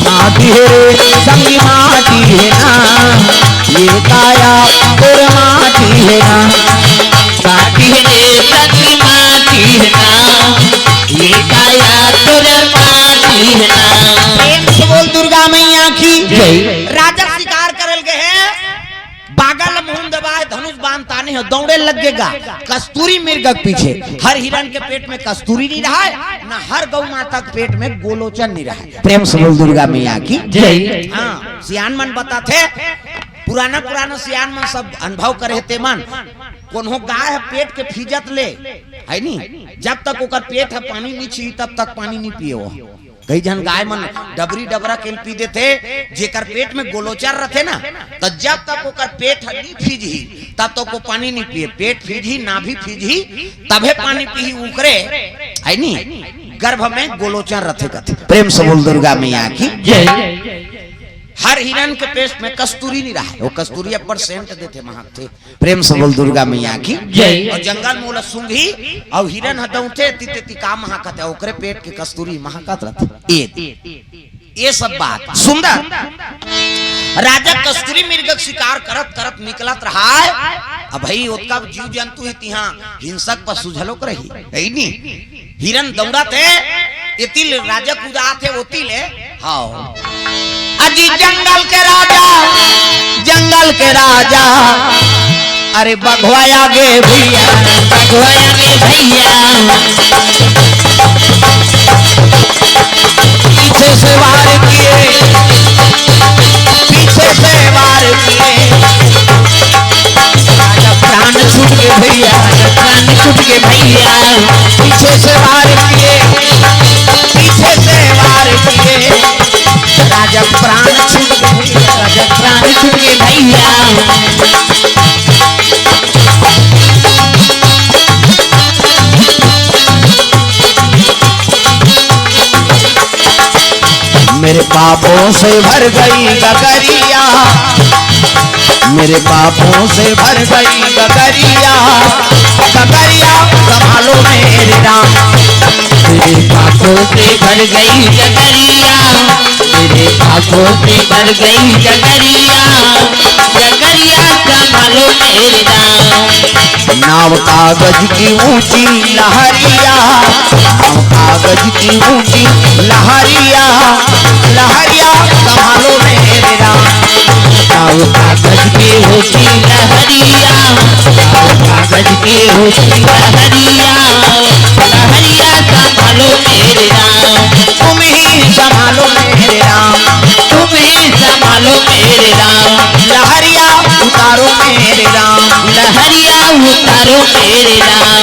माटी हे रे संगी माटी हे ना, ये काया तोर माटी हे ना। माटी हे रे संगी माटी हे ना, ये काया तोर माटी हे ना। प्रेम से बोल दुर्गा मैया की जय। राजा शिकार करल गए हैं, बागा ल मुहूं दबाए, धनुष बाण ताने हो, दौड़े लग गे गा कस्तूरी मृग के पीछे। हर हिरन के पेट में कस्तूरी नहीं रहा है, ना हर गौ माता के पेट में गोलोचन नहीं रहा है। प्रेम से बोल दुर्गा मैया की जय। हाँ, सियान मन बताथे, पुराना पुराना सियान मन सब अनुभव करे हे ते मन, कोनो गाय ह पेट के फीजत ले, है नी, जब तक ओकर पेट ह पानी नहीं छी, तब तक पानी नहीं पिए वो। कई झन गाय मन डबरी डबरा के पी देथे, जेकर पेट में गोलोचर रथे ना, त जब तक ओकर पेट ह नी फीजही, तब तक वो पानी नी पिए। पेट फीजही, नाभि फीजही, तभे पानी पीही। उकरे, है नी, गर्भ में गोलोचर रथे कथे। प्रेम से बोल दुर्गा मैया की जय। हर हिरन के पेट में कस्तूरी नी रहे, वो कस्तूरी अब्बड़ सेंट देथे, महकथे। प्रेम से बोल दुर्गा मैया की जय। अउ जंगल मोला सूंघी, अउ हिरन ह दौंथे, तिते ती का महकत हे, ओकरे पेट के कस्तूरी महकत रथे। ए, ये सब बात सुंदर। राजा कस्तूरी मृग के शिकार करत करत निकलत रहा है। अब भाई ओतका जीव जंतु हे, तिहां हिंसक पशु झलोक रही, है नी? हिरन दौड़त हे, एती ले राजा कुदात हे, ओती ले। हाव। अजी जंगल के राजा, जंगल के राजा, अरे बघवा आगे भैया, बघवा आगे भैया। पीछे से वार किए, पीछे से वार किए। राजा प्राण छूट के भैया, प्राण छूट के भैया। पीछे से वार किए, पीछे से वार किए। राजा प्राण छूट के भैया, राजा प्राण छूट के भैया। पापों से भर गई गगरिया, मेरे पापों से भर गई गगरिया, गगरिया संभालो मेरे राम। मेरे पापों से भर गई गगरिया, मेरे पापों से भर गई गगरिया, गगरिया संभालो मेरे राम। नाव कागज की ऊंची लहरिया, नाव कागज की ऊंची लहरिया, लहरिया संभालो मेरे राम। नाव कागज की ऊंची लहरिया, नाव कागज की ऊंची लहरिया, लहरिया संभालो मेरे राम। तुम ही संभालो मेरे राम, तुम ही संभालो मेरे राम। लहरिया उतारो मेरे राम, लहरिया उतारो मेरे राम।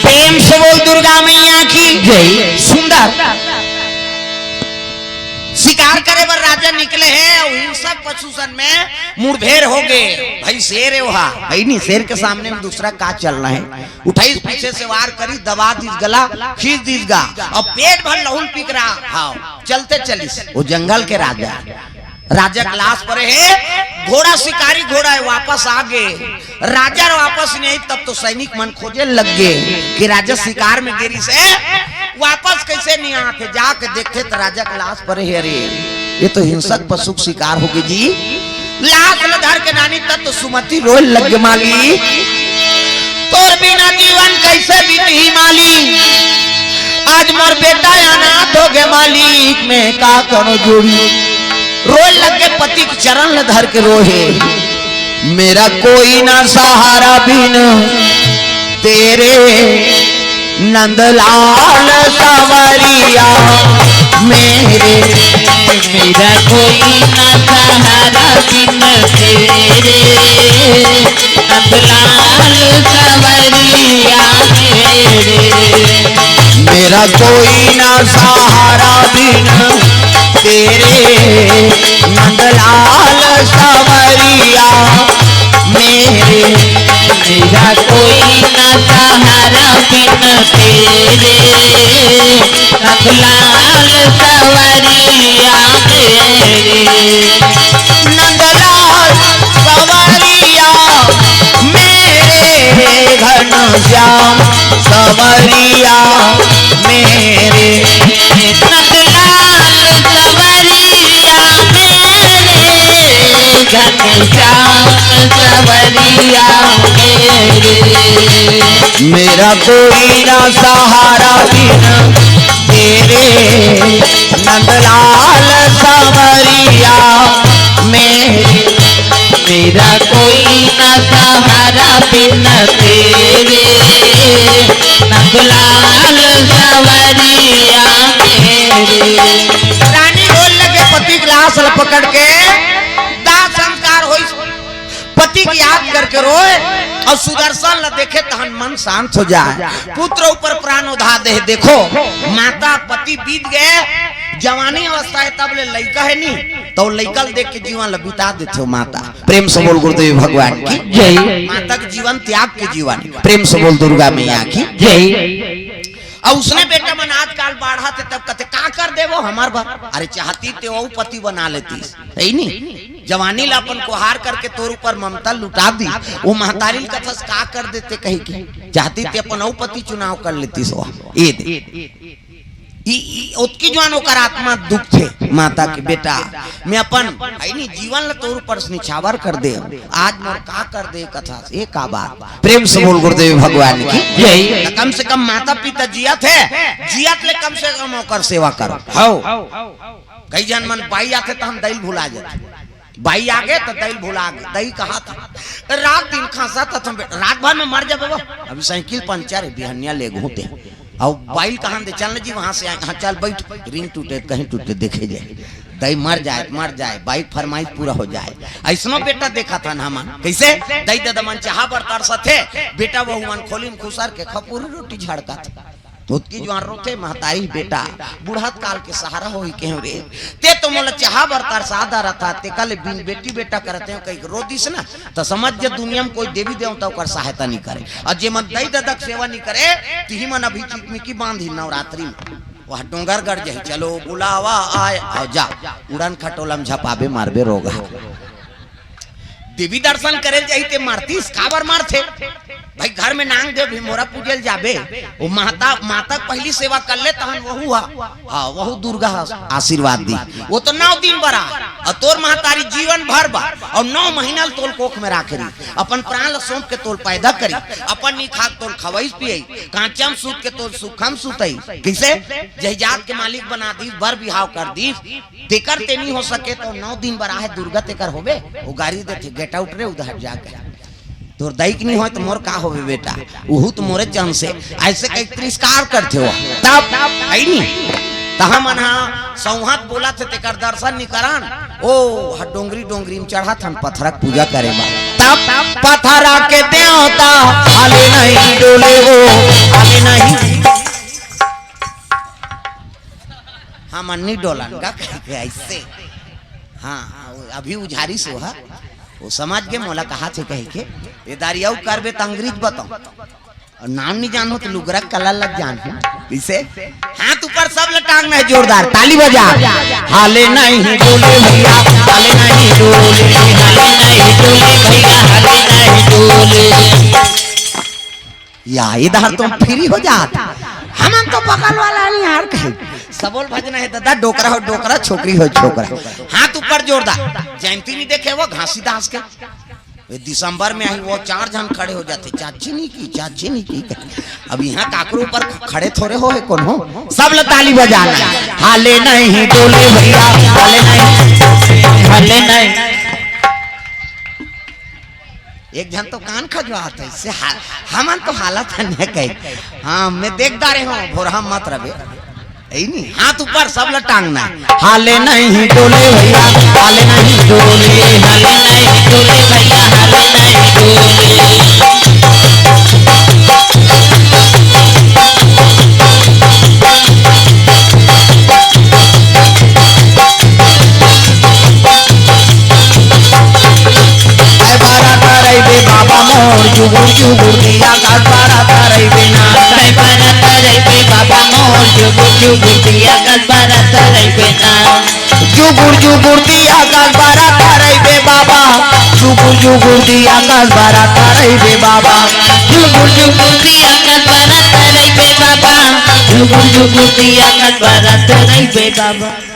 प्रेम से बोल दुर्गा मैया की जय। सुंदर शिकार करे बर राजा निकले हे अउ हिंसक पशु सन में मुठभेड़ हो गे। भाई शेर हे वहा, भाई नहीं, शेर के सामने में दूसरा का चलना हे। उठाइस पीछे से वार करिस, दबा दिस गला, खींच दिस गा, अब पेट भर लहुल पी के रहा। हाँ, चलते चलिस वो जंगल के राजा। राजा के लाश परे हे, घोड़ा शिकारी घोड़ा हे, वापस आ गे। राजा वापस नहीं आई, तब तो सैनिक मन खोजे लग गे कि राजा शिकार में गे रिहिसे, वापस कैसे नहीं आथे। जाके देखथे त राजा के लाश परे हे। अरे, ये तो हिंसक पशु के शिकार हो गे जी। लाश ल धर के नानी तब तो सुमति रोए लग गे, माली, तोर बिना जीवन कैसे बीतही माली, आज मोर बेटा अनाथ हो गे मालिक, मैं का करो जोड़ी। रोए लग गे, पति के चरण ल धर के रोए हे। मेरा कोई ना सहारा बिन तेरे, नंदलाल सांवरिया मेरे। मेरा कोई ना सहारा बिन तेरे, नंदलाल सांवरिया मेरे। मेरा कोई ना सहारा बिन तेरे, नंदलाल सांवरिया मेरे। मेरा कोई ना सहारा बिन तेरे, नंदलाल सांवरिया मेरे। नंदलाल सांवरिया मेरे, घनश्याम सांवरिया मेरे। नंदलाल सांवरिया मेरे, घनश्याम सांवरिया मेरे। मेरा कोई ना सहारा बिन तेरे, नंदलाल सांवरिया मेरे। मेरा कोई ना सहारा बिन तेरे, नंदलाल सांवरिया मेरे। रानी रोए लगे पति के लाश ल पकड़ के, दाह संस्कार होइस। पति की याद करके रोए अउ सुदर्शन ल देखे, तहन मन शांत हो जाए। पुत्र ऊपर प्राण उधा दे। देखो, माता पति बीत गए, जवानी अवस्था हे, तब ले लइका हे नी, त लइका ल देख के जीवन ल बिता देथे हो माता। प्रेम से बोल गुरुदेव भगवान की जय। माता के जीवन त्याग के जीवन। प्रेम से बोल दुर्गा मैया की जय। अउ उसने बेटा मन आजकल बाढ़त हे, तब कथे का कर देबो हमर बर। अरे चाहती ते अउ पति बना लेतिस, हे नी? जवानी ला अपन कोहार करके तोर ऊपर ममता लुटा दी, वो महतारी ल कथस का कर देते कही के, चाहती ते अपन अउ पति चुनाव कर लेतिस। वाह, ये दे। ई, ई, ओतकी जुआन ओकर आत्मा दुख थे माता के, बेटा, मैं अपन, हे नी, जीवन ला तोर ऊपर से निछावर कर दे, आज मोर का कर दे कथस, ये का बात? प्रेम से बोल गुरुदेव भगवान की जय। त कम से कम माता पिता जियत हे, जियत ले कम से कम ओकर सेवा करो। हव। कई झन मन बाई आथे त हम दई ल भुला जाथे। बाई आगे त दई ल भुला गे। दई कहा था, रात दिन खांसा था तुम बे-, रात भर में मर जाबे वो। अभी साइकिल पंचर हे, बिहनिया लेगहूं ते। अउ बाई ल कहा दे, चल न जी वहां से आए। हाँ, चल बैठ, रिंग टूटे, कहीं टूटे, देखे जाए। दई मर जाए, मर जाए, बाई के फरमाइश पूरा हो जाए। अइसनो बेटा देखा था ना हमन, कैसे दई ददा मन चाहा बर तरसथे, बेटा वहू मन खोली म खुसर के खपुरी रोटी झड़का था। ओतकी जुआन रोथे महतारी, बेटा, बुढ़त काल के सहारा होही केहेंव रे। ते तो मोला चाहा बर तरसा डरथा, तेकर ले बिन बेटी बेटा करत हंव कहिके रो दिस ना, त समझ जा दुनिया में कोई देवी देवता ओकर सहायता नइ करे। अउ जे मन दई ददा के सेवा नइ करे, तिही मन अभी चिकमिकी बांधही नवरात्रि में। वह डोंगरगढ़ जाही, चलो बुलावा आए, आओ जा, उड़न खटोला म झपाबे, मारबे रोगा। देवी दर्शन करे जाही ते मारतीस, काबर मारथे? भाई, घर में नांग देव भीमोरा पूजे ल जाबे, वो माता, माता के पहली सेवा कर ले, तहन वहू हा, हाँ, वहू दुर्गा हा आशीर्वाद दी। वो तो नौ दिन बर आ, अउ तोर महतारी जीवन भर बर, अउ नौ महीना ल तोल कोख में राखे रही, अपन प्राण ल सौंप के तोल पैदा करी, अपन नी खाक तोल खवई पियई, कांचम सूत के तोल सुखम सुतई। कइसे? जहिजात के मालिक बना दीस, बर बिहाव कर दीस, तेकर ते नी हो सके तो नौ दिन बर आहे दुर्गा, तेकर होबे? वो गारी देथे, "Get out रे, उधर हट जाके। तोर दाई के नी होय तो मोर का होबे बेटा? उहू तो मोरे जन से।" ऐसे कई तिरस्कार करथे वो। तब, है नी? त हमन हा सौंहत बोलत हे, तेकर दर्शन नी करन। ओ, ह डोंगरी, डोंगरी में चढ़त हन पथरा के पूजा करे बर। तब पथरा के देवता हाले नहीं डोले वो, हाले नहीं। हमन नी डोलन का कहिके ऐसे। हाँ, अभी उझारी से हा, वो समझ गे मोला कहाथे कहिके। ये दारी अउ करबे त अंग्रेज बताओ। अउ नाम नी जानहूं त लुगरा कला लग जानहूं। कइसे? हाथ ऊपर, सब ल टांगना हे जोरदार, ताली बजा। हाले नहीं डोले भैया, हाले नहीं डोले, हाले नहीं डोले भैया, हाले नहीं डोले। या, इधर तो फ्री हो जात। हमन तो बगल वाला नहीं यार कहे। सबो ल भजना हे दादा, डोकरा हो डोकरा, छोकरी हो छोकरा। हाथ ऊपर जोरदार। जयंती नी देखे वो घासीदास के? ए, दिसंबर में आही, वो चार झन खड़े हो जाथे, "चाची नी की, चाची नी की।" अब इहां काकरो ऊपर खड़े थोरे हो हे कोनो। सब ल ताली बजाना। हाले नहीं डोले भैया, हाले नहीं, हाले नहीं। एक झन तो कान खजवात हे, इससे हा-, हमन तो हालत हन हे कहे। हाँ, मैं देख डारे हूँ, भोरहा मत रबे। ऐ नी, हाथ ऊपर, सब ल टांगना हे। हाले नहीं डोले भैया, हाले नहीं डोले, हाले नहीं डोले भैया, हाले नहीं डोले। जय बारात रहिबे बाबा मोर, जुगुर जुगुर दिया का बारात रहिबे ना। जय बारात रहिबे बाबा मोर, जुगुर जुगुर दिया का बारात रहिबे ना। जुगुर जुगुर दिया का बारात रहिबे बाबा, जुगुर जुगुर दिया का बारात रहिबे बाबा। जुगुर जुगुर दिया का बारात रहिबे बाबा, जुगुर जुगुर दिया का बारात रहिबे बाबा।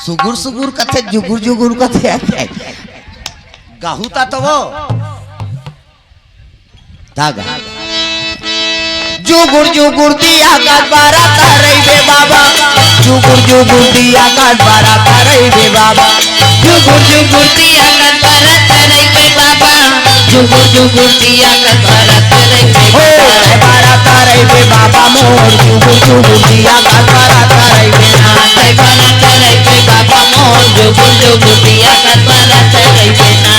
सुगुर सुगुर कथे, जुगुर जुगुर कथे। गाहू ता तो वो। तागा। जुगुर जुगुर दिया का बारात रहिबे बाबा, जुगुर जुगुर दिया का बारात रहिबे बाबा। जुगुर जुगुर दिया का बारात रहिबे बाबा, जुगुर जुगुर दिया का बारात रहिबे हो, बाबा। जय बारात रहिबे बाबा मोर, जुगुर जुगुर दिया का बारात रहिबे ना। जय बारात रहिबे बाबा मोर, जुगुर जुगुर दिया का बारात रहिबे ना।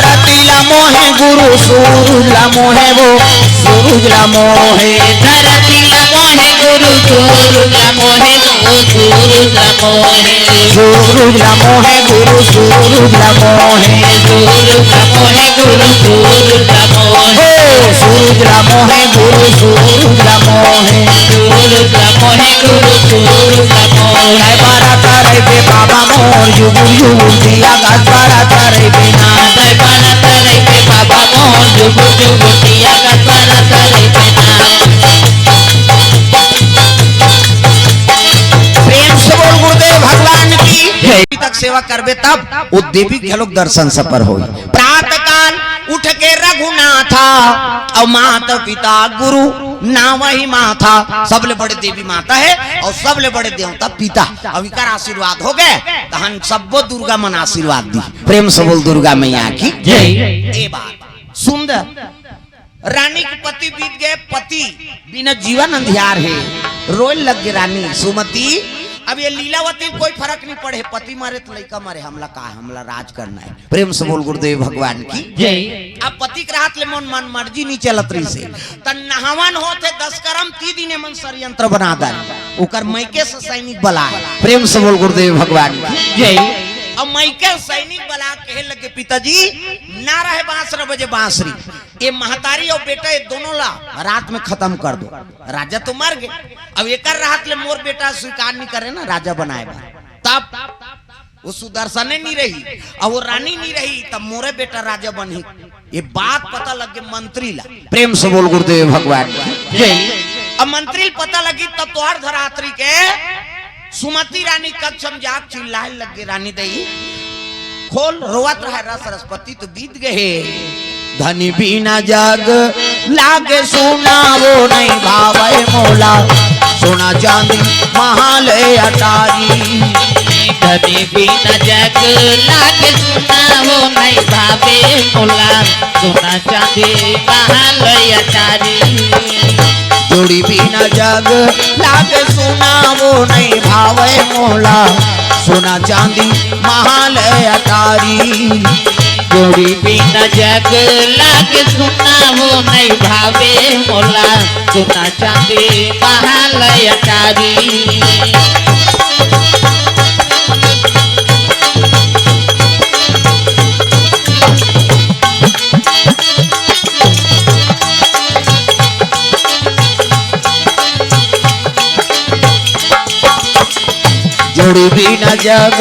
धरती ला मोहे गुरु, सूरज ला मोहे वो, सूरज ला मोहे। धरती ला मोहे गुरु, सूरज ला मोहे वो, सूरज ला मोहे। सूरज ला मोहे गुरु, सूरज ला मोहे। सूरज ला मोहे गुरु, सूरज ला मोहे। हो, सूरज ला मोहे गुरु, सूरज ला मोहे। सूरज ला मोहे गुरु, सूरज ला मोहे। जय बारात रहिबे बाबा मोर, जुगुर जुगुर दिया का बारात रहिबे ना। जय बारात रहिबे बाबा मोर, जुगुर जुगुर दिया का बारात रहिबे ना। प्रेम से बोल गुरुदेव भगवान की जय। तक सेवा करबे तब वो देवी के घलोक दर्शन सफल होई। प्रातः काल उठ के रघुनाथा, अउ माता पिता गुरु नावहि माथा। सबले बड़े देवी माता हे अउ सबले बड़े देवता पिता। अउ इकर आशीर्वाद हो गे, तहन सब्बो दुर्गा मन आशीर्वाद दी। प्रेम से बोल दुर्गा मैया की जय। ए बात सुंदर। रानी के पति बीत गे, पति बिना जीवन अंधियार हे। रोए लग गे रानी सुमति। अब ये लीलावती कोई फरक नहीं पड़े, पति मरे त लइका मरे, हमला का हे, हमला राज करना हे। प्रेम से बोल गुरुदेव भगवान की जय। अब पति के रहत ले मन, मन मर्जी नहीं चलत रहिसे। त नहावन होत हे दस करम, ती दिन मन षड्यंत्र बना डारे। ओकर मइके से सैनिक बलाए। प्रेम से बोल गुरुदेव भगवान की जय। अब मइके सैनिक बला कहे लगे, "पिताजी, ना रहे बांसरा बजे बांसरी।" ये महतारी अउ बेटा, ये दोनों ला रात में खतम कर दो। राजा तो मर गे, अब एकर रहत ले मोर बेटा स्वीकार नहीं करे ना राजा बनाए बर। तब वो सुदर्शने नहीं रही, अब वो रानी नहीं रही, तब मोरे बेटा राजा बनही। ये बात पता लग गे मंत्री ला। प्रेम से बोल गुरुदेव भगवान की जय। अब मंत्री ला पता लगी, तब तो अर्धरात्रि के सुमति रानी कक्ष में जाके चिल्लाए लग गे, "रानी दई, खोल, रोवत रहे रस रसपति तो बीत गए हे।" धनी बिना जग लागे सुना, वो नहीं भावे मोला, सोना चांदी महाल अटारी। धनी बिना जग लागे सुना, वो नहीं भावे मोला, सोना चांदी महाल अटारी। जोड़ी बिना जग लागे सुना, वो नहीं भावे मोला, सोना चांदी महाल अटारी। जोड़ी बिना जग लागे सुना, वो नहीं भावे मोला, सोना चांदी महाल अटारी। जोड़ी बिना जग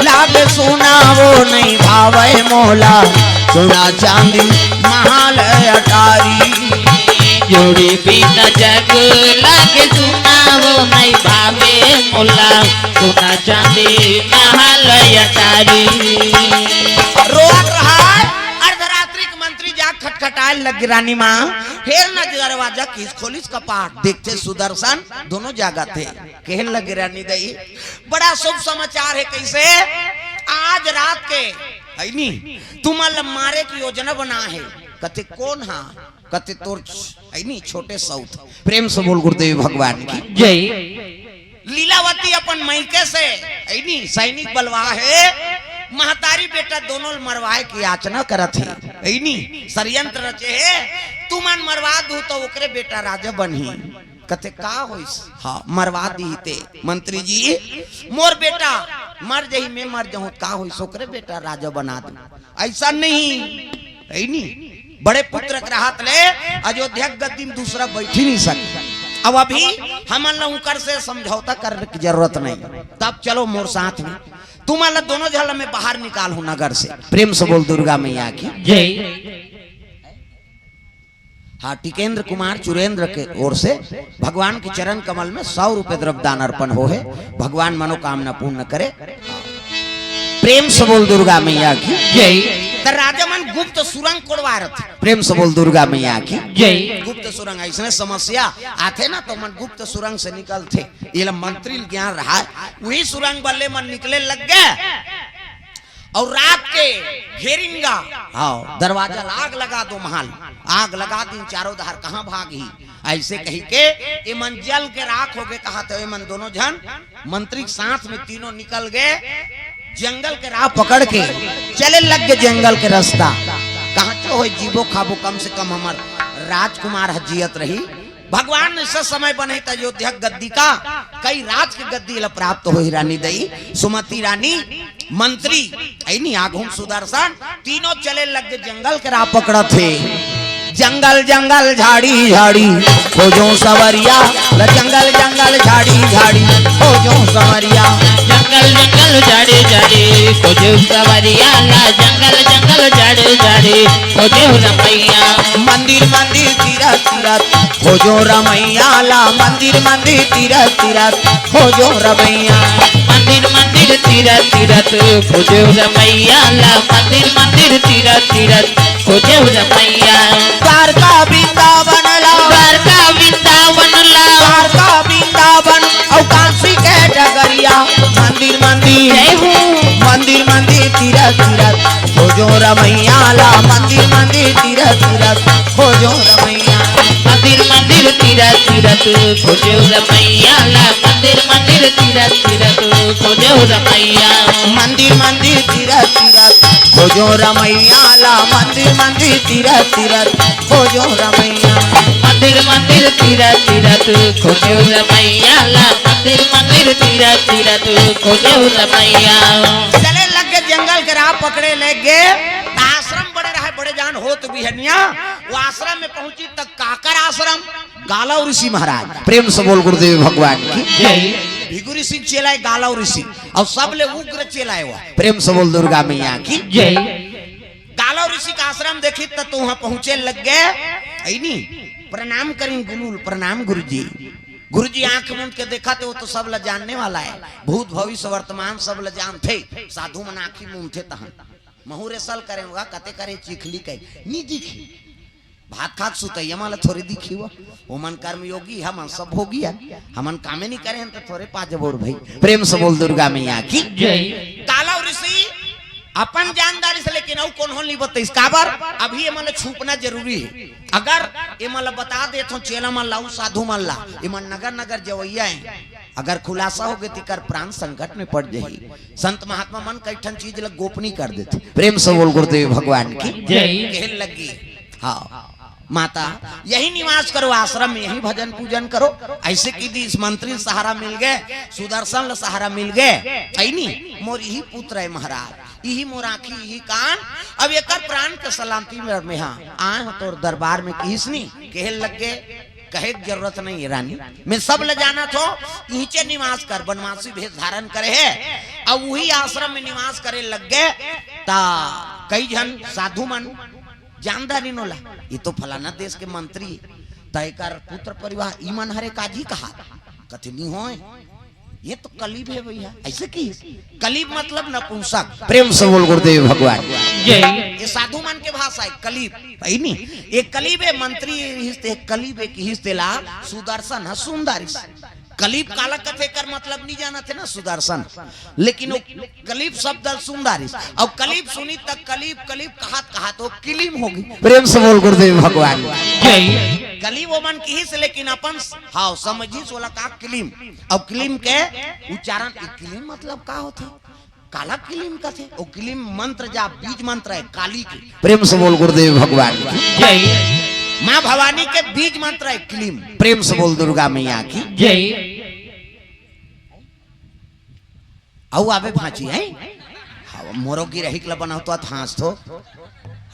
लागे सुना, वो नहीं भावे मोला, सोना चांदी महाल अटारी। जोड़ी बिना जग लागे सुना, वो नहीं भावे मोला, सोना चांदी महाल अटारी। रोवत रहा है, अर्धरात्रि के मंत्री जा खटखटाए लग गे रानी माँ, हेर न दरवाजा किस खोलिस कपाट, देखते सुदर्शन दोनों जागत हे। कहे लग गे रानी दई, बड़ा शुभ समाचार हे, कइसे? आज रात के, है नी, तुमन ल मारे के योजना बना हे। कथे कोन हा? कथे तोर छ-, है नी, छोटे सौत। प्रेम से बोल गुरुदेव भगवान की जय। लीलावती अपन मइके से, है नी, सैनिक बलवा हे, महतारी बेटा दोनों ल मरवाए के याचना करत हे, है नी, षड्यंत्र रचे हे, तुमन मरवा दू तो ओकरे बेटा राजा बनही। कथे का होइस? हाँ, मरवा दी ते। मंत्री जी, मोर बेटा मर जाही, मैं मर जाहूं, का होइस? ओकरे बेटा राजा बना दू। ऐसा नहीं, है नी? बड़े पुत्र के रहत ले अयोध्या के गद्दी में दूसरा बैठी नहीं सके। अब अभी हमन ला उनकर से समझौता करने की जरूरत नहीं। तब चलो मोर साथ में, तुमन ला दोनों झन ला मैं बाहर निकालहूं नगर से। प्रेम से बोल दुर्गा मैया की जय। हाँ, टिकेंद्र कुमार चुरेंद्र के ओर से भगवान के चरण कमल में सौ रुपए द्रव्य दान अर्पण हो हे। भगवान मनोकामना पूर्ण करे। प्रेम से बोल दुर्गा मैया की जय। त राजा मन गुप्त सुरंग कोड़वा रथे। प्रेम से बोल दुर्गा मैया की जय। गुप्त सुरंग, ऐसने समस्या आथे ना, तो मन गुप्त सुरंग से निकलथे। ये ला मंत्री ल ज्ञान रहा है, वही सुरंग बल्ले मन निकले लग गे। अउ रात के घेरिन गा, हाँ, दरवाजा ला आग लगा दो, महल आग लगा दिन, चारों धार कहाँ भागही, ऐसे कही के ये मन जल के राख हो गे। कहा तो ये मन दोनों झन मंत्री के साथ में तीनों निकल गे, जंगल के राह पकड़ के चले लग गे जंगल के रास्ता। कहाँ चो होय जीबो खाबो, कम से कम हमर राजकुमार ह जियत रही। भगवान ने सत समय बने त अयोध्या के गद्दी का कई राज के गद्दी ला प्राप्त होही रानी दई। सुमति रानी, मंत्री, ऐनी आघूम सुदर्शन, तीनों चले लग गे जंगल के राह पकड़त हे। जंगल जंगल झाड़ी झाड़ी खोजो सवरिया ला, जंगल जंगल झाड़ी झाड़ी खोजो सवरिया। जंगल जंगल झाड़ी झाड़ी खोजो सवरिया ला, जंगल जंगल झाड़ी झाड़ी खोजो रमैया। मंदिर मंदिर तीरथ तीरथ खोजो रमैया ला, मंदिर मंदिर तीरथ तीरथ खोजो रमैया। मंदिर मंदिर तीरथ तीरथ खोजो रमैया ला, मंदिर मंदिर तीरथ तीरथ खोजो रमैया। द्वारका वृंदावन ला, द्वारका वृंदावन ला, द्वारका वृंदावन अउ काशी के डगरिया। मंदिर मंदिर जय हो। मंदिर मंदिर तीरथ तीरथ खोजो रमैया ला, मंदिर मंदिर तीरथ तीरथ खोजो रमैया। मंदिर मंदिर तीरथ तीरथ खोजो रमैया ला, मंदिर मंदिर तीरथ तीरथ खोजो रमैया। मंदिर मंदिर तीरथ तीरथ खोजो रमैया ला, मंदिर मंदिर तीरथ तीरथ खोजो रमैया। मंदिर मंदिर तीरथ तीरथ खोजो रमैया ला, मंदिर मंदिर तीरथ तीरथ खोजो रमैया। चले लग गे जंगल के राह पकड़े लग गे, त आश्रम बड़े रहे, बड़े जान होत बिहनिया। आश्रम में पहुंची त काकर आश्रम? गालव ऋषि महाराज। प्रेम से बोल गुरुदेव भगवान की। जय। भृगु ऋषि के चेला हे गालव ऋषि, अउ सबले उग्र चेला हे वो। प्रेम से बोल दुर्गा मैया की। जय। गालव ऋषि का आश्रम देखिस त तो वहां पहुंचे लग गे, है नी? प्रणाम करिन गुरुल, प्रणाम गुरुजी। गुरुजी आंख मूंद के देखथे, वो तो सब ला जानने वाला हे, भूत भविष्य वर्तमान सब ला जानथे। साधु मन आंखी मूंदथे तहन महूं rehearsal करे होगा, कते करे चिखली कहे, नी दिखी। भात खात सुतइया मन ला थोरे दिखी वो। वो मन कर्मयोगी, हमन सब भोगी हन, हमन कामे नी करे हन त थोरे पा जबो रे भई। प्रेम से बोल दुर्गा मैया की। जय। गालव ऋषि अपन जानदारी से, लेकिन अउ कोनो नी बताइस। काबर? अभी ये मन ला छुपना जरूरी हे। अगर ये मन ला बता देथों चेला मन ला, अउ साधु मन ला, ये मन नगर नगर जवइया हे, अगर खुलासा होगे त एकर प्राण संकट में पड़ जाही। संत महात्मा मन कई ठन चीज ला गोपनीय कर देथे। प्रेम से बोल गुरुदेव भगवान की। जय। कहे लगी, हाँ माता, यही निवास करो आश्रम में, यही भजन पूजन करो। अइसे कहि दिस, मंत्री सहारा मिल गे, सुदर्शन ला सहारा मिल गे, है नी? मोर इही पुत्र हे महाराज, इही मोर आंखी, इही कान, अब एकर प्राण के सलामती में, में हाँ, आए हों तोर दरबार में, किहिस नी, कहे लग गे, कहे के जरूरत नहीं हे रानी, मैं सब ला जानथों, इहिंचे निवास कर, बनवासी भेष धारण करे हे, अब उही आश्रम में निवास करे लग गे, त कई झन साधु मन जानदारी नोला, ये तो फलाना देश के मंत्री, त एकर पुत्र परिवार, ई मन हरे काजी कहा, कथे नी होय, ये तो कलिब हे भैया, अइसे कहिस। कलिब मतलब नपुंसक। प्रेम से बोल गुरुदेव भगवान। जय। ये साधु मन के भाषा हे कलिब, है नी? ये कलिब हे मंत्री रिहिस ते, कलिब हे किहिस तेला सुदर्शन ह सुंदरिस। कलिब काला कथे एकर मतलब नी जानथे ना सुदर्शन, लेकिन वो कलिब शब्द सुंदरिस। अब कलिब सुनिस त कलिब, कलिब कहत कहत वो किलिम होगे। प्रेम से बोल गुरुदेव भगवान। जय। कलिब वो मन किहिस, लेकिन अपन हाँ समझिस ओला का किलिम। अब किलिम के उच्चारण, ई किलिम मतलब का होथे? काला किलिम कथे? ओ किलिम मंत्र जा बीज मंत्र हे काली के। प्रेम से बोल गुरुदेव भगवान की। जय। माँ भवानी के बीज मंत्र हे किलिम। प्रेम से बोल दुर्गा मैया की। जय। अउ आबे भांची हे। हाँ, मोरो गिरहिक ला बनावत हस तो।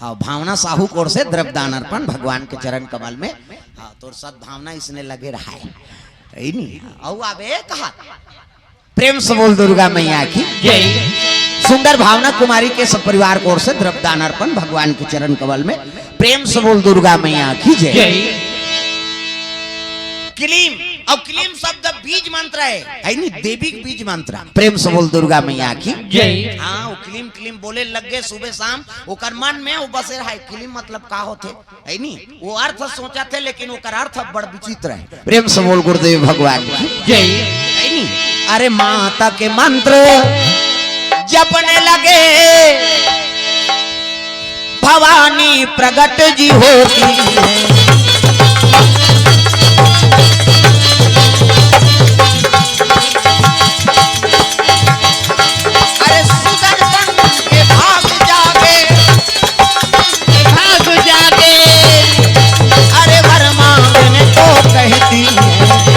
हाँ, भावना साहू कोर से द्रव्य दान अर्पण भगवान के चरण कमल में। हाँ, तोर सद्भावना इसने लगे रहा हे। है नी? अउ आबे कहा। प्रेम से बोल दुर्गा मैया की। जय। सुंदर भावना कुमारी के सब परिवार कोर से द्रव्य दान अर्पण भगवान के चरण कमल में। प्रेम से बोल दुर्गा मैया की जय। जय। किलिम, अब किलिम शब्द बीज मंत्र हे, है नी? देवी के बीज मंत्र। प्रेम से बोल दुर्गा मैया की। जय। हाँ, वो किलिम किलिम बोले लग गे सुबह शाम, ओकर मन में वो बसे रहा हे, किलिम मतलब का होथे, है नी? वो अर्थ सोचथे, लेकिन ओकर अर्थ बड़ विचित्र हे। प्रेम से बोल गुरुदेव भगवान की। जय। है नी? अरे माता के मंत्र जपने लगे, भवानी प्रगट जी होती है। अरे सुदर्शन के भाग जागे, भाग जागे। अरे वर मांगने को कहती है।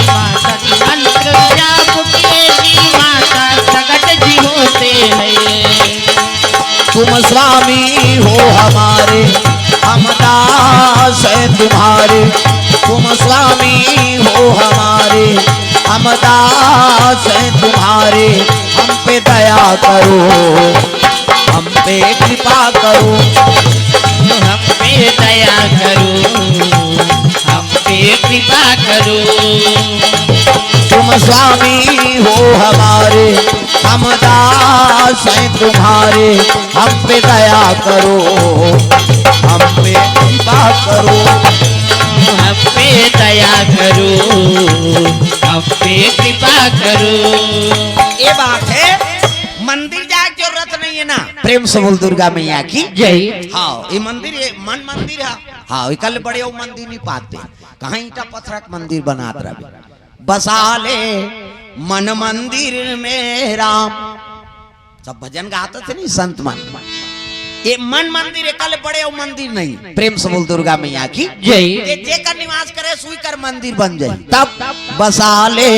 माता के मंत्र जाप के जी माता प्रगट जी होते हैं। तुम स्वामी हो हमारे, हम दास हैं तुम्हारे। तुम स्वामी हो हमारे, हम दास हैं तुम्हारे। हम पे दया करो, हम पे कृपा करो। हम पे दया करो, हम पे कृपा करो। तुम स्वामी हो हमारे, हम दास हैं तुम्हारे। हम पे दया करो, हम पे कृपा करो। हम पे दया करो, हम पे कृपा करो। ये बात हे, मंदिर जाए के जरूरत नहीं हे ना। प्रेम से बोल दुर्गा मैया की जय। हाँ, ये मंदिर, ये मन मंदिर हे। हाँ, एकर ले बड़े अउ मंदिर नी पाते। कहाँ ईंटा पत्थर के मंदिर बनात रहे। बसा ले मन मंदिर में राम। सब भजन गात थे नी संत मन। ये मन मंदिर, एकर ले बड़े अउ मंदिर नहीं। प्रेम से बोल दुर्गा मैया की जय। जे जेकर निवास करे, सुई कर मंदिर बन जाए। तब बसा ले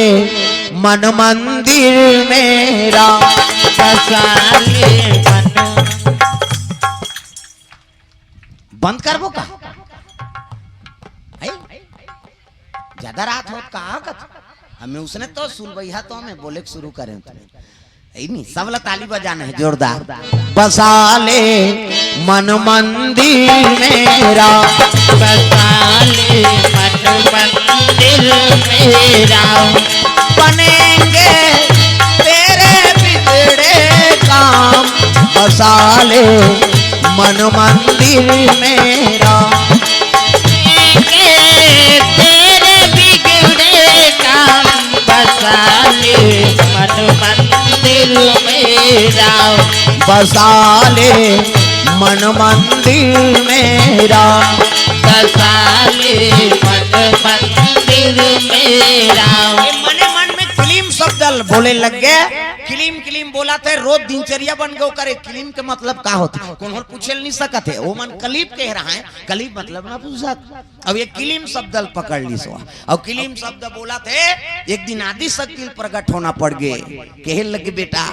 मन मंदिर में राम। बसा ले मन। बंद करबो का? ज्यादा रात होत का कथे। हमें उसने तो सुलबैया तो हमें बोले के शुरू करें तुम्हें। यही नहीं, सब ला ताली बजाना है जोरदार। बसा ले मन मंदिर मेरा, बसा ले मन मंदिर मेरा। बनेंगे तेरे बिगड़े काम, बसा ले मन मंदिर मेरा। के तेरे बिगड़े काम, बसा ले मन मंदिर मेरा। बसा ले मन मंदिर मेरा। बसा ले मन मंदिर मेरा। ये मने मन में किलिम शब्द बोले लग गए। किलिम किलिम बोला थे, रोज दिनचर्या बन गए करे। किलिम के मतलब का होता है? कोनो पूछे नहीं सकत है। वो मन कलीब कह रहा है, कलीब मतलब ना पूछ सकत। अब ये किलिम शब्द ल पकड़ ली सो। अब किलिम शब्द बोला थे, एक दिन आदि शक्ति प्रकट होना पड़ गए। कहे लगे, बेटा,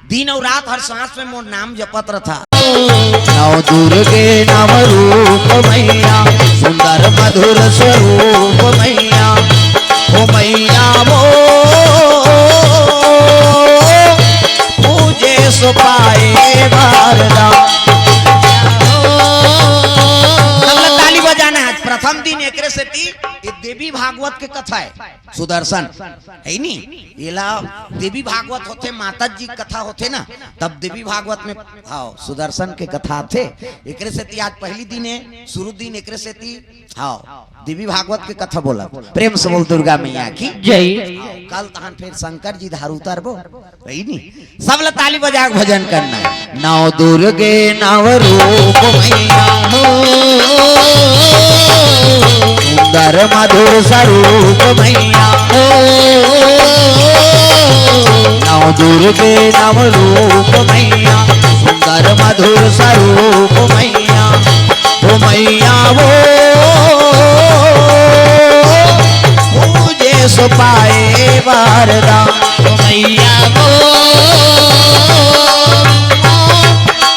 दिन और रात हर सांस में मोर नाम जपत रथा। नौ दुर्गे नव रूप मैया, सुंदर मधुर स्वरूप मैया, ओ मैया वो पूजे सो पाए वरदान। सब लोग ताली बजाना है। आज प्रथम दिन एकरे सेती ये देवी भागवत के कथा है, सुदर्शन है नी। एला देवी भागवत होथे, माता जी कथा होथे ना, तब देवी भागवत में, हाँ, सुदर्शन के कथा आथे। एकरे सेती आज पहली दिन है, शुरू दिन, एकरे सेती, हाँ, देवी भागवत के कथा बोला। प्रेम से बोल दुर्गा मैया की जय। हाँ, कल तहन फिर शंकर जी धार उतरबो, है नी। सब ला ताली बजा के भजन करना है। नौ दुर्गे नव रूप मैया हो, सुंदर मधुर स्वरूप मैया हो। नौ दुर्गे नव रूप मैया, सुंदर मधुर स्वरूप मैया। ओ मैया वो पूजे सो पाए वरदान। ओ मैया वो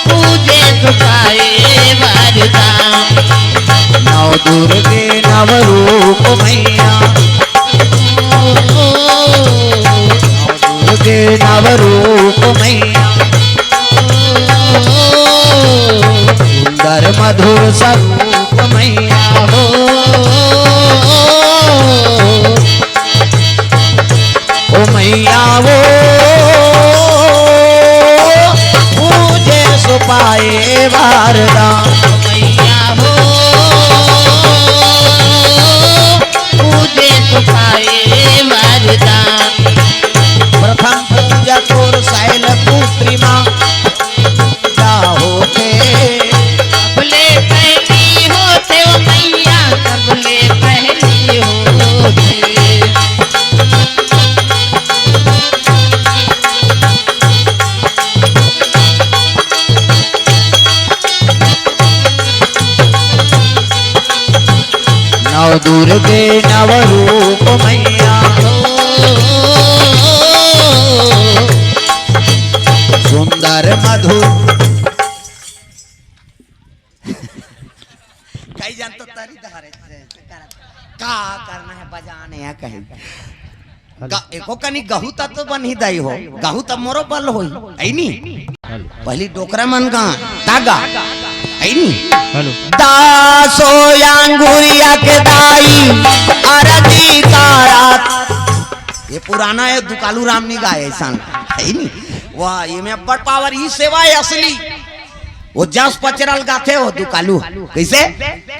पूजे सो पाए वरदान। नौ दुर्गे नव रूप मैया, नौ दुर्गे नव रूप मैया, सुंदर मधुर स्वरूप मैया हो। ओ मैया वो पूजे सो पाए वरदान। मैया हो, पूजे सो पाए वरदान। प्रथम पूजा तोर शैलपुत्री माँ पूजा होथे। सबले पहली होथे ओ मैया, सबले पहली होथे। नव दुर्गे नव रूप मैया हो, सुंदर मधुर। कई जन तो तरी धारे से, से करत। का करना है, बजाने या कहीं। ग-, एको कनी गहू तत्व बनही दई हो, गहू तब मोरो बल होई, है नी? पहली डोकरा मन गा, तागा, है नी? हेलो। दासो अंगुरिया के दाई, अरजी का रात। ये पुराना है, दुकालू राम नी गाए ऐसा, है नी? वाह, ये में अब्बड़ पावर, ई सेवा है असली। वो जस पचरा ल गाथे हो दुकालू। कैसे?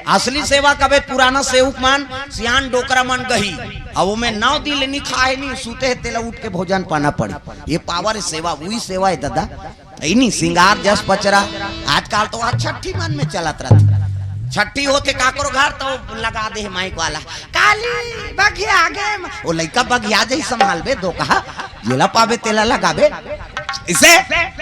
असली सेवा कबे पुराना सेवक मन, सियान डोकरा मन गही। अब वो में नौ दिन ले नी खाए नी, सूते हे, तेला उठ के भोजन पाना पड़ी। ये पावर सेवा, वही सेवा है दादा। यही नी, सिंगार जस पचरा। आजकल तो वह छठी मन में चलत रहत। छठी होथे काकरो घर तो लगा दे माइक वाला, "काली बघिया गे म-," वो लइका बघिया जही संभालबे दो कहा। जेला पाबे तेला लगाबे। इसे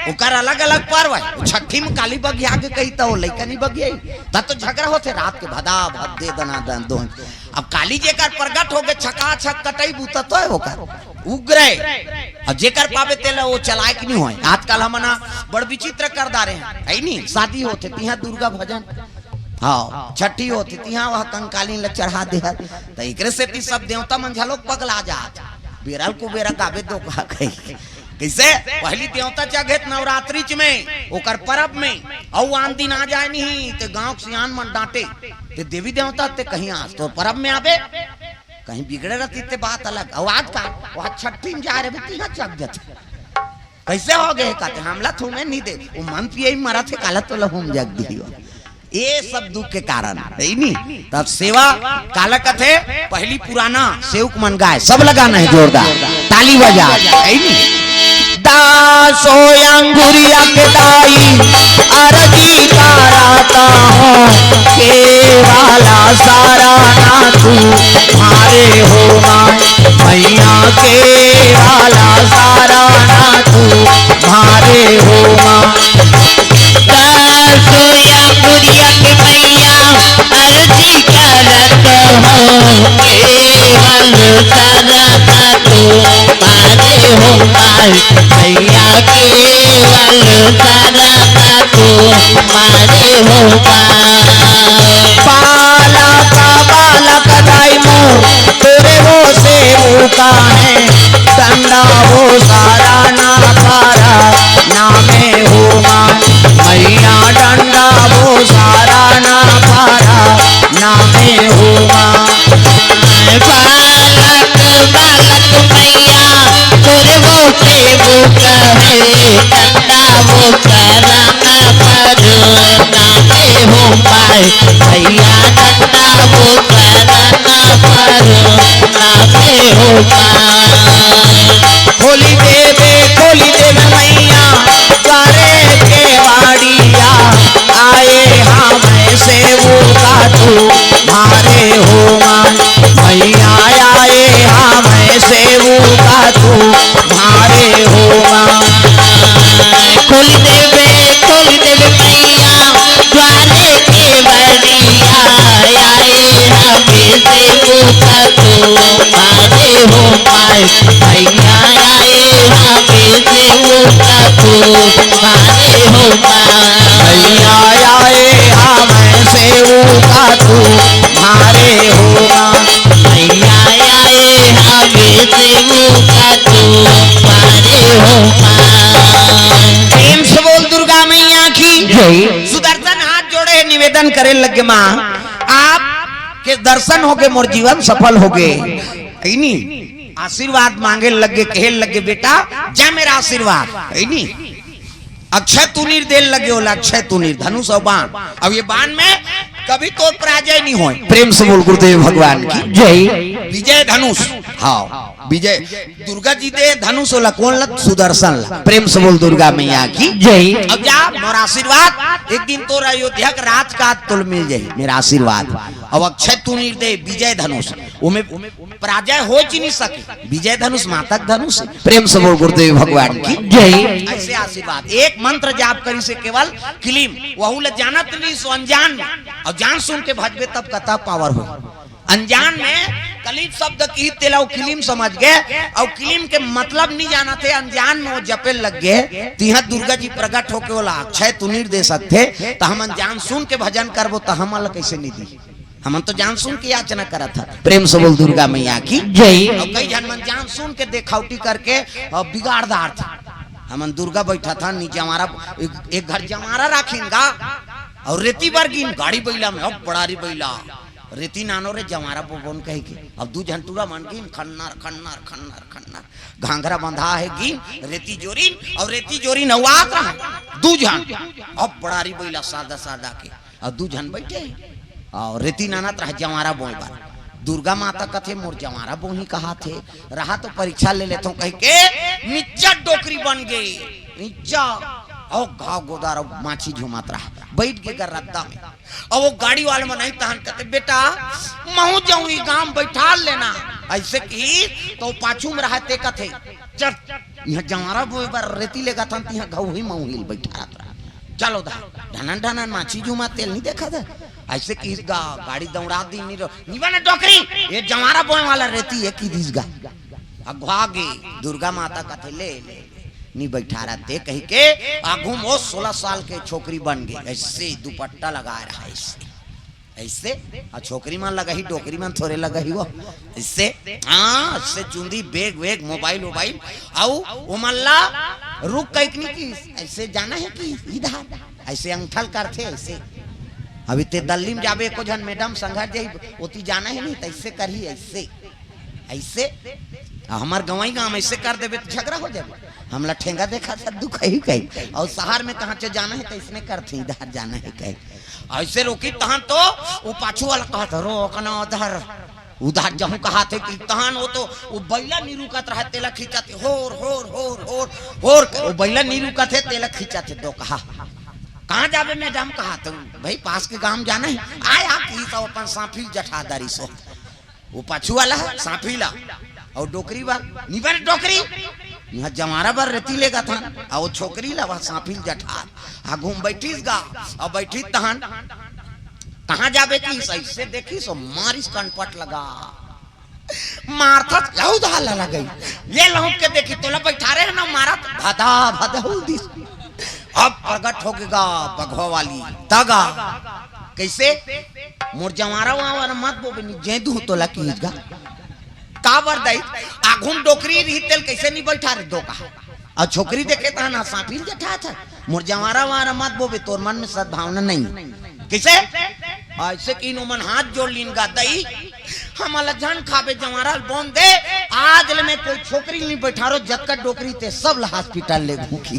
ओकर अलग-अलग पर्व है। छठी में काली बघिया के कही त ओ लइका नी बघियाई। तब तो झगड़ा होथे रात के, भदा भद दे दना दन दोहन। अब काली जेकर प्रगट होगे, छका छक कटई बूता तो है ओकर। उग्र है। अब जेकर पाबे तेला वो चलाए के नी होय। आजकल हमन बड़ विचित्र कर डारे हैं। है नी? शादी होथे, तिहां दुर्गा भजन। हाँ, छठी होती थी, हाँ, वह कंकालीन ल चढ़ा दे हल। त एकरे सेती सब देवता मन झलोक पगला जात। बेरल कुबेरा गाबे दो का कही। कइसे? पहली देवता जगे नवरात्रि च में, ओकर परब में, अउ आन दिन आ जाए नहीं, ते गांव के सियान मन डांटे। ते देवी देवता ते कहीं आज तो परब में आबे, कहीं बिगड़े रहती ते बात अलग। अउ आज का, वह छठी में जा रहे, बेटी, यहाँ जग जाते। कइसे हो गए? कहते, "हमला थूमे नहीं दे, वो मन पिए ही मरत हे, काला तोला हम जग दियो।" ये सब दुख के कारण है, नहीं? तब सेवा काला कथे, पहली पुराना सेवक मन गाए, सब लगाना है जोरदार, ताली बजा, है नहीं? दासो अंगुरिया के दाई, अरजी करता हूँ, केवला सारा ना तू मारे हो माँ। मैया केवला सारा ना तू मारे हो माँ। दासो अंगुरिया के मैया, अरजी करत हूँ, केवल सारा ना तू मारे हो माँ। मैया केवल सारा ना तू मारे हो माँ। बालक बालक दाई मोर, तोरे वो सेवका है, डंडा वो सारा ना पारा, नामे हो माँ। मैया डंडा वो सारा ना पारा, नामे हो माँ। बालक बालक मैया, तोरे वो सेवका है, डंडा वो सारा ना पारा, नामे हो माँ। मैया डंडा वो सारा ना पारा, नामे हो माँ। खोली देवे, खोली देवे मैया, द्वारे के वाड़िया, आए हमें सेवका तू मारे हो माँ। मैया आए हमें सेवका तू मारे हो माँ। खोली देवे, खोली देवे मैया, द्वारे के वाड़िया, आए हमें सेवका तू मारे हो माँ। मैया आए हमें सेवका तू मारे हो माँ। मैया आए हमें सेवका तू मारे हो माँ। मैया आए हमें सेवका तू मारे हो माँ। प्रेम से बोल दुर्गा मैया की जय। सुदर्शन हाथ जोड़े निवेदन करे लगे, माँ, आप के दर्शन होगे, मोर जीवन सफल होगे। है नी? आशीर्वाद मांगे लगे, कहे लगे, "बेटा, जा मेरा आशीर्वाद।" है नी? अक्षय तुनीर दे लगे, ओला अक्षय तुनीर, धनुष और बाण। अब ये बाण में कभी तो पराजय नहीं होए। प्रेम से बोल गुरुदेव भगवान की जय। विजय धनुष, हाँ, विजय। दुर्गा जी दे धनुष, ओला कोन ला? सुदर्शन ला। प्रेम से बोल दुर्गा मैया की जय। अब जा, मोर आशीर्वाद, एक दिन तोर अयोध्या के राजकाज तोल मिल जाही, मेरा आशीर्वाद। अब अक्षय तुनीर दे विजय धनुष, ओमे पराजय हो च नहीं सके। विजय धनुष माता के धनुष है। प्रेम से बोल गुरुदेव भगवान की जय। ऐसे आशीर्वाद, एक मंत्र जाप करी से केवल किलिम, वहू ला जानत नहीं सो अनजान में, और जान सुन के भजबे तब कतक पावर हो। अनजान में कलीम शब्द की तेला वो किलिम समझ गए, और किलिम के मतलब नहीं जानत हे, अनजान में वो जपे लग गए, तिहा दुर्गा जी प्रकट होके बोला, "अक्षय तुनीर दे सकथे, त हमन जान सुन के भजन करबो, त हमन ला कैसे नहीं दी?" हमन तो जान सुन के याचना करत हन। प्रेम से बोल दुर्गा मैया की जय। और कई झन मन जान सुन के देखावटी करके और बिगाड़ डारथे। हमन दुर्गा बैठा था, नी जंवारा, एक, एक घर जंवारा राखिन गा, और रेती बर गिन, गाड़ी बैला में, अब बड़ारी बैला, रेती नानो रे जंवारा बोबोन कह के। अब दू झन टूरा मन गिन, खन्नर, खन्नर, खन्नर, खन्नर, घाघरा बंधा है गिन, रेती जोरिन, और रेती जोरिन अउ आत रहा, दू झन, अब बड़ारी बैला सादा सादा के। अउ दू झन बैठे हे। अउ रेती नानत रहा जंवारा बोए बर। दुर्गा माता कथे, "मोर जंवारा बोही कहाथे, रहा तो परीक्षा ले लेथों," कह के निच्चा डोकरी बन गे। निच्चा, अउ घाव गोदार अउ माछी झुमात रहा। बैठ गे गा रद्दा में। अउ वो गाड़ी वाले मन नहीं तहन कथे, "बेटा, महूं जाऊं, ई गांव बैठा लेना।" ऐसे की तो पाछू में रहा ते कथे, "चल, यहाँ जंवारा बोए बर रेती लेगा थन, तिहाँ घऊ ही महूं हिल बैठा रहत रहा।" चलो दा, ढनन ढनन माछी जुमा तेल नहीं देखा था? ऐसे की गा-, गाड़ी दौड़ा दी, नहीं रो-, निवा ना डोकरी, ये जंवारा बोए वाला रेती, ये की दीस गा। अगवा गे, दुर्गा माता कथे, "ले, ले, ले, नहीं बैठा रहते," कही के, आगू में वो सोलह साल के छोकरी बन गई, ऐसे दुपट्टा लगाए रहा, ऐसे। ऐसे। अउ छोकरी मन लगाही, डोकरी मन थोरे लगाही वो। ऐसे, हाँ, ऐसे चुंदी, bag वैग, mobile वोबाइल, अउ ओमन ला रुक कहिके नहीं कि ऐसे जाना हे कि इधर, ऐसे अंगठा ल करथे ऐसे। अभी ते दल्ली में जाबे, एको झन madam संघर जाही, ओती जाना हे नहीं, त ऐसे करही, ऐसे, ऐसे। अउ हमर गंवई गांव में ऐसे कर देबे त झगड़ा हो जाबे। हमला ठेंगा देखा था दुख ही कही। अउ शहर में कहाँ च जाना हे त ऐसने करथे, इधर जाना हे कही। ऐसे रोकी तहन तो वो पाछू वाला कहत, "रोक ना उधर।" उधर जहूं कहाथे कि तहन वो तो वो बइला नी रुकत रहे, तेला खींचत हे, होर, होर, होर, होर, होर कर। वो बइला नी रुकत हे, तेला खींचत हे, डोकहा। "कहाँ जाबे madam?" कहाथे, "भाई, पास के गांव जाना हे।" आय, आ कि सब अपन सांफी ल जठा दारी सो। वो पाछू वाला हे, सांफी ला, अउ डोकरी बर, "निबर डोकरी, इहाँ जंवारा बर रेती लेगत हन।" अउ वो छोकरी ला, वह सांफी ल जठा, आगू में बैठिस गा, अउ बैठिस तहन, "कहाँ जाबे?" कि ऐसे देखिस, मारिस कनपट लगा। मारथस, लहू धार ला लगई। ये लहुट के देखी, तोला बैठारे हे ना, मारत, भदा भद हुल दिस। अब प्रगट होगे गा बघवा वाली, तगा। कैसे? "मोर जंवारा वांवरा मत बोबे, नी जेदहूं तोला," किहिस गा। काबर दई? आघू म डोकरी रही, तेला कैसे नी बैठारे, डोकहा। अउ छोकरी देखे तहन सांफी ल जठाथे, "मोर जंवारा वांवरा मत बोबे, तोर मन में सद्भावना नहीं।" कैसे? ऐसे किहिन, ओमन हाथ जोड़ लिन गा, "दई, हमला झन खाबे, जंवारा ल बोन दे, आज ले मैं कोई छोकरी ल नी बैठारों, जतका डोकरी ते सब ला hospital ले घूंकी।"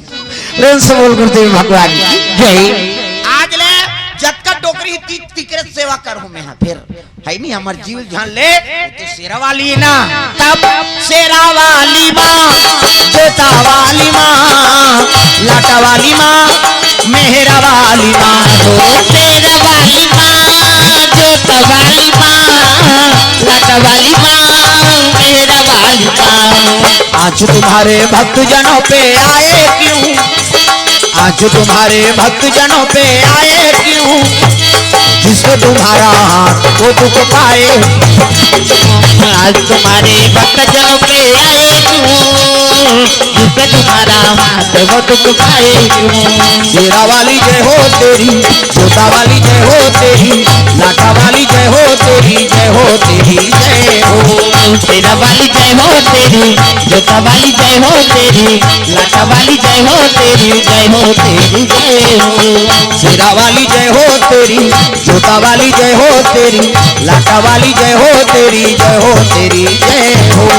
प्रेम से बोल गुरुदेव भगवान की जय। आज ले जतका डोकरी ती-, तिकरे सेवा करहूं मैं, हाँ, फेर हे नी, हमर जीव झन ले, वो तो शेरा वाली हे ना। तब शेरा वाली माँ, जोता वाली माँ, लाटा वाली माँ, मेहरा वाली माँ, तो शेरा वाली माँ, जोता वाली माँ, लाटा वाली माँ, मेहरा वाली माँ। आज तुम्हारे भक्तजनों पे आए क्यों, आज तुम्हारे भक्तजनों पे आए क्यों, जिसको तुम्हारा हाथ वो दुख पाए। आज तुम्हारे भक्तजनों पे आए क्यों, जिसको तुम्हारा हाथ वो दुख पाए क्यों। शेरा वाली जय हो तेरी, जोता वाली जय हो तेरी, लाटा वाली जय हो तेरी, जय हो तेरी, जय हो। शेरा वाली जय हो तेरी, जोता वाली जय हो तेरी, लाटा वाली जय हो तेरी, जय हो तेरी, जय हो। शेरा वाली जय हो तेरी, जोता वाली जय हो तेरी, लाटा वाली जय हो तेरी, जय हो तेरी, जय हो।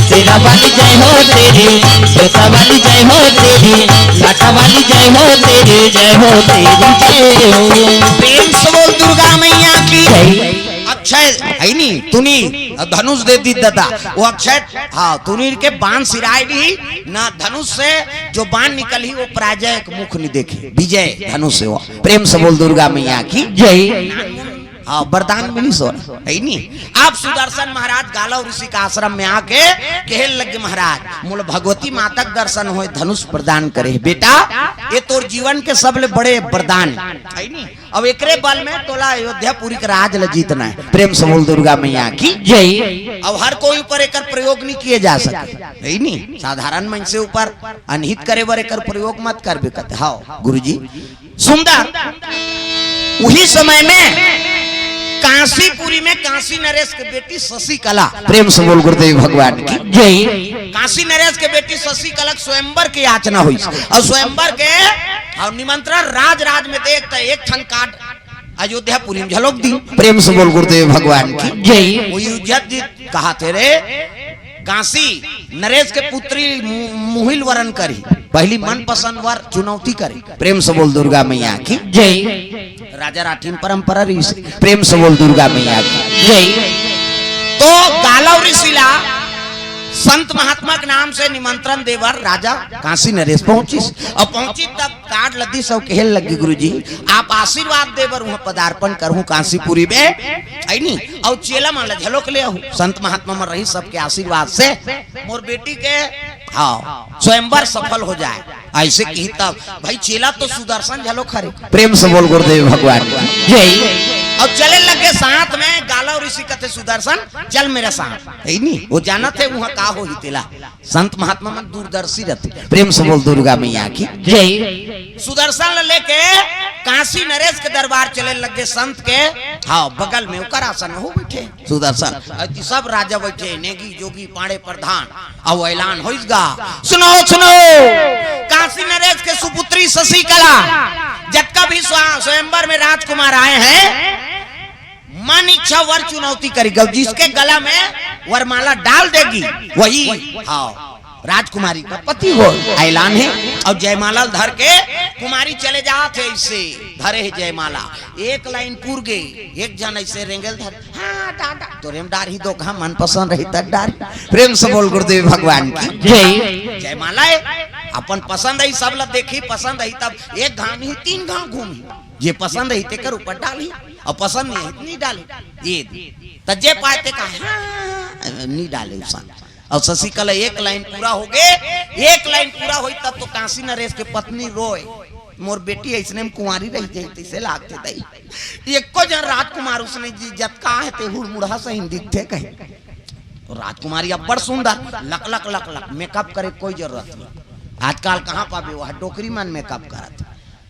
शेरा वाली जय हो तेरी, जोता वाली जय हो तेरी, लाटा वाली जय हो तेरी, जय हो तेरी, जय हो। प्रेम से बोल दुर्गा मैया की जय। अक्षय हे नी, तुनी, धनुष दे दिस दादा, वो अक्षय, हाँ, तुनी के बाण सिराय दिही ना, धनुष से जो बाण निकलही, वो पराजय के मुख नी देखे, विजय धनुष से हो। प्रेम से बोल दुर्गा मैया की जय। हाँ, वरदान मिलिस हे नी। अब सुदर्शन महाराज गालव ऋषि के आश्रम में आके कहे लगे, "महाराज, मोला भगवती माता के दर्शन होय, धनुष प्रदान करे हे बेटा, ये तोर जीवन के सबले बड़े वरदान हे नी।" अब एकरे बल में तोला अयोध्यापुरी के राज ल जीतना हे। प्रेम से बोल दुर्गा मैया की जय। अब हर कोई ऊपर एकर प्रयोग नहीं किए जा सके, हे नी? साधारण मनसे ऊपर अनहित करे बर एकर प्रयोग मत करबे कथे। हाँ, गुरुजी, सुंदर, उही समय में कांसीपुरी में कांसी नरेश के बेटी शशिकला, प्रेम से बोल गुरुदेव भगवान की जय। कांसी नरेश के बेटी शशिकला के स्वयंवर के याचना होइस, अउ स्वयंवर के अउ निमंत्रण राज राज में दे, त एक ठन card अयोध्यापुरी में घलोक दिस। प्रेम से बोल गुरुदेव भगवान की जय। वो इज्जत जीत कहाथे रे, कांसी नरेश के पुत्री मु-, मुहिल वरन करही, पहली मनपसंद वर चुनौती करे। प्रेम से बोल दुर्गा मैया की जय। राजा राठिन परंपरा रहिस। प्रेम से बोल दुर्गा मैया की जय। तो गालव ऋषि ला संत महात्मा के नाम से निमंत्रण दे बर राजा कांसी नरेश पहुंचिस। अउ पहुंचिस तब card ल दिस अउ कहे लगे, "गुरुजी, आप आशीर्वाद दे बर उहाँ पदार्पण करहूं कांसीपुरी में, हे नी? अउ चेला मन ल घलोक ले आहू, संत महात्मा मन रहिस, सबके आशीर्वाद से मोर बेटी के, हाँ, स्वयंवर सफल हो जाय।" ऐसे किही तब भाई चेला तो सुदर्शन घलोक हरे। प्रेम से बोल गुरुदेव भगवान की जय। अउ चले लगे साथ में, गालव ऋषि कथे, "सुदर्शन, चल मेरे साथ।" हे नी, वो जानथे उहाँ का होही तेला। संत महात्मा मन दूरदर्शी रहिथे। प्रेम से बोल दुर्गा मैया की जय। सुदर्शन ल लेके काशी नरेश के दरबार चले लगे संत के। हाँ, बगल में ओकर आसन में हो बैठे सुदर्शन, अति सब राजा बैठे, नेगी जोगी पाड़े प्रधान। अब ऐलान होइस गा, सुनो सुनो, काशी नरेश के सुपुत्री शशिकला, जतका भी स्वा- स्वयंवर में राजकुमार आए हैं, मन इच्छा वर चुनौती करेगा, जिसके गला में वरमाला डाल देगी वही, हाँ, राजकुमारी का पति हो। ऐलान है। और जयमाला धर के कुमारी चले जात है, इससे धरे है जयमाला। एक लाइन पूर गए, एक जन ऐसे रेंगल धर, हाँ दादा, तोरे में डार ही दो घा, मन पसंद रही तब डार। प्रेम से बोल गुरुदेव भगवान की जय। जयमाला है, अपन पसंद है, सब ला देखी, पसंद है तब एक घाम ही तीन घाम घूमी, ये पसंद है तेकर ऊपर डाली, और पसंद नहीं है नहीं डाली। ये त जे पाए ते का, हाँ, नहीं डाले उसन। और शशिकला एक लाइन पूरा हो गए, एक लाइन पूरा होई तब तो काशी नरेश के पत्नी रोए, मोर बेटी ऐसने में कुंवारी रह जाई, तैसे लागते दई। एको जन राजकुमार उसने जी जतका है ते हुड़मुड़ा सही दिखते कहे। तो राजकुमारी अब्बड़ सुंदर, लक लक लक लक, मेकअप करे कोई जरूरत नहीं। आजकल कहाँ पाबे, वह डोकरी मन मेकअप करत।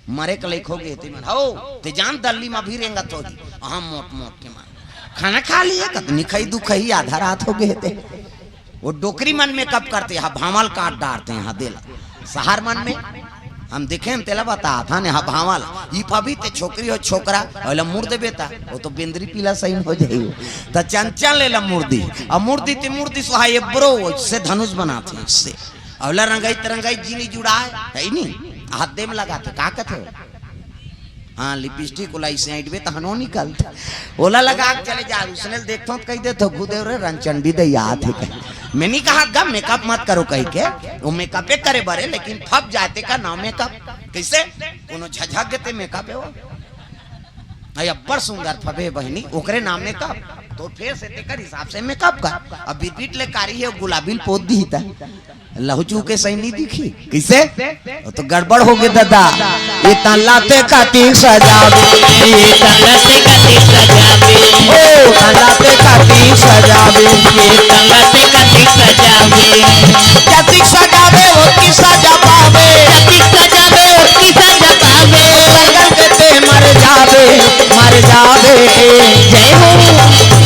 मरे के लइक हो गए ते मन, हो, ते जान दल्ली में भी रेंगत होही। हम मोट मोट के मन खाना खा लिए, कतनी खई दुखई, आधा रात हो गए ते। वो डोकरी मन मेकअप करते, यहाँ भावल काट डारते हैं, हाँ देला। शहर मन में हम देखे न तेला बता था ने, हाँ भावल। ई भाभी ते छोकरी हो छोकरा, ओला मुड़ देबे ता, वो तो बेंदरी पीला सही हो जाई। त चंचल लेला मुर्दी, और मुर्दी ते मुर्दी सुहा ये ब्रो से धनुष बनाते हैं इससे। अवला रंगाई तरंगाई जीनी जुड़ाए, है नी? हाथ दे में लगाते, का कहते हो? हाँ, लिपस्टिक ओला इसे ऐंठबे तहनो निकलत। ओला लगा के चले जा, उसने देखथो त कही देथो, "गुदेव रे, रंचंडी दे याद है कहीं।" मैं नहीं कहा गा मेकअप मत करो कही के, वो मेकअपे करे बरे, लेकिन फप जाते का नाम मेकअप। कैसे? कोनो झझक गते मेकअप है वो। अरे अब्बड़ सुंदर फबे बहनी, ओकरे नाम मेकअप। तो फेर से तेकर हिसाब से मेकअप कर। अब बिरबिट ले कारी है, गुलाबी ल पोत दी त। लहू चूके सही नहीं दिखी। किसे? वो तो गड़बड़ हो गए दादा। ये तल्ला ते खातिर सजावे। ये तल्ला ते खातिर सजावे। ओ तल्ला ते खातिर सजावे। ये तल्ला ते खातिर सजावे। जतिक सजावे, ओतकी सजा पावे। जतिक सजावे, ओतकी सजा पावे। सरगल के ते मर जावे, मर जावे। जय हो।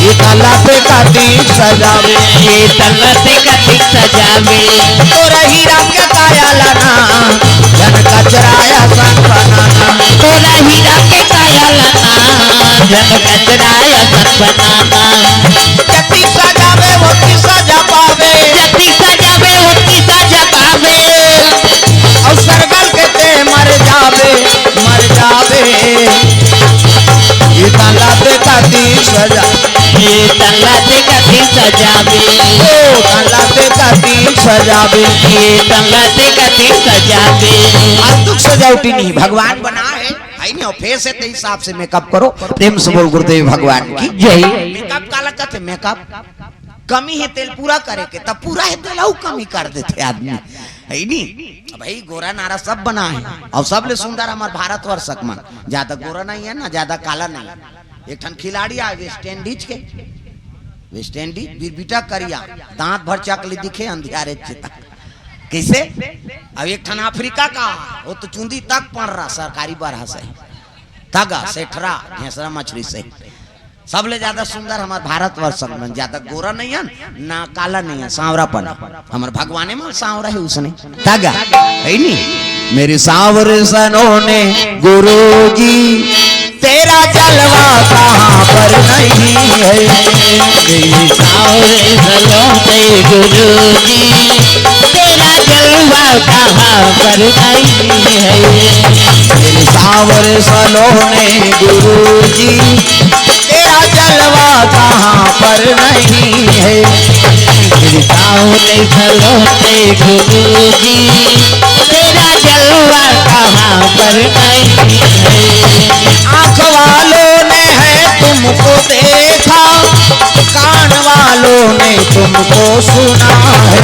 ये तल्ला ते खातिर सजावे। ये तल्ला ते खातिर सजावे। तोरा हीरा के काया लाना, जन कचराया सन बनाना। तोरा हीरा के काया लाना, जन कचराया सन बनाना। जति सजावे, ओती सजा पावे। जति सजावे, ओती सजा पावे। और सरगल के ते मर जावे, मर जावे। ये तल्ला ते खातिर सजा। ये तल्ला ते खातिर सजावे। ओ तल्ला ते खातिर सजावे। ये तल्ला ते खातिर सजावे। फालतू सजावटी नहीं, भगवान बना है, है नहीं, और फेस है, ते हिसाब से मेकअप करो। प्रेम से बोल गुरुदेव भगवान की जय। मेकअप काला कहते, मेकअप कमी है तेल पूरा करे के, तब पूरा है तेल अउ कमी कर देते आदमी, है नी? भाई गोरा नारा सब बना है, और सबले सुंदर हमार भारतवर्ष मन, ज्यादा गोरा नहीं है ना, ज्यादा काला नहीं। एक ठन खिलाड़ी आए वेस्ट इंडीज के, वेस्ट इंडीज बिरबिटा करिया, दांत भर चकली दिखे अंधियारे चेता। कैसे? अब एक ठन अफ्रीका का, वो तो चुंदी तक पड़ रहा सरकारी बरहा से, तगा सेठरा घेसरा मछली से। सबले ज्यादा सुंदर हमार भारतवर्ष मन, ज्यादा गोरा नहीं है ना काला नहीं है, सांवरापन। हमार भगवाने मन सांवरा है उसने। तगा, है नी? मेरे सांवरे सलोने गुरुजी, तेरा जलवा कहाँ पर नहीं है। मेरे सांवरे सलोने गुरुजी, तेरा जलवा कहाँ पर नहीं है। मेरे सांवरे सलोने गुरुजी, तेरा जलवा कहाँ पर नहीं है। मेरे सांवरे सलोने गुरुजी, तेरा जलवा कहाँ पर नहीं है। आँख वालों ने है तुमको देखा, कान वालों ने तुमको सुना है।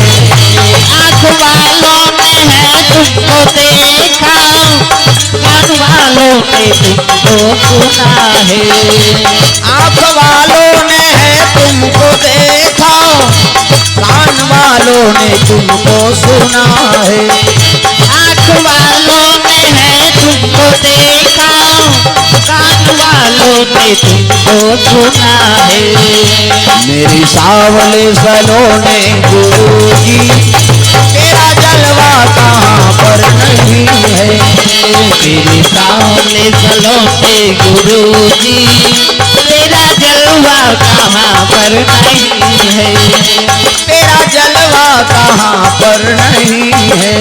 आँख वालों ने है तुमको देखा, कान वालों ने तुमको सुना है। आँख वालों ने है तुमको देखा, कान वालों ने तुमको सुना है। आँख वालों ने है तुमको देखा, कान वालों ने तुमको सुना है। मेरी सांवले सलोने गुरुजी, तेरा जलवा कहाँ पर नहीं है। मेरी सांवले सलोने गुरुजी, तेरा जलवा कहाँ पर नहीं है। तेरा जलवा कहाँ पर नहीं है।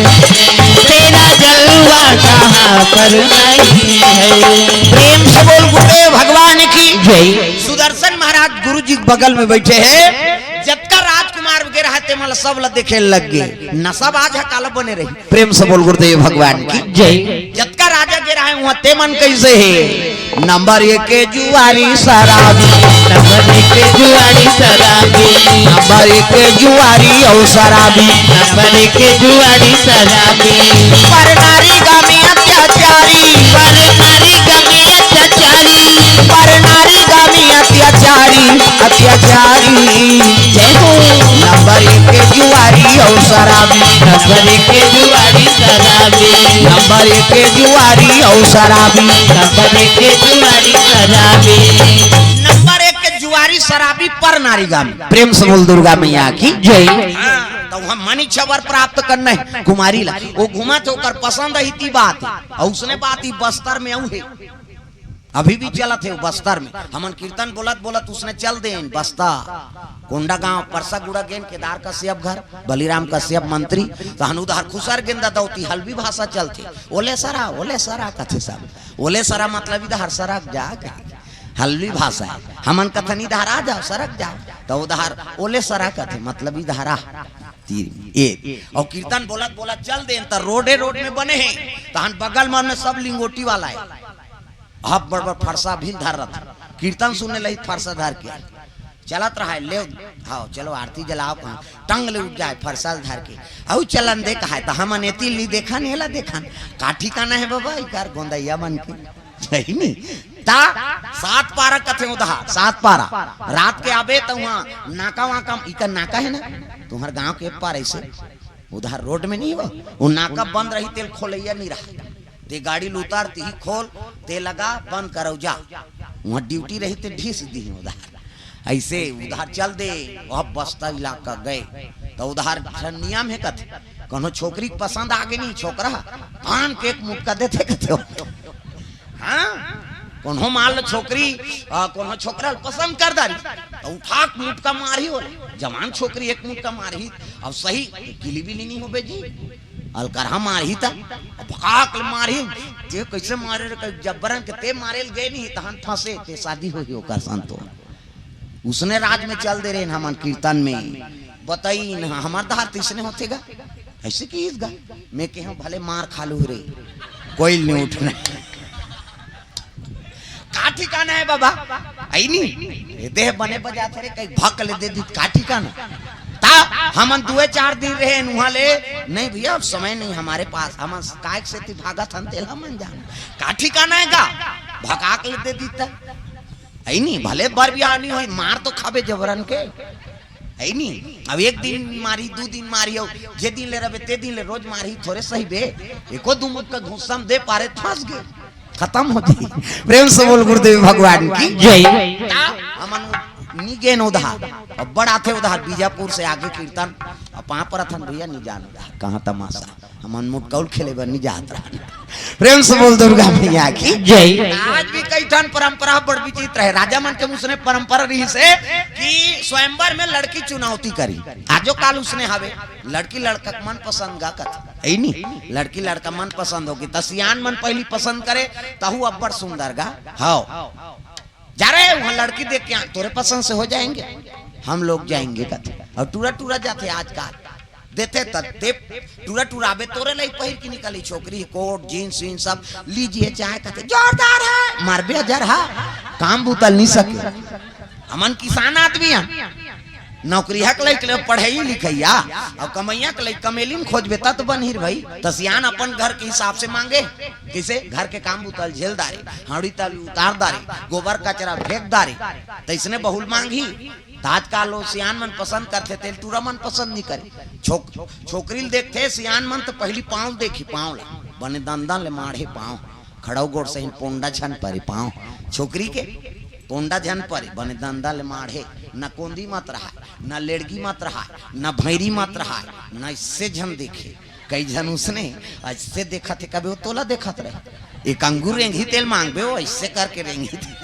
तेरा जलवा कहाँ पर नहीं है। प्रेम से बोल गुरुदेव भगवान की जय। सुदर्शन महाराज गुरु जी के बगल में बैठे हैं। जतका राजकुमार वगैरह है, ते मन ला सब ला देखे लग गए। नशा बाज है, काला बने रही। प्रेम से बोल गुरुदेव भगवान की जय। जतका राजा वगैरह है, वहाँ ते मन कैसे है? नंबर एक के जुआरी शराबी। नंबर एक के जुआरी शराबी। नंबर एक के जुआरी और शराबी। नंबर एक के जुआरी शराबी। पर नारी गामी अत्याचारी। पर नारी गामी अत्याचारी। पर नारी गामी अत्याचारी, अत्याचारी। जय हो। नंबर एक के जुआरी और शराबी। नंबर एक के जुआरी शराबी। नंबर एक के जुआरी और शराबी। नंबर एक के जुआरी शराबी। नंबर एक के जुआरी शराबी पर नारी गामी। प्रेम से बोल दुर्गा मैया की जय। हाँ, तो हम मनी छबर प्राप्त करना है कुमारी ला। वो घूमत है, ओकर पसंद है, इतनी बात है। और उसने बात ही बस्तर में आऊ है, अभी भी चलत है वो बस्तर में। हमन कीर्तन बोलत बोलत उसने चल देन बस्तर, कोंडा गांव, परसा गुड़ा गेन, केदार कश्यप घर, बलिराम कश्यप मंत्री, तहन उधर खुसर गेन ददौती, हल्बी भाषा चलथे। ओले सरा, ओले सरा कथे सब। ओले सरा मतलब इधर सरक जा, हल्बी भाषा है। हमन कथन इधर आ जाओ, सरक जाओ, तो उधर ओले सरा कथे, मतलब इधर आ। तीर में। ए, और कीर्तन बोलत बोलत चल देन, त रोडे रोड में बने हैं, तहन बगल मन में सब लिंगोटी वाला है। अब बड़ बड़ फरसा भी धर रहा था, कीर्तन सुने लही फरसा धर के चलत रहा है, ले, हाँ, चलो आरती जलाओ, कहाँ टंग ले उठ जाए फरसा धर के, अउ चलन दे कहा है, तो हमन एती ली देखन, एला देखन, का ठिकाना है बाबा, इकार गोंदैया मन के, सही नहीं? ता सात पारा कथे उधार, सात पारा, रात के आबे तो वहाँ नाका वाका, इका नाका है ना, तुम्हार गांव के पार ऐसे उधार रोड में नहीं हो, वो नाका बंद रही, तेल खोलैया नहीं रहा, ते गाड़ी ल उतार, ती खोल, ते लगा, बंद करौ जा, वहाँ ड्यूटी रही, ते ढीस दी उधार। ऐसे उधार चल दे, वह बस्ता इलाका गए, तो उधार नियम है कथे, कोनो छोकरी के पसंद आगे नहीं, छोकरा पान के एक मुटका देते कथे हो। हाँ, कोनो मान लो छोकरी, आ, कोनो छोकरा ल पसंद कर दारी, तो उठा के मुटका मारही हो। जवान छोकरी एक मुटका मारही, अब सही किली बिली नहीं होबे जी, अलकरहा मारही त, अब भकाक ले मारही, जे कैसे मारे रे, कहीं जबरन के ते मारे ल गए नहीं, तहन फंसे, ते शादी होही ओकर संतो। उसने राज में चल दे रहे हैं हमन कीर्तन में, बताई न, हमार धार तीसने होते गा, ऐसे की गा, मैं कहे भले मार खा लू रे, कोई नहीं उठना। का ठिकाना है बाबा? आई नी, ये देह बने बजा थे रे, कहीं भक ले दे दी, का ठिकाना? ता हमन दुए चार दिन रहे नुहा ले, नहीं भैया, अब समय नहीं हमारे पास, हमन काय से ती भागत हन, तेला मन जान। का ठिकाना है गा? भकाक ले दे दी ता। आई नी, भले बर बिहाव नहीं होई, मार तो खाबे जबरन के। आई नी, अब एक दिन मारी, दू दिन मारी, अउ जे दिन ले रहे, ते दिन ले रोज मारी, थोड़े सही बे। एको दू मुक्का घुस्सम दे पारे, फंस गए, खत्म हो जाई। प्रेम से बोल गुरुदेव भगवान की जय। ता हमन नी गेन उधार, अब बड़ आथे उधार, बीजापुर से आगे कीर्तन, अब पाँव परत हन भैया, नी जान उधार, कहाँ तमाशा, हमन मुटकौल खेले बर नी जात रहन। प्रेम से बोल दुर्गा मैया की जय। आज भी कई ठन परंपरा बड़ विचित्र है। राजा मन के उसने परंपरा रही से कि स्वयंवर में लड़की चुनौती करी। आजो काल उसने हवे, लड़की लड़का के मन पसंद गा कथे। ऐ नी? लड़की लड़का मन पसंद होगी। त सियान मन पहली पसंद करे, तहू अब्बड़ सुंदर गा। हाव। जा रहे हैं वहाँ लड़की देख के आ, तोरे पसंद से हो जाएंगे, हम लोग जाएंगे कथे। और टूरा टूरा जाथे आजकल। देथे त ते टूरा टूरा आबे तोरे लाई पहिर के निकली छोकरी, कोट, जींस, वींस सब लीजिए चाहे कथे, "जोरदार है, मारबे अजर हा, काम बुतल नहीं सके।" हमन किसान आदमी हन, नौकरी हक लइक ले पढ़ई लिखैया, अब कमैया के लइक कमेलिन खोजबे त, त बनही रे भाई। त सियान अपन घर के हिसाब से मांगे, किसे घर के काम बुतल झेल दारे, हांड़ी तल उतार दारे, गोबर कचरा फेंक दारे, तइसने बहुल मांगही। त आजकल वो सियान मन पसंद करथे, तेल टूरा मन पसंद नहीं करे। छोक-, छोकरी ल देखथे सियान मन त पहली पाँव देखी, पाँव ला, बने दंदन ले माढ़े पाँव। खड़ाऊ गोड़ सही पोंडा झन परे पाँव। छोकरी के पोंडा झन परे, बने दंदा ले माढ़े, न कोंदी मत रहा, न लेड़गी मत रहा, न भैरी मत रहा, न इससे झन देखे। कई झन उसने ऐसे देखत हे, कभी वो तोला देखत रहे, एक अंगूर रेंगी तेल मांगबे, वो ऐसे करके रेंगी तेल।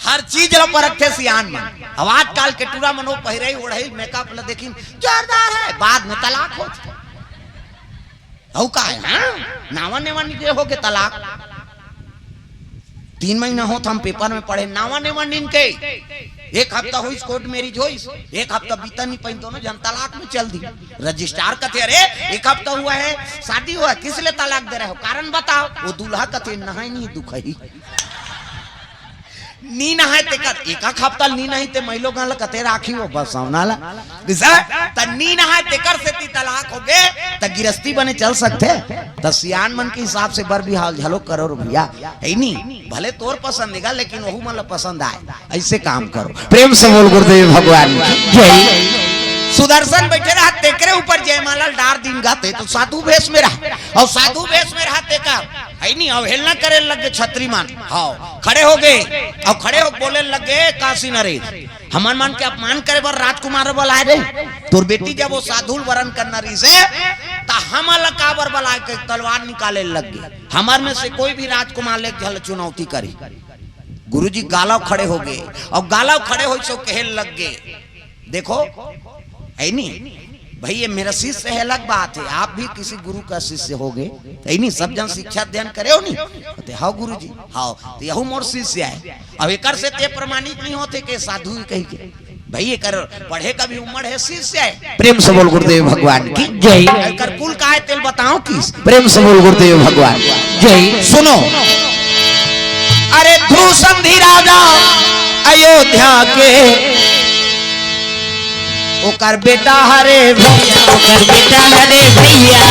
हर चीज ला परखथे सियान मन। अब आजकल के टूरा मन वो पहिरई ओढ़ई मेकअप ला देखिन, जोरदार है, बाद में तलाक हो जाए। अउ का है, हाँ? नावा नेवा निकले हो के तलाक। तीन महीना होत हम पेपर में पढ़े, नावा नेवा नीन के। एक हफ्ता होइस कोर्ट मैरिज होइस, एक हफ्ता बीता नहीं पाइन, दोनों झन तलाक में चल दी। रजिस्ट्रार कथे, "अरे, एक हफ्ता हुआ है, शादी हुआ है, किस लिए तलाक दे रहे हो? कारण बताओ।" वो दूल्हा कथे, "नहाय नहीं दुखही।" नी नहाय तेकर, एक आध हफ्ता नी नहाय ते महिलो गाला कते राखी हो बस सामना ला। दिसा, त नी नहाय तेकर सेती तलाक होगे, त गिरस्ती बने चल सकथे। त सियान मन के हिसाब से बर बिहाव झलो करो रे भैया, है नी? भले तोर पसंद हेगा, लेकिन वहू मन ला पसंद आए, ऐसे काम करो। प्रेम से बोल गुरुदेव भगवान की जय। सुदर्शन बैठे रहा, तेकरे ऊपर जयमाला डार दिन गाते, तो साधु भेष में रहा, और साधु भेष में रहा तेकर है नी, अवहेलना करे लगे छत्री मन। हाँ, खड़े हो गए, और खड़े हो बोले लगे, "काशी नरेश, हमन मन के अपमान करे बर राजकुमार बलाए रे। तोर बेटी जब वो साधु ल वरण करना रहिसे, त हमन ला काबर बलाए के तलवार निकाले लग गे। हमर में से कोई भी राजकुमार ले झल चुनौती करी।" गुरुजी गालव खड़े हो गए, और गालव खड़े होइस कहे लग गे, "देखो, है नी भाई, ये मेरा शिष्य है, अलग बात है, आप भी किसी गुरु का शिष्य हो गए, है नी? सब जन शिक्षा अध्ययन करे हो नी?" कहते, "हाँ गुरुजी।" "हाँ, तो यहू मोर शिष्य है।" अब एकर से ते प्रमाणित नहीं होते के साधु ही कही के, भाई, एकर पढ़े का भी उम्र है, शिष्य है। प्रेम से बोल गुरुदेव भगवान की जय। एकर कुल का है, तेल बताओ किस। प्रेम से बोल गुरुदेव भगवान जय। सुनो, अरे ध्रुव संधि राजा अयोध्या के, ओकर बेटा हरे भैया, ओकर बेटा हरे भैया।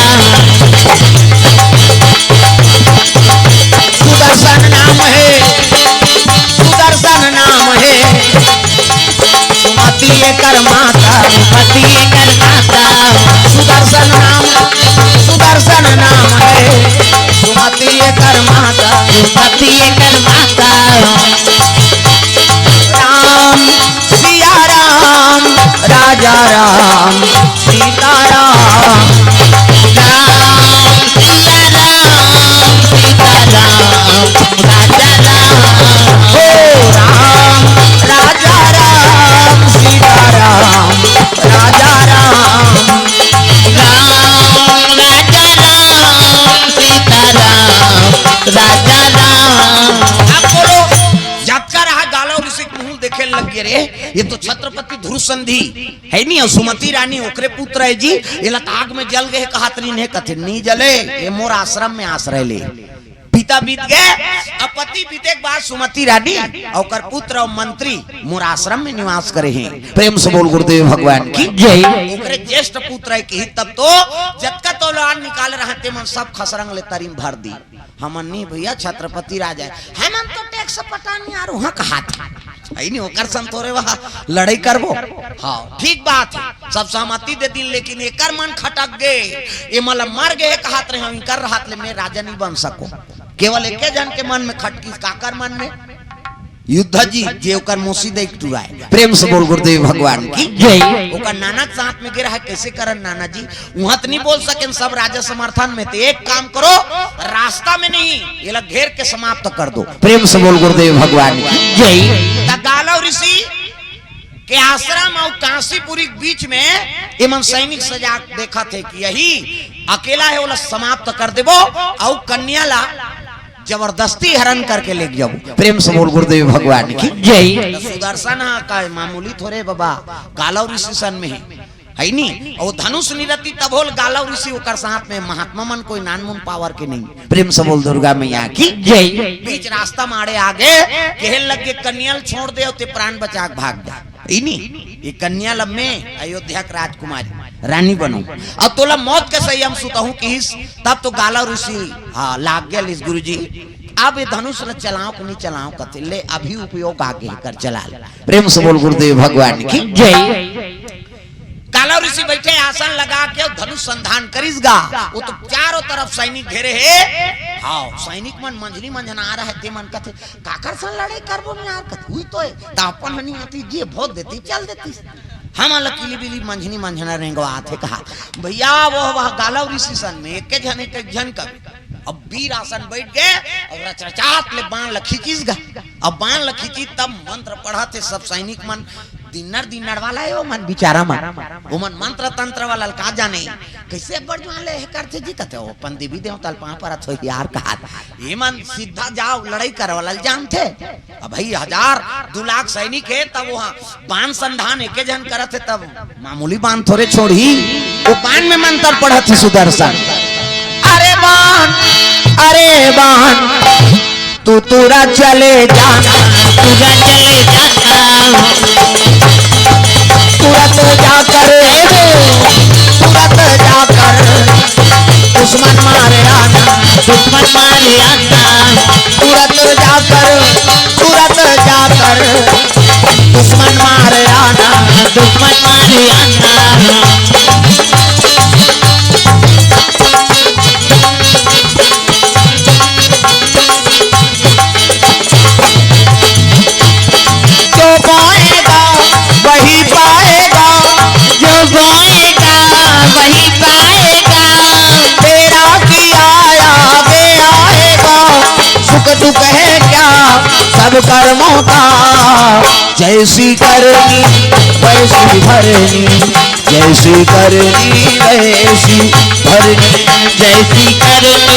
सुदर्शन नाम है, सुदर्शन नाम है। सुमति एकर माता, सुमति एकर माता। सुदर्शन नाम, सुदर्शन नाम है। सुमति एकर माता, सुमति एकर माता। राम, सिया राम, राजा राम, सीता राम। राम, सिया राम, सीता राम, राजा राम। हो राम, राजा राम, सीता राम, राजा राम। राम, राजा राम, सीता राम, राजा राम। अब बोलो, जतका रहा गालव ऋषि के मुंह देखे लग गए रे, ये तो छत्रपति ध्रुव संधि है नी, और सुमति रानी ओकरे पुत्र है जी, ये लताग में जल गए कहत रही ने कथे, "नी जले, ये मोर आश्रम में आश्रय ले।" पिता बीत गए, अब पति बीते के बाद सुमति रानी और ओकर पुत्र और मंत्री मोर आश्रम में निवास करे हैं। प्रेम से बोल गुरुदेव भगवान की जय। ओकरे ज्येष्ठ पुत्र है कि तब तो जतका तोलान निकाल रहे ते मन सब खसरंग ले तरी म भर दी। हमन नहीं भैया, छत्रपति राजा है, हमन तो टैक्स पटानी आर वहाँ कहा था। है नहीं, ओकर संग थोरे वहाँ लड़ाई करबो। हाँ, ठीक बात है, सब सहमति दे दिन, लेकिन एकर मन खटक गे, ये मतलब मर गए कहत रहे, हम इकर रहत ले मैं राजा नहीं बन सको। केवल एके जन के मन में खटकिस, काकर मन में? युद्ध जी, जे ओकर मौसी दे एक टुरा है। प्रेम से बोल गुरुदेव भगवान की जय। ओकर नाना के साथ में गिरा है, कैसे करन नाना जी? उहाँ त नहीं बोल सकेन सब राजा समर्थन में, तो एक काम करो, रास्ता में नहीं, ये लोग घेर के समाप्त कर दो। प्रेम से बोल गुरुदेव भगवान की जय। त गालव ऋषि के आश्रम और कांसीपुरी के बीच में एमन सैनिक सजा देखत हे कि यही अकेला है, ओला समाप्त कर देबो और कन्या ला जबरदस्ती हरण करके लेके जाबो। प्रेम से बोल गुरुदेव भगवान की जय। त सुदर्शन हा का मामूली थोरे बाबा, गालव ऋषि सन में है, है नी? और धनुष निरति तभोल गालव ऋषि ओकर साथ में महात्मा मन कोई नानमुन पावर के नहीं। प्रेम से बोल दुर्गा मैया की जय। बीच रास्ता माड़े आगे कहन लग गे, "कन्या ल छोड़ दे, ते प्राण बचा के भाग जा।" है नी? ये कन्या ल मैं अयोध्या के राजकुमारी रानी बनूं, अब तोला मौत के सही हम सुतहूं किस। तब तो गालव ऋषि, हाँ, लाग गया लिस गुरुजी, अब ये धनुष ल चलाओ कि नहीं चलाओ, कथे ले अभी उपयोग आगे कर चला ले। प्रेम से बोल गुरुदेव भगवान की जय। गालव ऋषि बैठे आसन लगा के धनुष संधान करिस गा, वो तो चारों तरफ सैनिक घेरे हे, आओ, सैनिक मन मंझनी मंझना रहे, ते मन कथे, "काकर सन लड़ाई करबो न यार?" कथे, "उही तो हे, त अपन हनी आती, जे भोज देती, चल देती। हमन ल किली बिली मंझनी मंझना रेंगवा आथे," कहा। भैया, वो वह गालव ऋषि सन में एक झन, एक झन कवि। अब वीर आसन बैठ गे, अउ रचरचात ले बाण ल खींचिस गा। अब बाण ल खींचिस, तब मंत्र पढ़त हे सब सैनिक मन। दिन्नर दिन्नर वाला हे ओमन, बिचारा मन, ओमन मंत्र तंत्र वाला ल का जाने, कइसे बड़ जुआन ले हे करथे जी, कथे, "ओ, अपन देवी देवता ल पाँव परत होही यार," कहा। एमन सीधा जाव, लड़ाई करे वाला ल जानथे। अब भाई, हजार दू लाख सैनिक हे, तब वहाँ बाण संधान एके झन करत हे, तब मामूली बाण थोरे छोड़ही। वो बाण में मंत्र पढ़त हे सुदर्शन, "अरे बाण, अरे बाण, तू तुरा चले जाना, तुरा चले जाना, तुरत जाकर, तुरत जाकर दुश्मन मारे आना, दुश्मन मारे आना, तुरत जाकर, तुरत जाकर दुश्मन मारे आना, दुश्मन मारे आना।" जो बोएगा वही पाएगा, जो बोएगा वही पाएगा। तेरा किया आगे आएगा, सुख दुख है क्या सब कर्मों का। जैसी करनी वैसी भरनी, जैसी करनी वैसी भरनी, जैसी करनी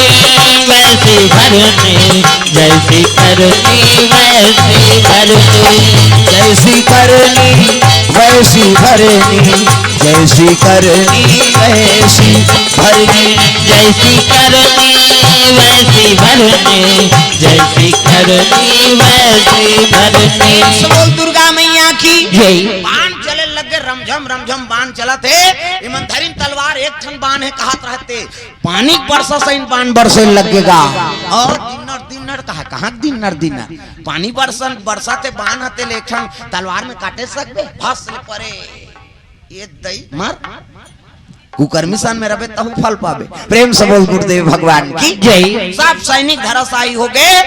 वैसी भरनी, जैसी करनी वैसी भरनी, जैसी करनी वैसी भरनी, जैसी करनी वैसी भरनी, जैसी करनी वैसी भरनी, जैसी करनी वैसी भरनी। बोल दुर्गा मैया की जय। बाण चले लग गे, रमझम रमझम बाण चलत हे। एमन धरिन तलवार, एक ठन बाण हे, कहत रहते, "पानी बरसा सैन बाण बरसे लग गे गा।" अउ दिन्नर दिन्नर कहा, कहाँ दिन्नर दिन्नर? पानी बरसन, बरसा ते बाण हते ले एक ठन तलवार में काटे सकबे? भस ले परे। ए दई मर। कुकर्मी सन में रबे तहू फल पाबे। प्रेम से बोल गुरुदेव भगवान की जय। सब सैनिक धराशायी हो गे,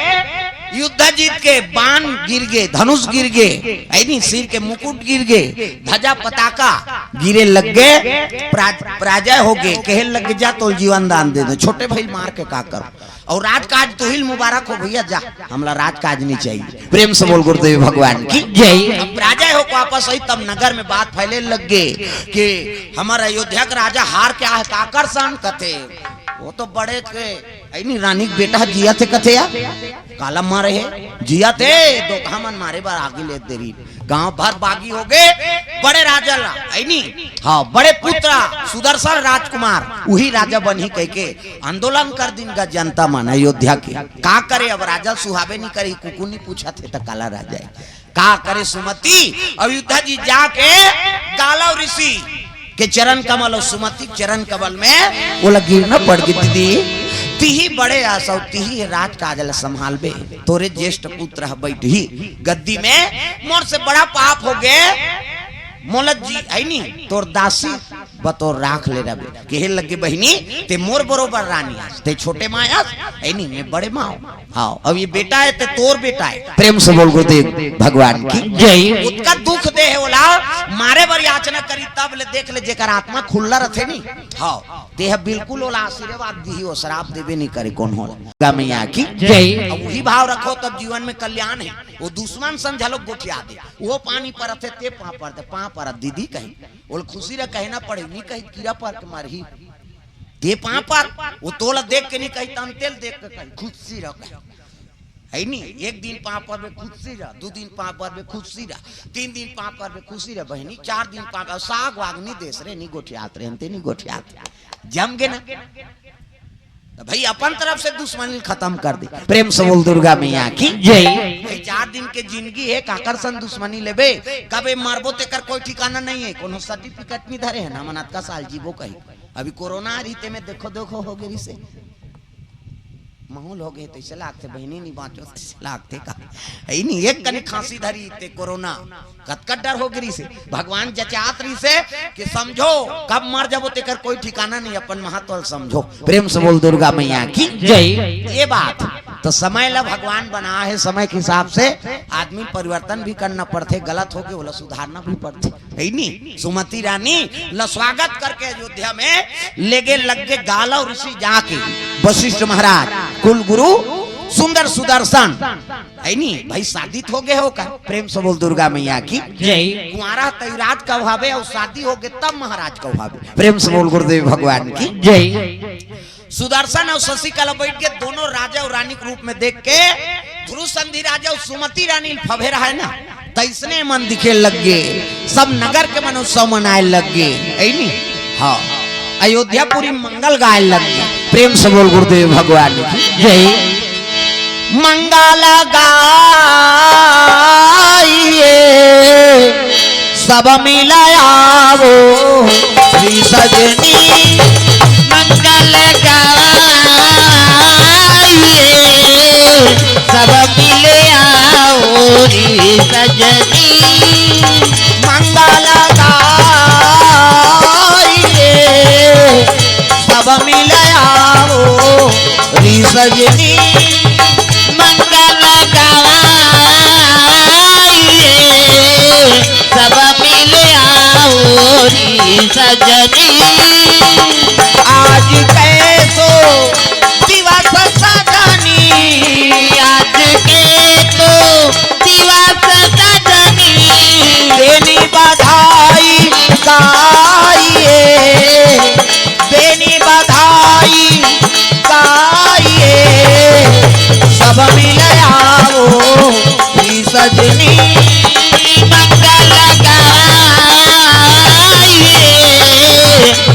युद्ध जीत के बाण गिर गे, धनुष गिर गे, ऐनी सिर के मुकुट गिर गे, ध्वजा पताका गिरे लग गे, परा-, पराजय हो गे, कहे लग गे, "जा तोल जीवन दान दे दे, छोटे भाई मार के का करो?" अउ राजकाज तुहिल मुबारक हो भैया, जा, हमला राजकाज नहीं चाहिए। प्रेम से बोल गुरुदेव भगवान की जय। अब राजा हो वापस आई, तब नगर में बात फैले लग गे कि हमर अयोध्या के राजा हार के आहे, काकर सन कथे, "वो तो बड़े के, ऐनी रानी के बेटा जियत हे कथे या, काला मारे हे, जियत हे, धोखा मन मारे बर आगी ले दे रही।" गांव भर बागी हो गे, बड़े राजा ला, ऐनी, हाँ, बड़े पुत्र सुदर्शन राजकुमार, उही राजा बनही कह के आंदोलन कर दिन गा जनता मन अयोध्या के। का करे, अब राजा सुहावे नहीं करे, कुकुर नहीं पूछत हे त काला राजा हे। का करे सुमति, अयोध्या जी जाके गालव ऋषि के चरण कमल अउ सुमति के चरण कमल में ओला गिरना पड़ गे, "दीदी, तिही बड़े आस अउ तिही राजकाज ला संभालबे, तोरे ज्येष्ठ पुत्र ह बैठही गद्दी में, मोर से बड़ा पाप हो गे, मोला जी, ऐनी, तोर दासी बतौर राख ले रबे।" कहे लगे, "बहिनी, ते मोर बरोबर रानी आस, ते छोटे माँ आस, ऐनी, मैं बड़े माँ हूँ।" हाँ, अब ये बेटा हे, ते तोर बेटा हे। प्रेम से बोल गुरुदेव भगवान की जय। ओतका दुख दे हे ओला, मारे बर याचना करी, तब ले देख ले, जेकर आत्मा खुल्ला रथे नी, हाँ, ते ह बिल्कुल ओला आशीर्वाद दिही, ओ श्राप देबे नहीं करे कोनो ला। दुर्गा मैया की जय। अब उही भाव रखो, तब जीवन में कल्याण हे। वो दुश्मन सन घलो गोठिया दे, वो पानी परत हे, ते पाँव परत, पाँव परत दीदी कही, ओला खुशी रह, कहे ना पड़े, नहीं कही, कीड़ा पर के मारही। ते पाँव पर, वो तोला देख के नहीं कही, तन तेल देख के कही, खुशी रह कही। है नी? एक दिन पाँव परबे, खुशी रह, दू दिन पाँव परबे, खुशी रह, तीन दिन पाँव परबे, खुशी रह बहिनी, चार दिन पाँव, साग वाग नहीं देस रे, नहीं गोठियात रे, अंते नहीं गोठियात। जम गे ना? तो भाई अपन तरफ से दुश्मनी खत्म कर दे। प्रेम से बोल दुर्गा मैया की जय। भाई चार दिन के जिंदगी हे, काकर सन दुश्मनी लेबे, कबे मरबो तेकर कोई ठिकाना नहीं हे, कोनो सर्टिफिकेट नहीं धरे हे ना, मन अतका साल जीबो कही। अभी कोरोना रहिते में देखो देखो हो गे रिसे। माहौल हो गए, तइसे लागथे बहिनी, नी बाँचो, तइसे लागथे का। है नी, एक कनी खांसी धरी ते कोरोना, कतका डर हो गिरी से। भगवान जचात रही से कि समझो, कब मर जाबो तेकर कोई ठिकाना नहीं, अपन महत्व ल समझो। प्रेम से बोल दुर्गा मैया की जय। ये बात तो समय ला भगवान बना है, समय के हिसाब से आदमी परिवर्तन भी करना पड़थे, गलत हो के ओला सुधारना भी पड़थे। है नी, सुमति रानी ल स्वागत करके अयोध्या में लेगे लग गे गालव ऋषि जाके, वशिष्ठ महाराज, कुल गुरु सुंदर सुदर्शन। है नी, भाई शादी हो गे हो का? प्रेम से बोल दुर्गा मैया की जय। कुंवारा तई राज कहवाबे अउ शादी हो गे तब महाराज कहवाबे। प्रेम से बोल गुरुदेव भगवान की जय। सुदर्शन अउ शशिकला बैठ के दोनों राजा अउ रानी के रूप में देख के ध्रुव संधि राजा अउ सुमति रानी फभे रहा है ना, तइसने मन दिखे लग गे, सब नगर के मन उत्सव मनाए लग गे, है नी? हाँ, अयोध्यापुरी मंगल गाए लग गे। प्रेम से बोल गुरुदेव भगवान की जय। मंगल गाइए सब मिल आवो श्री सजनी। मंगल गाइए सब मिल आवो रे सजनी। मंगल गाइए सब मिल आवो रे सजनी। मंगल गाइए सब मिल आवो रे सजनी। आज कैसो दिवस सजनी, आज के तो दिवस सजनी। देनी बधाई गाइए, देनी बधाई गाइए, सब मिल आवो री सजनी। मंगल गाइए,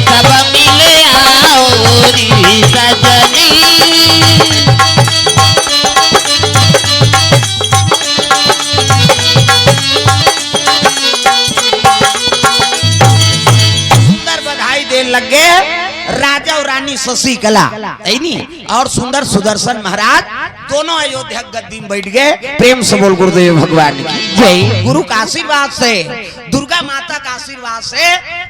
सब मिल आवो री सजनी। सुंदर बधाई देन लग गे राजा अउ रानी शशिकला, है नी? अउ सुंदर सुदर्शन महाराज दोनों अयोध्या के गद्दी में बैठ गे। प्रेम से बोल गुरुदेव भगवान की जय। गुरु का आशीर्वाद से, दुर्गा माता का आशीर्वाद से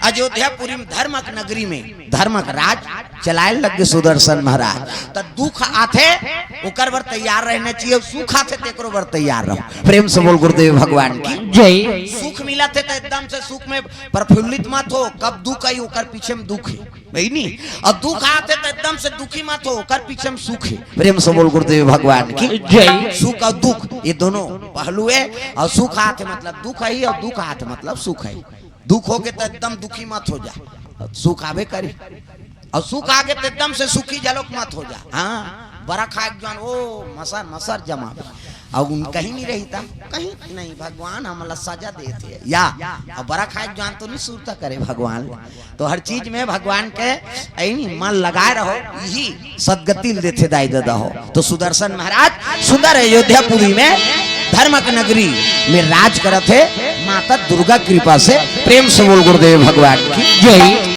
अयोध्यापुरी में धर्मक नगरी में धर्मक राज चलाए लग गे सुदर्शन महाराज। त दुख आथे ओकर बर तैयार रहना चाहिए, सुख आथे तेकरो बर तैयार रहो। प्रेम से बोल गुरुदेव भगवान की जय। सुख मिलथे त एकदम से सुख में प्रफुल्लित मत हो, कब दुख आई ओकर पीछे में दुख है, है नी? अउ दुख आथे त एकदम से दुखी मत हो, ओकर पीछे में सुख है। प्रेम से बोल गुरुदेव भगवान की जय। सुख अउ दुख ये दोनों पहलू है, अउ सुख आथे मतलब दुख है अउ दुख आथे मतलब सुख है। दुख हो गे त एकदम दुखी मत हो जा, सुख आबे करी। अउ सुख आ गे त एकदम से सुखी घलोक मत हो जा। हाँ, बरा खाए के जुआन ओ मसर मसर जमाबे, अउ उन कहीं नहीं रही त कहीं नहीं, भगवान हमला सजा देथे या। अउ बरा खाए के जुआन तो नहीं सुरता करे भगवान। तो हर चीज में भगवान के ऐनी मन लगाए रहो, यही सदगति ल देथे दाई ददा हो। तो सुदर्शन महाराज सुंदर अयोध्यापुरी में धर्मक नगरी में राज करत हे माता दुर्गा कृपा से। प्रेम से बोल गुरुदेव भगवान की जय।